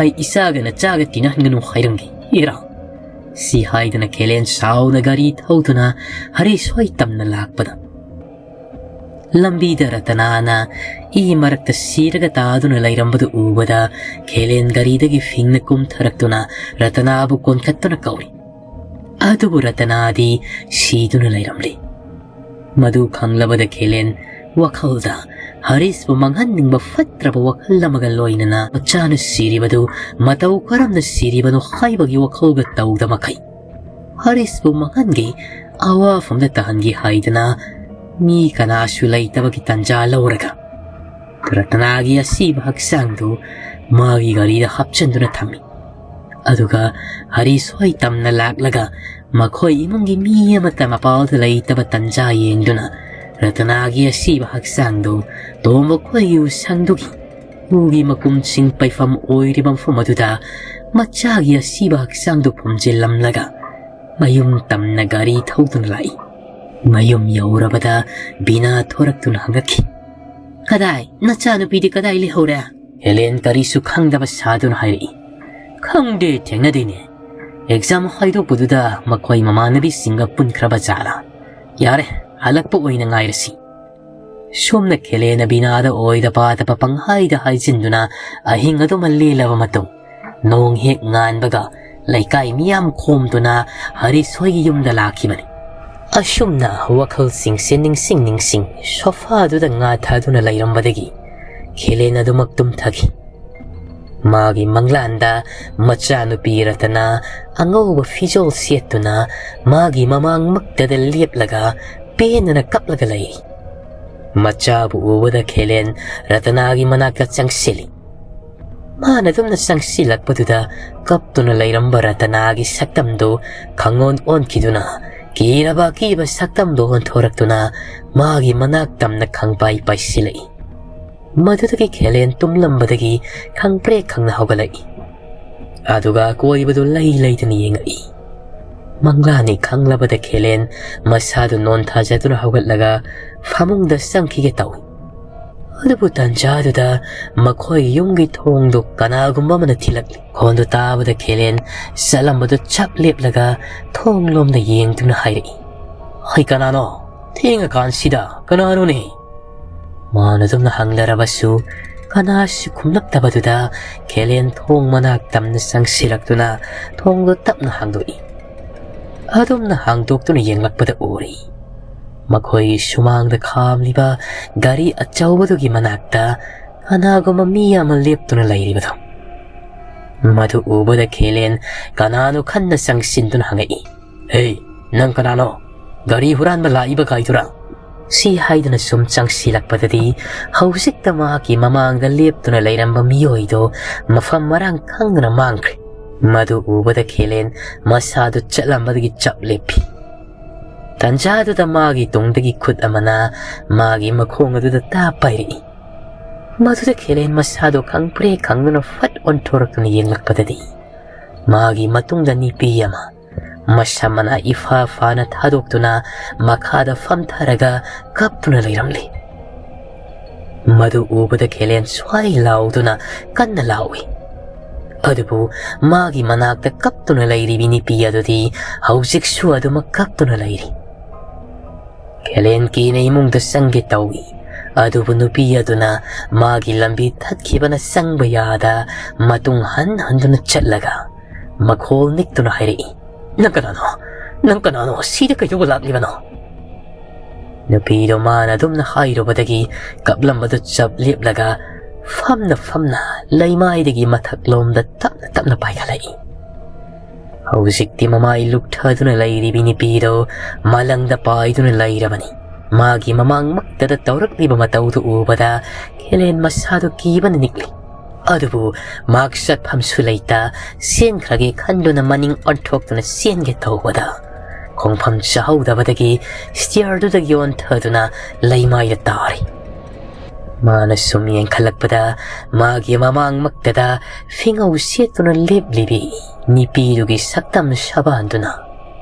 ꯑꯩ ꯏꯆꯥꯒ ꯅꯆꯥꯒ ꯇꯤꯟꯅꯍꯟꯒꯅꯨ ꯍꯥꯏꯔꯝꯒꯦ ꯏꯔꯥ꯫ ꯁꯤ ꯍꯥꯏꯗꯨꯅ ꯈꯦꯂꯦꯟ ꯁꯥꯎꯅ ꯒꯥꯔꯤ ꯊꯧꯗꯨꯅ ꯍꯔꯤꯁ ꯍꯣꯏ ꯇꯝꯅ ꯂꯥꯛꯄꯗ ꯂꯝꯕꯤꯗ ꯔꯇꯅꯥꯅ ꯏ ꯃꯔꯛꯇ ꯁꯤꯔꯒ ꯇꯥꯗꯨꯅ ꯂꯩꯔꯝꯕꯗꯨ ꯎꯕꯗ ꯈꯦꯂꯦꯟ ꯒꯥꯔꯤꯗꯒꯤ ꯐꯤꯡꯅ ꯀꯨꯝꯊꯔꯛꯇꯨꯅ ꯔꯇꯅꯥꯕꯨ ꯀꯣꯟꯈꯠꯇꯨꯅ ꯀꯧꯔꯤ꯫ ꯑꯗꯨꯕꯨ ꯔꯇꯅꯥꯗꯤ ꯁꯤꯗꯨꯅ ꯂꯩꯔꯝꯂꯤ꯫ ꯃꯗꯨ ꯈꯪꯂꯕꯗ ꯈꯦꯂꯦꯟ ꯋꯥꯈꯜꯗ ꯍꯔꯤꯁꯄꯨ ꯃꯥꯡꯍꯟꯅꯤꯡꯕ ꯐꯠꯇ꯭ꯔꯕ ꯋꯥꯈꯜ ꯑꯃꯒ ꯂꯣꯏꯅꯅ ꯃꯆꯥꯅ ꯁꯤꯔꯤꯕꯗꯨ ꯃꯇꯧ ꯀꯔꯝꯅ ꯁꯤꯔꯤꯕꯅꯣ ꯍꯥꯏꯕꯒꯤ ꯋꯥꯈꯜꯒ ꯇꯧꯗ ꯃꯈꯩ ꯍꯔꯤꯁꯄꯨ ꯃꯥꯡꯍꯟꯒꯦ, ꯑꯋꯥꯐꯝꯗ ꯇꯥꯍꯟꯒꯦ ꯍꯥꯏꯗꯅ ꯃꯤ ꯀꯅꯥꯁꯨ ꯂꯩꯇꯕꯒꯤ ꯇꯥꯟꯖꯥ ꯂꯧꯔꯒ ꯔꯇꯅꯥꯒꯤ ꯑꯁꯤꯕ ꯍꯛꯆꯥꯡꯗꯨ ꯃꯥꯒꯤ ꯒꯥꯔꯤꯗ ꯍꯥꯞꯆꯤꯟꯗꯨꯅ ꯊꯝꯃꯤ꯫ ꯑꯗꯨꯒ ꯍꯔꯤꯁ ꯍꯣꯏ ꯇꯝꯅ ꯂꯥꯛꯂꯒ ꯃꯈꯣꯏ ꯏꯃꯨꯡꯒꯤ ꯃꯤ ꯑꯃꯠꯇ ꯃꯄꯥꯜꯗ ꯂꯩꯇꯕ ꯇꯟꯖꯥ ꯌꯦꯡꯗꯨꯅ ꯔꯇꯅꯥꯒꯤ ꯑꯁꯤꯕ ꯍꯛꯆꯥꯡꯗꯨ ꯇꯣꯝꯕ ꯈꯣꯏꯒꯤ ꯎꯁꯪꯗꯨꯒꯤ ꯎꯒꯤ ꯃꯀꯨꯝꯁꯤꯡ ꯄꯩꯐꯝ ꯑꯣꯏꯔꯤꯕ ꯃꯐꯝ ꯑꯗꯨꯗ ꯃꯆꯥꯒꯤ ꯑꯁꯤꯕ ꯍꯛꯆꯥꯡꯗꯨ ꯐꯨꯝꯖꯤꯜꯂꯝꯂꯒ ꯃꯌꯨꯝ ꯇꯝꯅ ꯒꯥꯔꯤ ꯊꯧꯗꯨꯅ ꯂꯥꯛꯏ꯫ ꯃꯌꯨꯝ ꯌꯧꯔꯕꯗ ꯕꯤꯅꯥ ꯊꯣꯔꯛꯇꯨꯅ ꯍꯪꯉꯛꯈꯤ, "ꯀꯗꯥꯏ? ꯅꯆꯥꯅꯨꯄꯤꯗꯤ ꯀꯗꯥꯏ ꯂꯩꯍꯧꯔꯦ?" ꯍꯦꯂꯦꯟ ꯀꯔꯤꯁꯨ ꯈꯪꯗꯕ ꯁꯥꯗꯨꯅ ꯍꯥꯏꯔꯛꯏ, "ꯈꯪꯗꯦ, ꯊꯦꯡꯅꯗꯦꯅꯦ꯫ ꯑꯦꯛꯖꯥꯝ ꯍꯥꯏꯗꯣꯛꯄꯗꯨꯗ ꯃꯈꯣꯏ ꯃꯃꯥꯟꯅꯕꯤꯁꯤꯡꯒ ꯄꯨꯟꯈ꯭ꯔꯕ ꯖꯥꯠꯂꯥ? ꯌꯥꯔꯦ, ꯍꯜꯂꯛꯄ ꯑꯣꯏꯅ ꯉꯥꯏꯔꯁꯤ꯫" ꯁꯣꯝꯅ ꯈꯦꯂꯦꯅ ꯕꯤꯅꯥꯗ ꯑꯣꯏꯗ ꯄꯥꯗꯕ ꯄꯪꯍꯥꯏꯗ ꯍꯥꯏꯖꯤꯟꯗꯨꯅ ꯑꯍꯤꯡ ꯑꯗꯨꯃ ꯂꯦꯜꯂꯕ ꯃꯇꯨꯡ, ꯅꯣꯡ ꯍꯦꯛ ꯉꯥꯟꯕꯒ ꯂꯩꯀꯥꯏ ꯃꯤꯌꯥꯝ ꯈꯣꯝꯗꯨꯅ ꯍꯔꯤꯁ ꯍꯣꯏꯒꯤ ꯌꯨꯝꯗ ꯂꯥꯛꯈꯤꯕꯅꯤ꯫ ꯑꯁꯨꯝꯅ ꯋꯥꯈꯜꯁꯤꯡꯁꯦ ꯅꯤꯡꯁꯤꯡ ꯅꯤꯡꯁꯤꯡ ꯁꯣꯐꯥꯗꯨꯗ ꯉꯥꯊꯗꯨꯅ ꯂꯩꯔꯝꯕꯗꯒꯤ ꯈꯦꯂꯦꯟ ꯑꯗꯨꯃꯛ ꯇꯨꯝꯊꯈꯤ꯫ ꯃꯥꯒꯤ ꯃꯪꯂꯥꯟꯗ ꯃꯆꯥꯅꯨꯄꯤ ꯔꯇꯅꯥ ꯑꯉꯧꯕ ꯐꯤꯖꯣꯜ ꯁꯦꯠꯇꯨꯅ ꯃꯥꯒꯤ ꯃꯃꯥꯡꯃꯛꯇꯗ ꯂꯦꯞꯂꯒ ꯄꯦꯟꯗꯅ ꯀꯞꯂꯒ ꯂꯩ꯫ ꯃꯆꯥꯕꯨ ꯎꯕꯗ ꯈꯦꯂꯦꯟ ꯔꯇꯅꯥꯒꯤ ꯃꯅꯥꯛꯇ ꯆꯪꯁꯤꯜꯂꯤ꯫ ꯃꯥꯅ ꯑꯗꯨꯝꯅ ꯆꯪꯁꯤꯜꯂꯛꯄꯗꯨꯗ ꯀꯞꯇꯨꯅ ꯂꯩꯔꯝꯕ ꯔꯇꯅꯥꯒꯤ ꯁꯛꯇꯝꯗꯨ ꯈꯪꯑꯣꯟ ꯑꯣꯟꯈꯤꯗꯨꯅ ꯀꯤꯔꯕ ꯑꯀꯤꯕ ꯁꯛꯇꯝꯗꯨ ꯑꯣꯟꯊꯣꯔꯛꯇꯨꯅ ꯃꯥꯒꯤ ꯃꯅꯥꯛ ꯇꯝꯅ ꯈꯪꯄꯥꯏ ꯄꯥꯏꯁꯤꯜꯂꯛꯏ꯫ ꯃꯗꯨꯗꯒꯤ ꯈꯦꯂꯦꯟ ꯇꯨꯝꯂꯝꯕꯗꯒꯤ ꯈꯪꯄ꯭ꯔꯦꯛ ꯈꯪꯅ ꯍꯧꯒꯠꯂꯛꯏ꯫ ꯑꯗꯨꯒ ꯑꯀꯣꯏꯕꯗꯨ ꯂꯩ ꯂꯩꯗꯅ ꯌꯦꯡꯉꯛꯏ꯫ ꯃꯪꯂꯥꯅꯤ ꯈꯪꯂꯕꯗ ꯈꯦꯂꯦꯟ ꯃꯁꯥꯗꯨ ꯅꯣꯟꯊꯖꯗꯨꯅ ꯍꯧꯒꯠꯂꯒ ꯐꯃꯨꯡꯗ ꯆꯪꯈꯤꯒꯦ ꯇꯧꯏ꯫ ꯑꯗꯨꯕꯨ ꯇꯟꯖꯥꯗꯨꯗ ꯃꯈꯣꯏ ꯌꯨꯝꯒꯤ ꯊꯣꯡꯗꯨ ꯀꯅꯥꯒꯨꯝꯕ ꯑꯃꯅ ꯊꯤꯜꯂꯛꯂꯤ꯫ ꯈꯣꯟꯗꯨ ꯇꯥꯕꯗ ꯈꯦꯂꯦꯟ ꯆꯠꯂꯝꯕꯗꯨ ꯆꯞ ꯂꯦꯞꯂꯒ ꯊꯣꯡ ꯂꯣꯝꯗ ꯌꯦꯡꯗꯨꯅ ꯍꯥꯏꯔꯛꯏ, "ꯍꯩ, ꯀꯅꯥꯅꯣ? ꯊꯦꯡꯉꯀꯥꯟꯁꯤꯗ ꯀꯅꯥꯅꯣꯅꯦ?" ꯃꯥꯅ ꯑꯗꯨꯝꯅ ꯍꯪꯂꯔꯕꯁꯨ ꯀꯅꯥꯁꯨ ꯈꯨꯝꯂꯛꯇꯕꯗꯨꯗ ꯈꯦꯂꯦꯟ ꯊꯣꯡ ꯃꯅꯥꯛ ꯇꯝꯅ ꯆꯪꯁꯤꯜꯂꯛꯇꯨꯅ ꯊꯣꯡꯗꯨ ꯇꯞꯅ ꯍꯥꯡꯗꯣꯛꯏ꯫ ꯑꯗꯨꯝꯅ ꯍꯥꯡꯗꯣꯛꯇꯨꯅ ꯌꯦꯡꯂꯛꯄꯗ ꯎꯔꯤ, ꯃꯈꯣꯏꯒꯤ ꯁꯨꯃꯥꯡꯗ ꯈꯥꯝꯂꯤꯕ ꯒꯥꯔꯤ ꯑꯆꯧꯕꯗꯨꯒꯤ ꯃꯅꯥꯛꯇ ꯀꯅꯥꯒꯨꯝꯕ ꯃꯤ ꯑꯃ ꯂꯦꯞꯇꯨꯅ ꯂꯩꯔꯤꯕꯗꯣ꯫ ꯃꯗꯨ ꯎꯕꯗ ꯈꯦꯂꯦꯟ ꯀꯅꯥꯅꯣ ꯈꯟꯅ ꯆꯪꯁꯤꯟꯗꯨꯅ ꯍꯪꯉꯛꯏ, "ꯍꯦ, ꯅꯪ ꯀꯅꯥꯅꯣ? ꯒꯥꯔꯤ ꯍꯨꯔꯥꯟꯕ ꯂꯥꯛꯏꯕ ꯀꯥꯏꯗꯨꯔꯥ?" ꯁꯤ ꯍꯥꯏꯗꯨꯅ ꯁꯨꯝ ꯆꯪꯁꯤꯜꯂꯛꯄꯗꯗꯤ ꯍꯧꯖꯤꯛꯇ ꯃꯍꯥꯛꯀꯤ ꯃꯃꯥꯡꯗ ꯂꯦꯞꯇꯨꯅ ꯂꯩꯔꯝꯕ ꯃꯤꯑꯣꯏꯗꯣ ꯃꯐꯝ ꯃꯔꯥꯡ ꯈꯪꯗꯅ ꯃꯥꯡꯈ꯭ꯔꯦ꯫ ꯃꯗꯨ ꯎꯕꯗ ꯈꯦꯂꯦꯟ ꯃꯁꯥꯗꯨ ꯆꯠꯂꯝꯕꯗꯒꯤ ꯆꯞ ꯂꯦꯞꯄꯤ꯫ ꯇꯟꯖꯥꯗꯨꯗ ꯃꯥꯒꯤ ꯇꯨꯡꯗꯒꯤ ꯈꯨꯠ ꯑꯃꯅ ꯃꯥꯒꯤ ꯃꯈꯣꯡ ꯑꯗꯨꯗ ꯇꯥꯞ ꯄꯥꯏꯔꯛꯏ꯫ ꯃꯗꯨꯗ ꯈꯦꯂꯦꯟ ꯃꯁꯥꯗꯨ ꯈꯪꯄ꯭ꯔꯦꯛ ꯈꯪꯗꯨꯅ ꯐꯠ ꯑꯣꯟꯊꯣꯔꯛꯇꯨꯅ ꯌꯦꯡꯂꯛꯄꯗꯗꯤ, ꯃꯥꯒꯤ ꯃꯇꯨꯡꯗ ꯅꯨꯄꯤ ꯑꯃ ꯃꯁꯝ ꯃꯅꯥ ꯏꯐꯥ ꯐꯥꯅ ꯊꯥꯗꯣꯛꯇꯨꯅ ꯃꯈꯥꯗ ꯐꯝꯊꯔꯒ ꯀꯞꯇꯨꯅ ꯂꯩꯔꯝꯂꯤ꯫ ꯃꯗꯨ ꯎꯕꯗ ꯈꯦꯂꯦꯟ ꯁ꯭ꯋꯥꯏ ꯂꯥꯎꯗꯨꯅ ꯀꯟꯅ ꯂꯥꯎꯏ꯫ ꯑꯗꯨꯕꯨ ꯃꯥꯒꯤ ꯃꯅꯥꯛꯇ ꯀꯞꯇꯨꯅ ꯂꯩꯔꯤꯕꯤ ꯅꯨꯄꯤ ꯑꯗꯨꯗꯤ ꯍꯧꯖꯤꯛꯁꯨ ꯑꯗꯨꯃꯛ ꯀꯞꯇꯨꯅ ꯂꯩꯔꯤ꯫ ꯈꯦꯂꯦꯟ ꯀꯤꯅ ꯏꯃꯨꯡꯗ ꯆꯪꯒꯦ ꯇꯧꯏ꯫ ꯑꯗꯨꯕꯨ ꯅꯨꯄꯤ ꯑꯗꯨꯅ ꯃꯥꯒꯤ ꯂꯝꯕꯤ ꯊꯠꯈꯤꯕꯅ ꯆꯪꯕ ꯌꯥꯗ ꯃꯇꯨꯡ ꯍꯟ ꯍꯟꯗꯨꯅ ꯆꯠꯂꯒ ꯃꯈꯣꯜ ꯅꯤꯛꯇꯨꯅ ꯍꯥꯏꯔꯛꯏ, "ꯅꯪ ꯀꯅꯥꯅꯣ? ꯅꯪ ꯀꯅꯥꯅꯣ? ꯁꯤꯗ ꯀꯩꯗꯧꯕ ꯂꯥꯛꯂꯤꯕꯅꯣ?" ꯅꯨꯄꯤꯗꯣ ꯃꯥꯅ ꯑꯗꯨꯝꯅ ꯍꯥꯏꯔꯨꯕꯗꯒꯤ ꯀꯞꯂꯝꯕꯗꯨ ꯆꯞ ꯂꯦꯞꯂꯒ ꯐꯝꯅ ꯐꯝꯅ ꯂꯩꯃꯥꯏꯗꯒꯤ ꯃꯊꯛꯂꯣꯝꯗ ꯇꯞꯅ ꯇꯞꯅ ꯄꯥꯏꯈꯠꯂꯛꯏ꯫ ꯍꯧꯖꯤꯛꯇꯤ ꯃꯃꯥꯏ ꯂꯨꯛꯊꯗꯨꯅ ꯂꯩꯔꯤꯕꯤ ꯅꯨꯄꯤꯗꯣ ꯃꯂꯪꯗ ꯄꯥꯏꯗꯨꯅ ꯂꯩꯔꯕꯅꯤ꯫ ꯃꯥꯒꯤ ꯃꯃꯥꯡꯃꯛꯇꯗ ꯇꯧꯔꯛꯂꯤꯕ ꯃꯇꯧꯗꯨ ꯎꯕꯗ ꯈꯦꯂꯦꯟ ꯃꯁꯥꯗꯨ ꯀꯤꯕꯅ ꯅꯤꯛꯂꯤ꯫ ꯑꯗꯨꯕꯨ ꯃꯍꯥꯛ ꯆꯠꯐꯝꯁꯨ ꯂꯩꯇ ꯆꯦꯟꯈ꯭ꯔꯒꯦ ꯈꯟꯗꯨꯅ ꯃꯅꯤꯡ ꯑꯣꯟꯊꯣꯛꯇꯨꯅ ꯆꯦꯟꯒꯦ ꯇꯧꯕꯗ, ꯈꯣꯡꯐꯝ ꯆꯥꯍꯧꯗꯕꯗꯒꯤ ꯁ꯭ꯇꯤꯌꯔꯗꯨꯗꯒꯤ ꯑꯣꯟꯊꯗꯨꯅ ꯂꯩꯃꯥꯏꯗ ꯇꯥꯔꯤ꯫ ꯃꯥꯅ ꯁꯨꯝ ꯌꯦꯡꯈꯠꯂꯛꯄꯗ ꯃꯥꯒꯤ ꯃꯃꯥꯡꯃꯛꯇꯗ ꯐꯤꯉꯧ ꯁꯦꯠꯇꯨꯅ ꯂꯦꯞꯂꯤꯕꯤ ꯅꯨꯄꯤꯗꯨꯒꯤ ꯁꯛꯇꯝ ꯁꯕꯥꯟꯗꯨꯅ,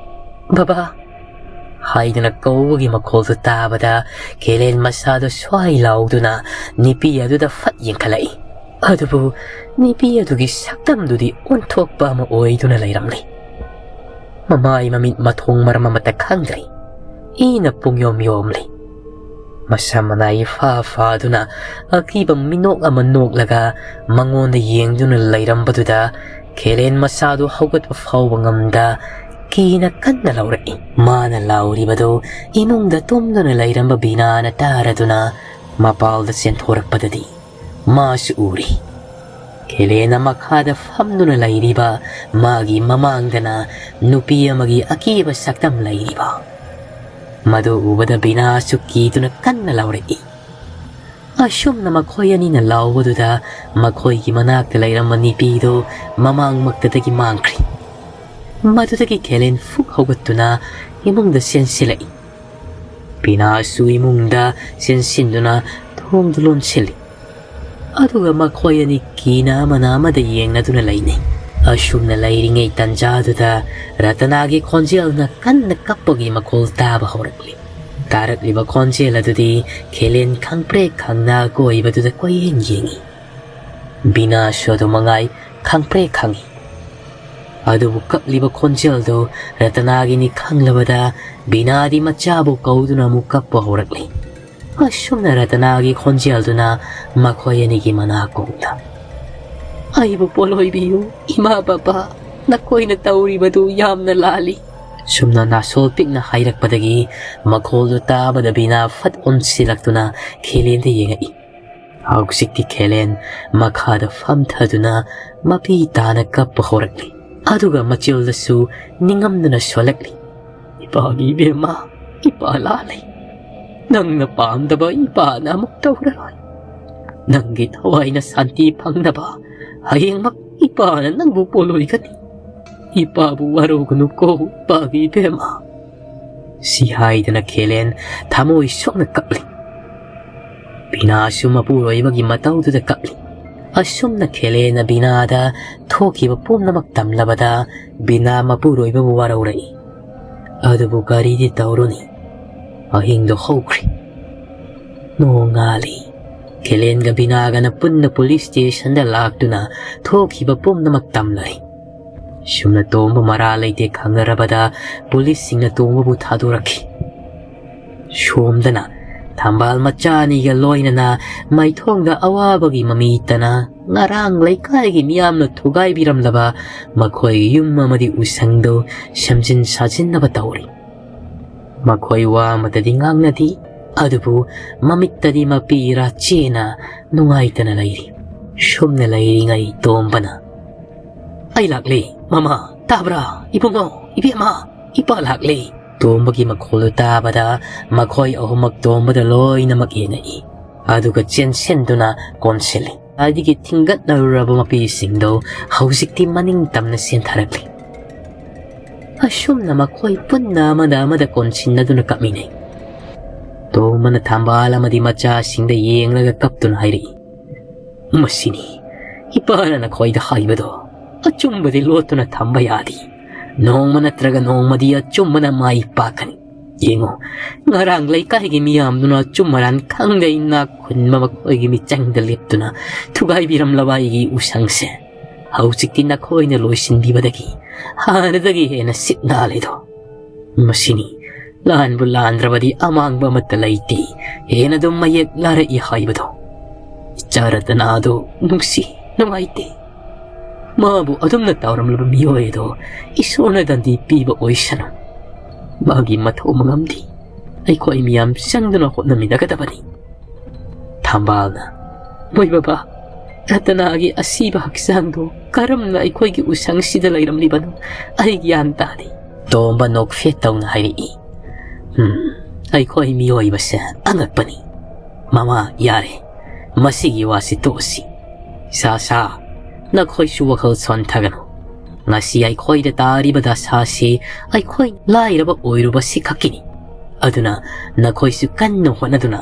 "ꯕꯕꯥ!" ꯍꯥꯏꯗꯨꯅ ꯀꯧꯕꯒꯤ ꯃꯈꯣꯜꯗꯨ ꯇꯥꯕꯗ ꯈꯦꯂꯦꯟ ꯃꯁꯥꯗꯨ ꯁ꯭ꯋꯥꯏ ꯂꯥꯎꯗꯨꯅ ꯅꯨꯄꯤ ꯑꯗꯨꯗ ꯐꯠ ꯌꯦꯡꯈꯠꯂꯛꯏ꯫ ꯑꯗꯨꯕꯨ ꯅꯨꯄꯤ ꯑꯗꯨꯒꯤ ꯁꯛꯇꯝꯗꯨꯗꯤ ꯑꯣꯟꯊꯣꯛꯄ ꯑꯃ ꯑꯣꯏꯗꯨꯅ ꯂꯩꯔꯝꯂꯤ꯫ ꯃꯃꯥꯏ ꯃꯃꯤꯠ ꯃꯊꯣꯡ ꯃꯔꯝ ꯑꯃꯠꯇ ꯈꯪꯗ꯭ꯔꯤ꯫ ꯏꯅ ꯄꯨꯡꯌꯣꯝ ꯌꯣꯝꯂꯤ꯫ ꯃꯁꯝ ꯃꯅꯥꯏ ꯐꯥ ꯐꯥꯗꯨꯅ ꯑꯀꯤꯕ ꯃꯤꯅꯣꯛ ꯑꯃ ꯅꯣꯛꯂꯒ ꯃꯉꯣꯟꯗ ꯌꯦꯡꯗꯨꯅ ꯂꯩꯔꯝꯕꯗꯨꯗ ꯈꯦꯂꯦꯟ ꯃꯁꯥꯗꯨ ꯍꯧꯒꯠꯄ ꯐꯥꯎꯕ ꯉꯝꯗ ꯀꯤꯅ ꯀꯟꯅ ꯂꯥꯎꯔꯛꯏ꯫ ꯃꯥꯅ ꯂꯥꯎꯔꯤꯕꯗꯨ ꯏꯃꯨꯡꯗ ꯇꯨꯝꯗꯨꯅ ꯂꯩꯔꯝꯕ ꯕꯤꯅꯥꯅ ꯇꯥꯔꯗꯨꯅ ꯃꯄꯥꯜꯗ ꯆꯦꯟꯊꯣꯔꯛꯄꯗꯗꯤ ꯃꯥꯁꯨ ꯎꯔꯤ꯫ ꯈꯦꯂꯦꯟꯅ ꯃꯈꯥꯗ ꯐꯝꯗꯨꯅ ꯂꯩꯔꯤꯕ ꯃꯥꯒꯤ ꯃꯃꯥꯡꯗꯅ ꯅꯨꯄꯤ ꯑꯃꯒꯤ ꯑꯀꯤꯕ ꯁꯛꯇꯝ ꯂꯩꯔꯤꯕ꯫ ꯃꯗꯨ ꯎꯕꯗ ꯕꯤꯅꯥꯁꯨ ꯀꯤꯗꯨꯅ ꯀꯟꯅ ꯂꯥꯎꯔꯛꯏ꯫ ꯑꯁꯨꯝꯅ ꯃꯈꯣꯏ ꯑꯅꯤꯅ ꯂꯥꯎꯕꯗꯨꯗ ꯃꯈꯣꯏꯒꯤ ꯃꯅꯥꯛꯇ ꯂꯩꯔꯝꯕ ꯅꯤꯄꯤꯗꯨ ꯃꯃꯥꯡꯃꯛꯇꯗꯒꯤ ꯃꯥꯡꯈ꯭ꯔꯤ꯫ ꯃꯗꯨꯗꯒꯤ ꯈꯦꯂꯦꯟ ꯐꯨꯛ ꯍꯧꯒꯠꯇꯨꯅ ꯏꯃꯨꯡꯗ ꯆꯦꯟꯁꯤꯜꯂꯛꯏ꯫ ꯕꯤꯅꯥꯁꯨ ꯏꯃꯨꯡꯗ ꯆꯦꯟꯁꯤꯟꯗꯨꯅ ꯊꯣꯡꯗꯨ ꯂꯣꯟꯁꯤꯜꯂꯤ꯫ ꯑꯗꯨꯒ ꯃꯈꯣꯏ ꯑꯅꯤ ꯀꯤꯅ ꯑꯃꯅ ꯑꯃꯗ ꯌꯦꯡꯅꯗꯨꯅ ꯂꯩꯅꯩ꯫ ꯑꯁꯨꯝꯅ ꯂꯩꯔꯤꯉꯩ ꯇꯟꯖꯥꯗꯨꯗ ꯔꯇꯅꯥꯒꯤ ꯈꯣꯟꯖꯦꯜꯅ ꯀꯟꯅ ꯀꯞꯄꯒꯤ ꯃꯈꯣꯜ ꯇꯥꯕ ꯍꯧꯔꯛꯂꯤ꯫ ꯇꯥꯔꯛꯂꯤꯕ ꯈꯣꯟꯖꯦꯜ ꯑꯗꯨꯗꯤ ꯈꯦꯂꯦꯟ ꯈꯪꯄ꯭ꯔꯦꯛ ꯈꯪꯅ ꯑꯀꯣꯏꯕꯗꯨꯗ ꯀꯣꯏꯌꯦꯡ ꯌꯦꯡꯏ꯫ ꯕꯤꯅꯥꯁꯨ ꯑꯗꯨ ꯃꯉꯥꯏ ꯈꯪꯄ꯭ꯔꯦꯛ ꯈꯪꯏ꯫ ꯑꯗꯨꯕꯨ ꯀꯞꯂꯤꯕ ꯈꯣꯟꯖꯦꯜꯗꯨ ꯔꯇꯅꯥꯒꯤꯅꯤ ꯈꯪꯂꯕꯗ ꯕꯤꯅꯥꯗꯤ ꯃꯆꯥꯕꯨ ꯀꯧꯗꯨꯅ ꯑꯃꯨꯛ ꯀꯞꯄ ꯍꯧꯔꯛꯂꯤ꯫ ꯑꯁꯨꯝꯅ ꯔꯇꯅꯥꯒꯤ ꯈꯣꯟꯖꯦꯜꯗꯨꯅ ꯃꯈꯣꯏ ꯑꯅꯤꯒꯤ ꯃꯅꯥꯀꯣꯡꯗ, "ꯑꯩꯕꯨ ꯄꯣꯂꯣꯏꯕꯤꯌꯨ, ꯏꯃꯥ ꯕꯕꯥ, ꯅꯈꯣꯏꯅ ꯇꯧꯔꯤꯕꯗꯨ ꯌꯥꯝꯅ ꯂꯥꯜꯂꯤ"꯫ ꯁꯨꯝꯅ ꯅꯥꯁꯣꯜ ꯄꯤꯛꯅ ꯍꯥꯏꯔꯛꯄꯗꯒꯤ ꯃꯈꯣꯜꯗꯨ ꯇꯥꯕꯗ ꯕꯤꯅꯥ ꯐꯠ ꯑꯣꯟꯁꯤꯜꯂꯛꯇꯨꯅ ꯈꯦꯂꯦꯟꯗ ꯌꯦꯡꯉꯛꯏ꯫ ꯍꯧꯖꯤꯛꯇꯤ ꯈꯦꯂꯦꯟ ꯃꯈꯥꯗ ꯐꯝꯊꯗꯨꯅ ꯃꯄꯤ ꯇꯥꯅ ꯀꯞꯄ ꯍꯧꯔꯛꯂꯤ꯫ ꯑꯗꯨꯒ ꯃꯆꯤꯜꯗꯁꯨ ꯅꯤꯡꯉꯝꯗꯅ ꯁꯣꯜꯂꯛꯂꯤ꯫ "ꯏꯄꯥꯒꯤ ꯏꯕꯦꯝꯃ, ꯏꯄꯥ ꯂꯥꯜꯂꯤ꯫ ꯅꯪꯅ ꯄꯥꯝꯗꯕ ꯏꯄꯥꯅ ꯑꯃꯨꯛ ꯇꯧꯔꯔꯣꯏ꯫ ꯅꯪꯒꯤ ꯊꯋꯥꯏꯅ ꯁꯥꯟꯇꯤ ꯐꯪꯅꯕ ꯍꯌꯦꯡꯃꯛ ꯏꯄꯥꯅ ꯅꯪꯕꯨ ꯄꯣꯂꯣꯏꯒꯅꯤ꯫ ꯏꯄꯥꯕꯨ ꯋꯥꯔꯧꯒꯅꯨꯀꯣ, ꯏꯄꯥꯒꯤ ꯏꯕꯦꯝꯃ"꯫ ꯁꯤ ꯍꯥꯏꯗꯅ ꯈꯦꯂꯦꯟ ꯊꯃꯣꯏ ꯁꯣꯛꯅ ꯀꯞꯂꯤ꯫ ꯕꯤꯅꯥꯁꯨ ꯃꯄꯨꯔꯣꯏꯕꯒꯤ ꯃꯇꯧꯗꯨꯗ ꯀꯞꯂꯤ꯫ ꯑꯁꯨꯝꯅ ꯈꯦꯂꯦꯟꯅ ꯕꯤꯅꯥꯗ ꯊꯣꯛꯈꯤꯕ ꯄꯨꯝꯅꯃꯛ ꯇꯝꯂꯕꯗ ꯕꯤꯅꯥ ꯃꯄꯨꯔꯣꯏꯕꯕꯨ ꯋꯥꯔꯧꯔꯛꯏ꯫ ꯑꯗꯨꯕꯨ ꯀꯔꯤꯗꯤ ꯇꯧꯔꯨꯅꯤ, ꯑꯍꯤꯡꯗꯣ ꯍꯧꯈ꯭ꯔꯦ꯫ ꯅꯣꯡꯉꯥꯜꯂꯤ꯫ ꯈꯦꯂꯦꯟꯒ ꯕꯤꯅꯥꯒꯅ ꯄꯨꯟꯅ ꯄꯨꯂꯤꯁ ꯁ꯭ꯇꯦꯁꯟꯗ ꯂꯥꯛꯇꯨꯅ ꯊꯣꯛꯈꯤꯕ ꯄꯨꯝꯅꯃꯛ ꯇꯝꯂꯔꯤ꯫ ꯁꯨꯝꯅ ꯇꯣꯝꯕ ꯃꯔꯥ ꯂꯩꯇꯦ ꯈꯪꯅꯔꯕꯗ ꯄꯨꯂꯤꯁꯁꯤꯡꯅ ꯇꯣꯝꯕꯕꯨ ꯊꯥꯗꯣꯔꯛꯈꯤ꯫ ꯁꯣꯝꯗꯅ ꯊꯝꯕꯥꯜ ꯃꯆꯥ ꯑꯅꯤꯒ ꯂꯣꯏꯅꯅ ꯃꯥꯏꯊꯣꯡꯗ ꯑꯋꯥꯕꯒꯤ ꯃꯃꯤ ꯇꯅ ꯉꯔꯥꯡ ꯂꯩꯀꯥꯏꯒꯤ ꯃꯤꯌꯥꯝꯅ ꯊꯨꯒꯥꯏꯕꯤꯔꯝꯂꯕ ꯃꯈꯣꯏꯒꯤ ꯌꯨꯝ ꯑꯃꯗꯤ ꯎꯁꯪꯗꯨ ꯁꯦꯝꯖꯤꯟ ꯁꯥꯖꯤꯟꯅꯕ ꯇꯧꯔꯤ꯫ ꯃꯈꯣꯏ ꯋꯥ ꯑꯃꯠꯇꯗꯤ ꯉꯥꯡꯅꯗꯦ, ꯑꯗꯨꯕꯨ ꯃꯃꯤꯠꯇꯗꯤ ꯃꯄꯤ ꯏꯔꯥ ꯆꯦꯅ ꯅꯨꯡꯉꯥꯏꯇꯅ ꯂꯩꯔꯤ꯫ ꯁꯨꯝꯅ ꯂꯩꯔꯤꯉꯩ ꯇꯣꯝꯕꯅ, "ꯑꯩ ꯂꯥꯛꯂꯦ, ꯃꯃꯥ, ꯇꯥꯕ꯭ꯔꯥ? ꯏꯕꯨꯡꯉꯣ, ꯏꯕꯦꯝꯃ, ꯏꯄꯥ ꯂꯥꯛꯂꯦ!" ꯇꯣꯝꯕꯒꯤ ꯃꯈꯣꯜꯗꯨ ꯇꯥꯕꯗ ꯃꯈꯣꯏ ꯑꯍꯨꯝꯃꯛ ꯇꯣꯝꯕꯗ ꯂꯣꯏꯅꯃꯛ ꯌꯦꯡꯉꯛꯏ꯫ ꯑꯗꯨꯒ ꯆꯦꯟꯁꯤꯟꯗꯨꯅ ꯀꯣꯟꯁꯤꯜꯂꯤ꯫ ꯑꯗꯨꯒꯤ ꯊꯤꯡꯒꯠꯅꯔꯨꯔꯕ ꯃꯄꯤꯁꯤꯡꯗꯣ ꯍꯧꯖꯤꯛꯇꯤ ꯃꯅꯤꯡ ꯇꯝꯅ ꯆꯦꯟꯊꯔꯛꯂꯤ꯫ ꯑꯁꯨꯝꯅ ꯃꯈꯣꯏ ꯄꯨꯟꯅ ꯑꯃꯗ ꯑꯃꯗ ꯀꯣꯟꯁꯤꯟꯅꯗꯨꯅ ꯀꯞꯃꯤꯟꯅꯩ꯫ ꯇꯣꯝꯕꯅ ꯊꯝꯕꯥꯜ ꯑꯃꯗꯤ ꯃꯆꯥꯁꯤꯡꯗ ꯌꯦꯡꯂꯒ ꯀꯞꯇꯨꯅ ꯍꯥꯏꯔꯛꯏ, "ꯃꯁꯤꯅꯤ ꯏꯄꯥꯅ ꯅꯈꯣꯏꯗ ꯍꯥꯏꯕꯗꯣ꯫ ꯑꯆꯨꯝꯕꯗꯤ ꯂꯣꯠꯇꯨꯅ ꯊꯝꯕ ꯌꯥꯗꯦ꯫ ꯅꯣꯡꯃ ꯅꯠꯇ꯭ꯔꯒ ꯅꯣꯡꯃꯗꯤ ꯑꯆꯨꯝꯕꯅ ꯃꯥꯏ ꯄꯥꯛꯀꯅꯤ꯫ ꯌꯦꯡꯉꯨ, ꯉꯔꯥꯡ ꯂꯩꯀꯥꯏꯒꯤ ꯃꯤꯌꯥꯝꯗꯨꯅ ꯑꯆꯨꯝ ꯑꯔꯥꯟ ꯈꯪꯗꯦ ꯏꯅꯥꯛ ꯈꯨꯟꯕ ꯃꯈꯣꯏꯒꯤ ꯃꯤꯆꯪꯗ ꯂꯦꯞꯇꯨꯅ ꯊꯨꯒꯥꯏꯕꯤꯔꯝꯂꯕ ꯑꯩꯒꯤ ꯎꯁꯪꯁꯦ ꯍꯧꯖꯤꯛꯇꯤ ꯅꯈꯣꯏꯅ ꯂꯣꯏꯁꯤꯟꯕꯤꯕꯗꯒꯤ ꯍꯥꯟꯅꯗꯒꯤ ꯍꯦꯟꯅ ꯁꯤꯠ ꯅꯥꯜꯂꯦꯗꯣ꯫ ꯃꯁꯤꯅꯤ ꯂꯥꯟꯕꯨ ꯂꯥꯟꯗ꯭ꯔꯕꯗꯤ ꯑꯃꯥꯡꯕ ꯑꯃꯠꯇ ꯂꯩꯇꯦ꯫ ꯍꯦꯟꯅ ꯑꯗꯨꯝ ꯃꯌꯦꯛ ꯂꯥꯔꯛꯏ ꯍꯥꯏꯕꯗꯣ꯫ ꯏꯆꯥ ꯔꯇꯅꯥꯗꯣ ꯅꯨꯡꯁꯤ, ꯅꯨꯡꯉꯥꯏꯇꯦ꯫ ꯃꯥꯕꯨ ꯑꯗꯨꯝꯅ ꯇꯧꯔꯝꯂꯕ ꯃꯤꯑꯣꯏ ꯑꯗꯣ ꯏꯁꯣꯔꯅ ꯗꯟꯗꯤ ꯄꯤꯕ ꯑꯣꯏꯁꯅꯨ꯫ ꯃꯥꯒꯤ ꯃꯊꯧ ꯃꯉꯝꯗꯤ ꯑꯩꯈꯣꯏ ꯃꯤꯌꯥꯝ ꯆꯪꯗꯨꯅ ꯍꯣꯠꯅꯃꯤꯟꯅꯒꯗꯕꯅꯤ꯫" ꯊꯝꯕꯥꯜꯅ, "ꯃꯣꯏ ꯕꯕꯥ, ꯔꯇꯅꯥꯒꯤ ꯑꯁꯤꯕ ꯍꯛꯆꯥꯡꯗꯣ ꯀꯔꯝꯅ ꯑꯩꯈꯣꯏꯒꯤ ꯎꯁꯪꯁꯤꯗ ꯂꯩꯔꯝꯂꯤꯕꯅꯣ? ꯑꯩ ꯒ꯭ꯌꯥꯟ ꯇꯥꯗꯦ꯫" ꯇꯣꯝꯕ ꯅꯣꯛꯐꯦꯠ ꯇꯧꯅ ꯍꯥꯏꯔꯛꯏ, "ꯎꯝ, ꯑꯩꯈꯣꯏ ꯃꯤꯑꯣꯏꯕꯁꯦ ꯑꯉꯛꯄꯅꯤ꯫ ꯃꯃꯥ, ꯌꯥꯔꯦ, ꯃꯁꯤꯒꯤ ꯋꯥꯁꯤ ꯇꯣꯛꯑꯁꯤ꯫ ꯁꯥ ꯁꯥ, ꯅꯈꯣꯏꯁꯨ ꯋꯥꯈꯜ ꯁꯣꯟꯊꯒꯅꯨ꯫ ꯉꯁꯤ ꯑꯩꯈꯣꯏꯗ ꯇꯥꯔꯤꯕ ꯗꯁꯥꯁꯤ ꯑꯩꯈꯣꯏ ꯂꯥꯏꯔꯕ ꯑꯣꯏꯔꯨꯕꯁꯤ ꯈꯛꯀꯤꯅꯤ꯫ ꯑꯗꯨꯅ ꯅꯈꯣꯏꯁꯨ ꯀꯟꯅ ꯍꯣꯠꯅꯗꯨꯅ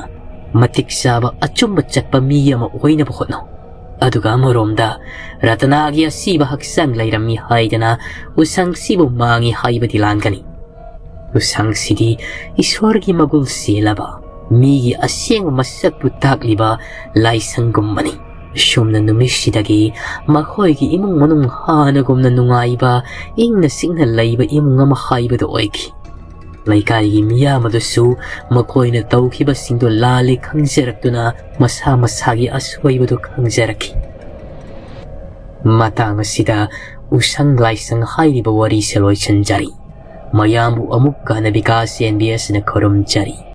ꯃꯇꯤꯛ ꯆꯥꯕ ꯑꯆꯨꯝꯕ ꯆꯠꯄ ꯃꯤ ꯑꯃ ꯑꯣꯏꯅꯕ ꯍꯣꯠꯅꯧ꯫ ꯑꯗꯨꯒ ꯑꯃꯔꯣꯝꯗ ꯔꯇꯅꯥꯒꯤ ꯑꯁꯤꯕ ꯍꯛꯆꯥꯡ ꯂꯩꯔꯝꯃꯤ ꯍꯥꯏꯗꯅ ꯎꯁꯪꯁꯤꯕꯨ ꯃꯥꯡꯉꯤ ꯍꯥꯏꯕꯗꯤ ꯂꯥꯟꯒꯅꯤ꯫ ꯎꯁꯪꯁꯤꯗꯤ ꯏꯁꯣꯔꯒꯤ ꯃꯒꯨꯜ ꯆꯦꯜꯂꯕ ꯃꯤꯒꯤ ꯑꯁꯦꯡꯕ ꯃꯁꯛꯄꯨ ꯇꯥꯛꯂꯤꯕ ꯂꯥꯏꯁꯪꯒꯨꯝꯕꯅꯤ꯫ ꯑꯁꯨꯝꯅ ꯅꯨꯃꯤꯠꯁꯤꯗꯒꯤ ꯃꯈꯣꯏꯒꯤ ꯏꯃꯨꯡ ꯃꯅꯨꯡ ꯍꯥꯟꯅꯒꯨꯝꯅ ꯅꯨꯡꯉꯥꯏꯕ, ꯏꯪꯅ ꯆꯤꯛꯅ ꯂꯩꯕ ꯏꯃꯨꯡ ꯑꯃ ꯍꯥꯏꯕꯗꯨ ꯑꯣꯏꯈꯤ꯫ ꯂꯩꯀꯥꯏꯒꯤ ꯃꯤꯌꯥꯝ ꯑꯗꯨꯁꯨ ꯃꯈꯣꯏꯅ ꯇꯧꯈꯤꯕꯁꯤꯡꯗꯨ ꯂꯥꯜꯂꯤ ꯈꯪꯖꯔꯛꯇꯨꯅ ꯃꯁꯥ ꯃꯁꯥꯒꯤ ꯑꯁꯣꯏꯕꯗꯨ ꯈꯪꯖꯔꯛꯈꯤ꯫ ꯃꯇꯥꯡ ꯑꯁꯤꯗ ꯎꯁꯪ ꯂꯥꯏꯁꯪ ꯍꯥꯏꯔꯤꯕ ꯋꯥꯔꯤꯁꯦ ꯂꯣꯏꯁꯤꯟꯖꯔꯤ꯫ ꯃꯌꯥꯝꯕꯨ ꯑꯃꯨꯛ ꯍꯟꯅ ꯕꯤꯀꯥꯁ ꯑꯦꯟ ꯕꯤ ꯑꯦꯁꯅ ꯈꯨꯔꯨꯝꯖꯔꯤ꯫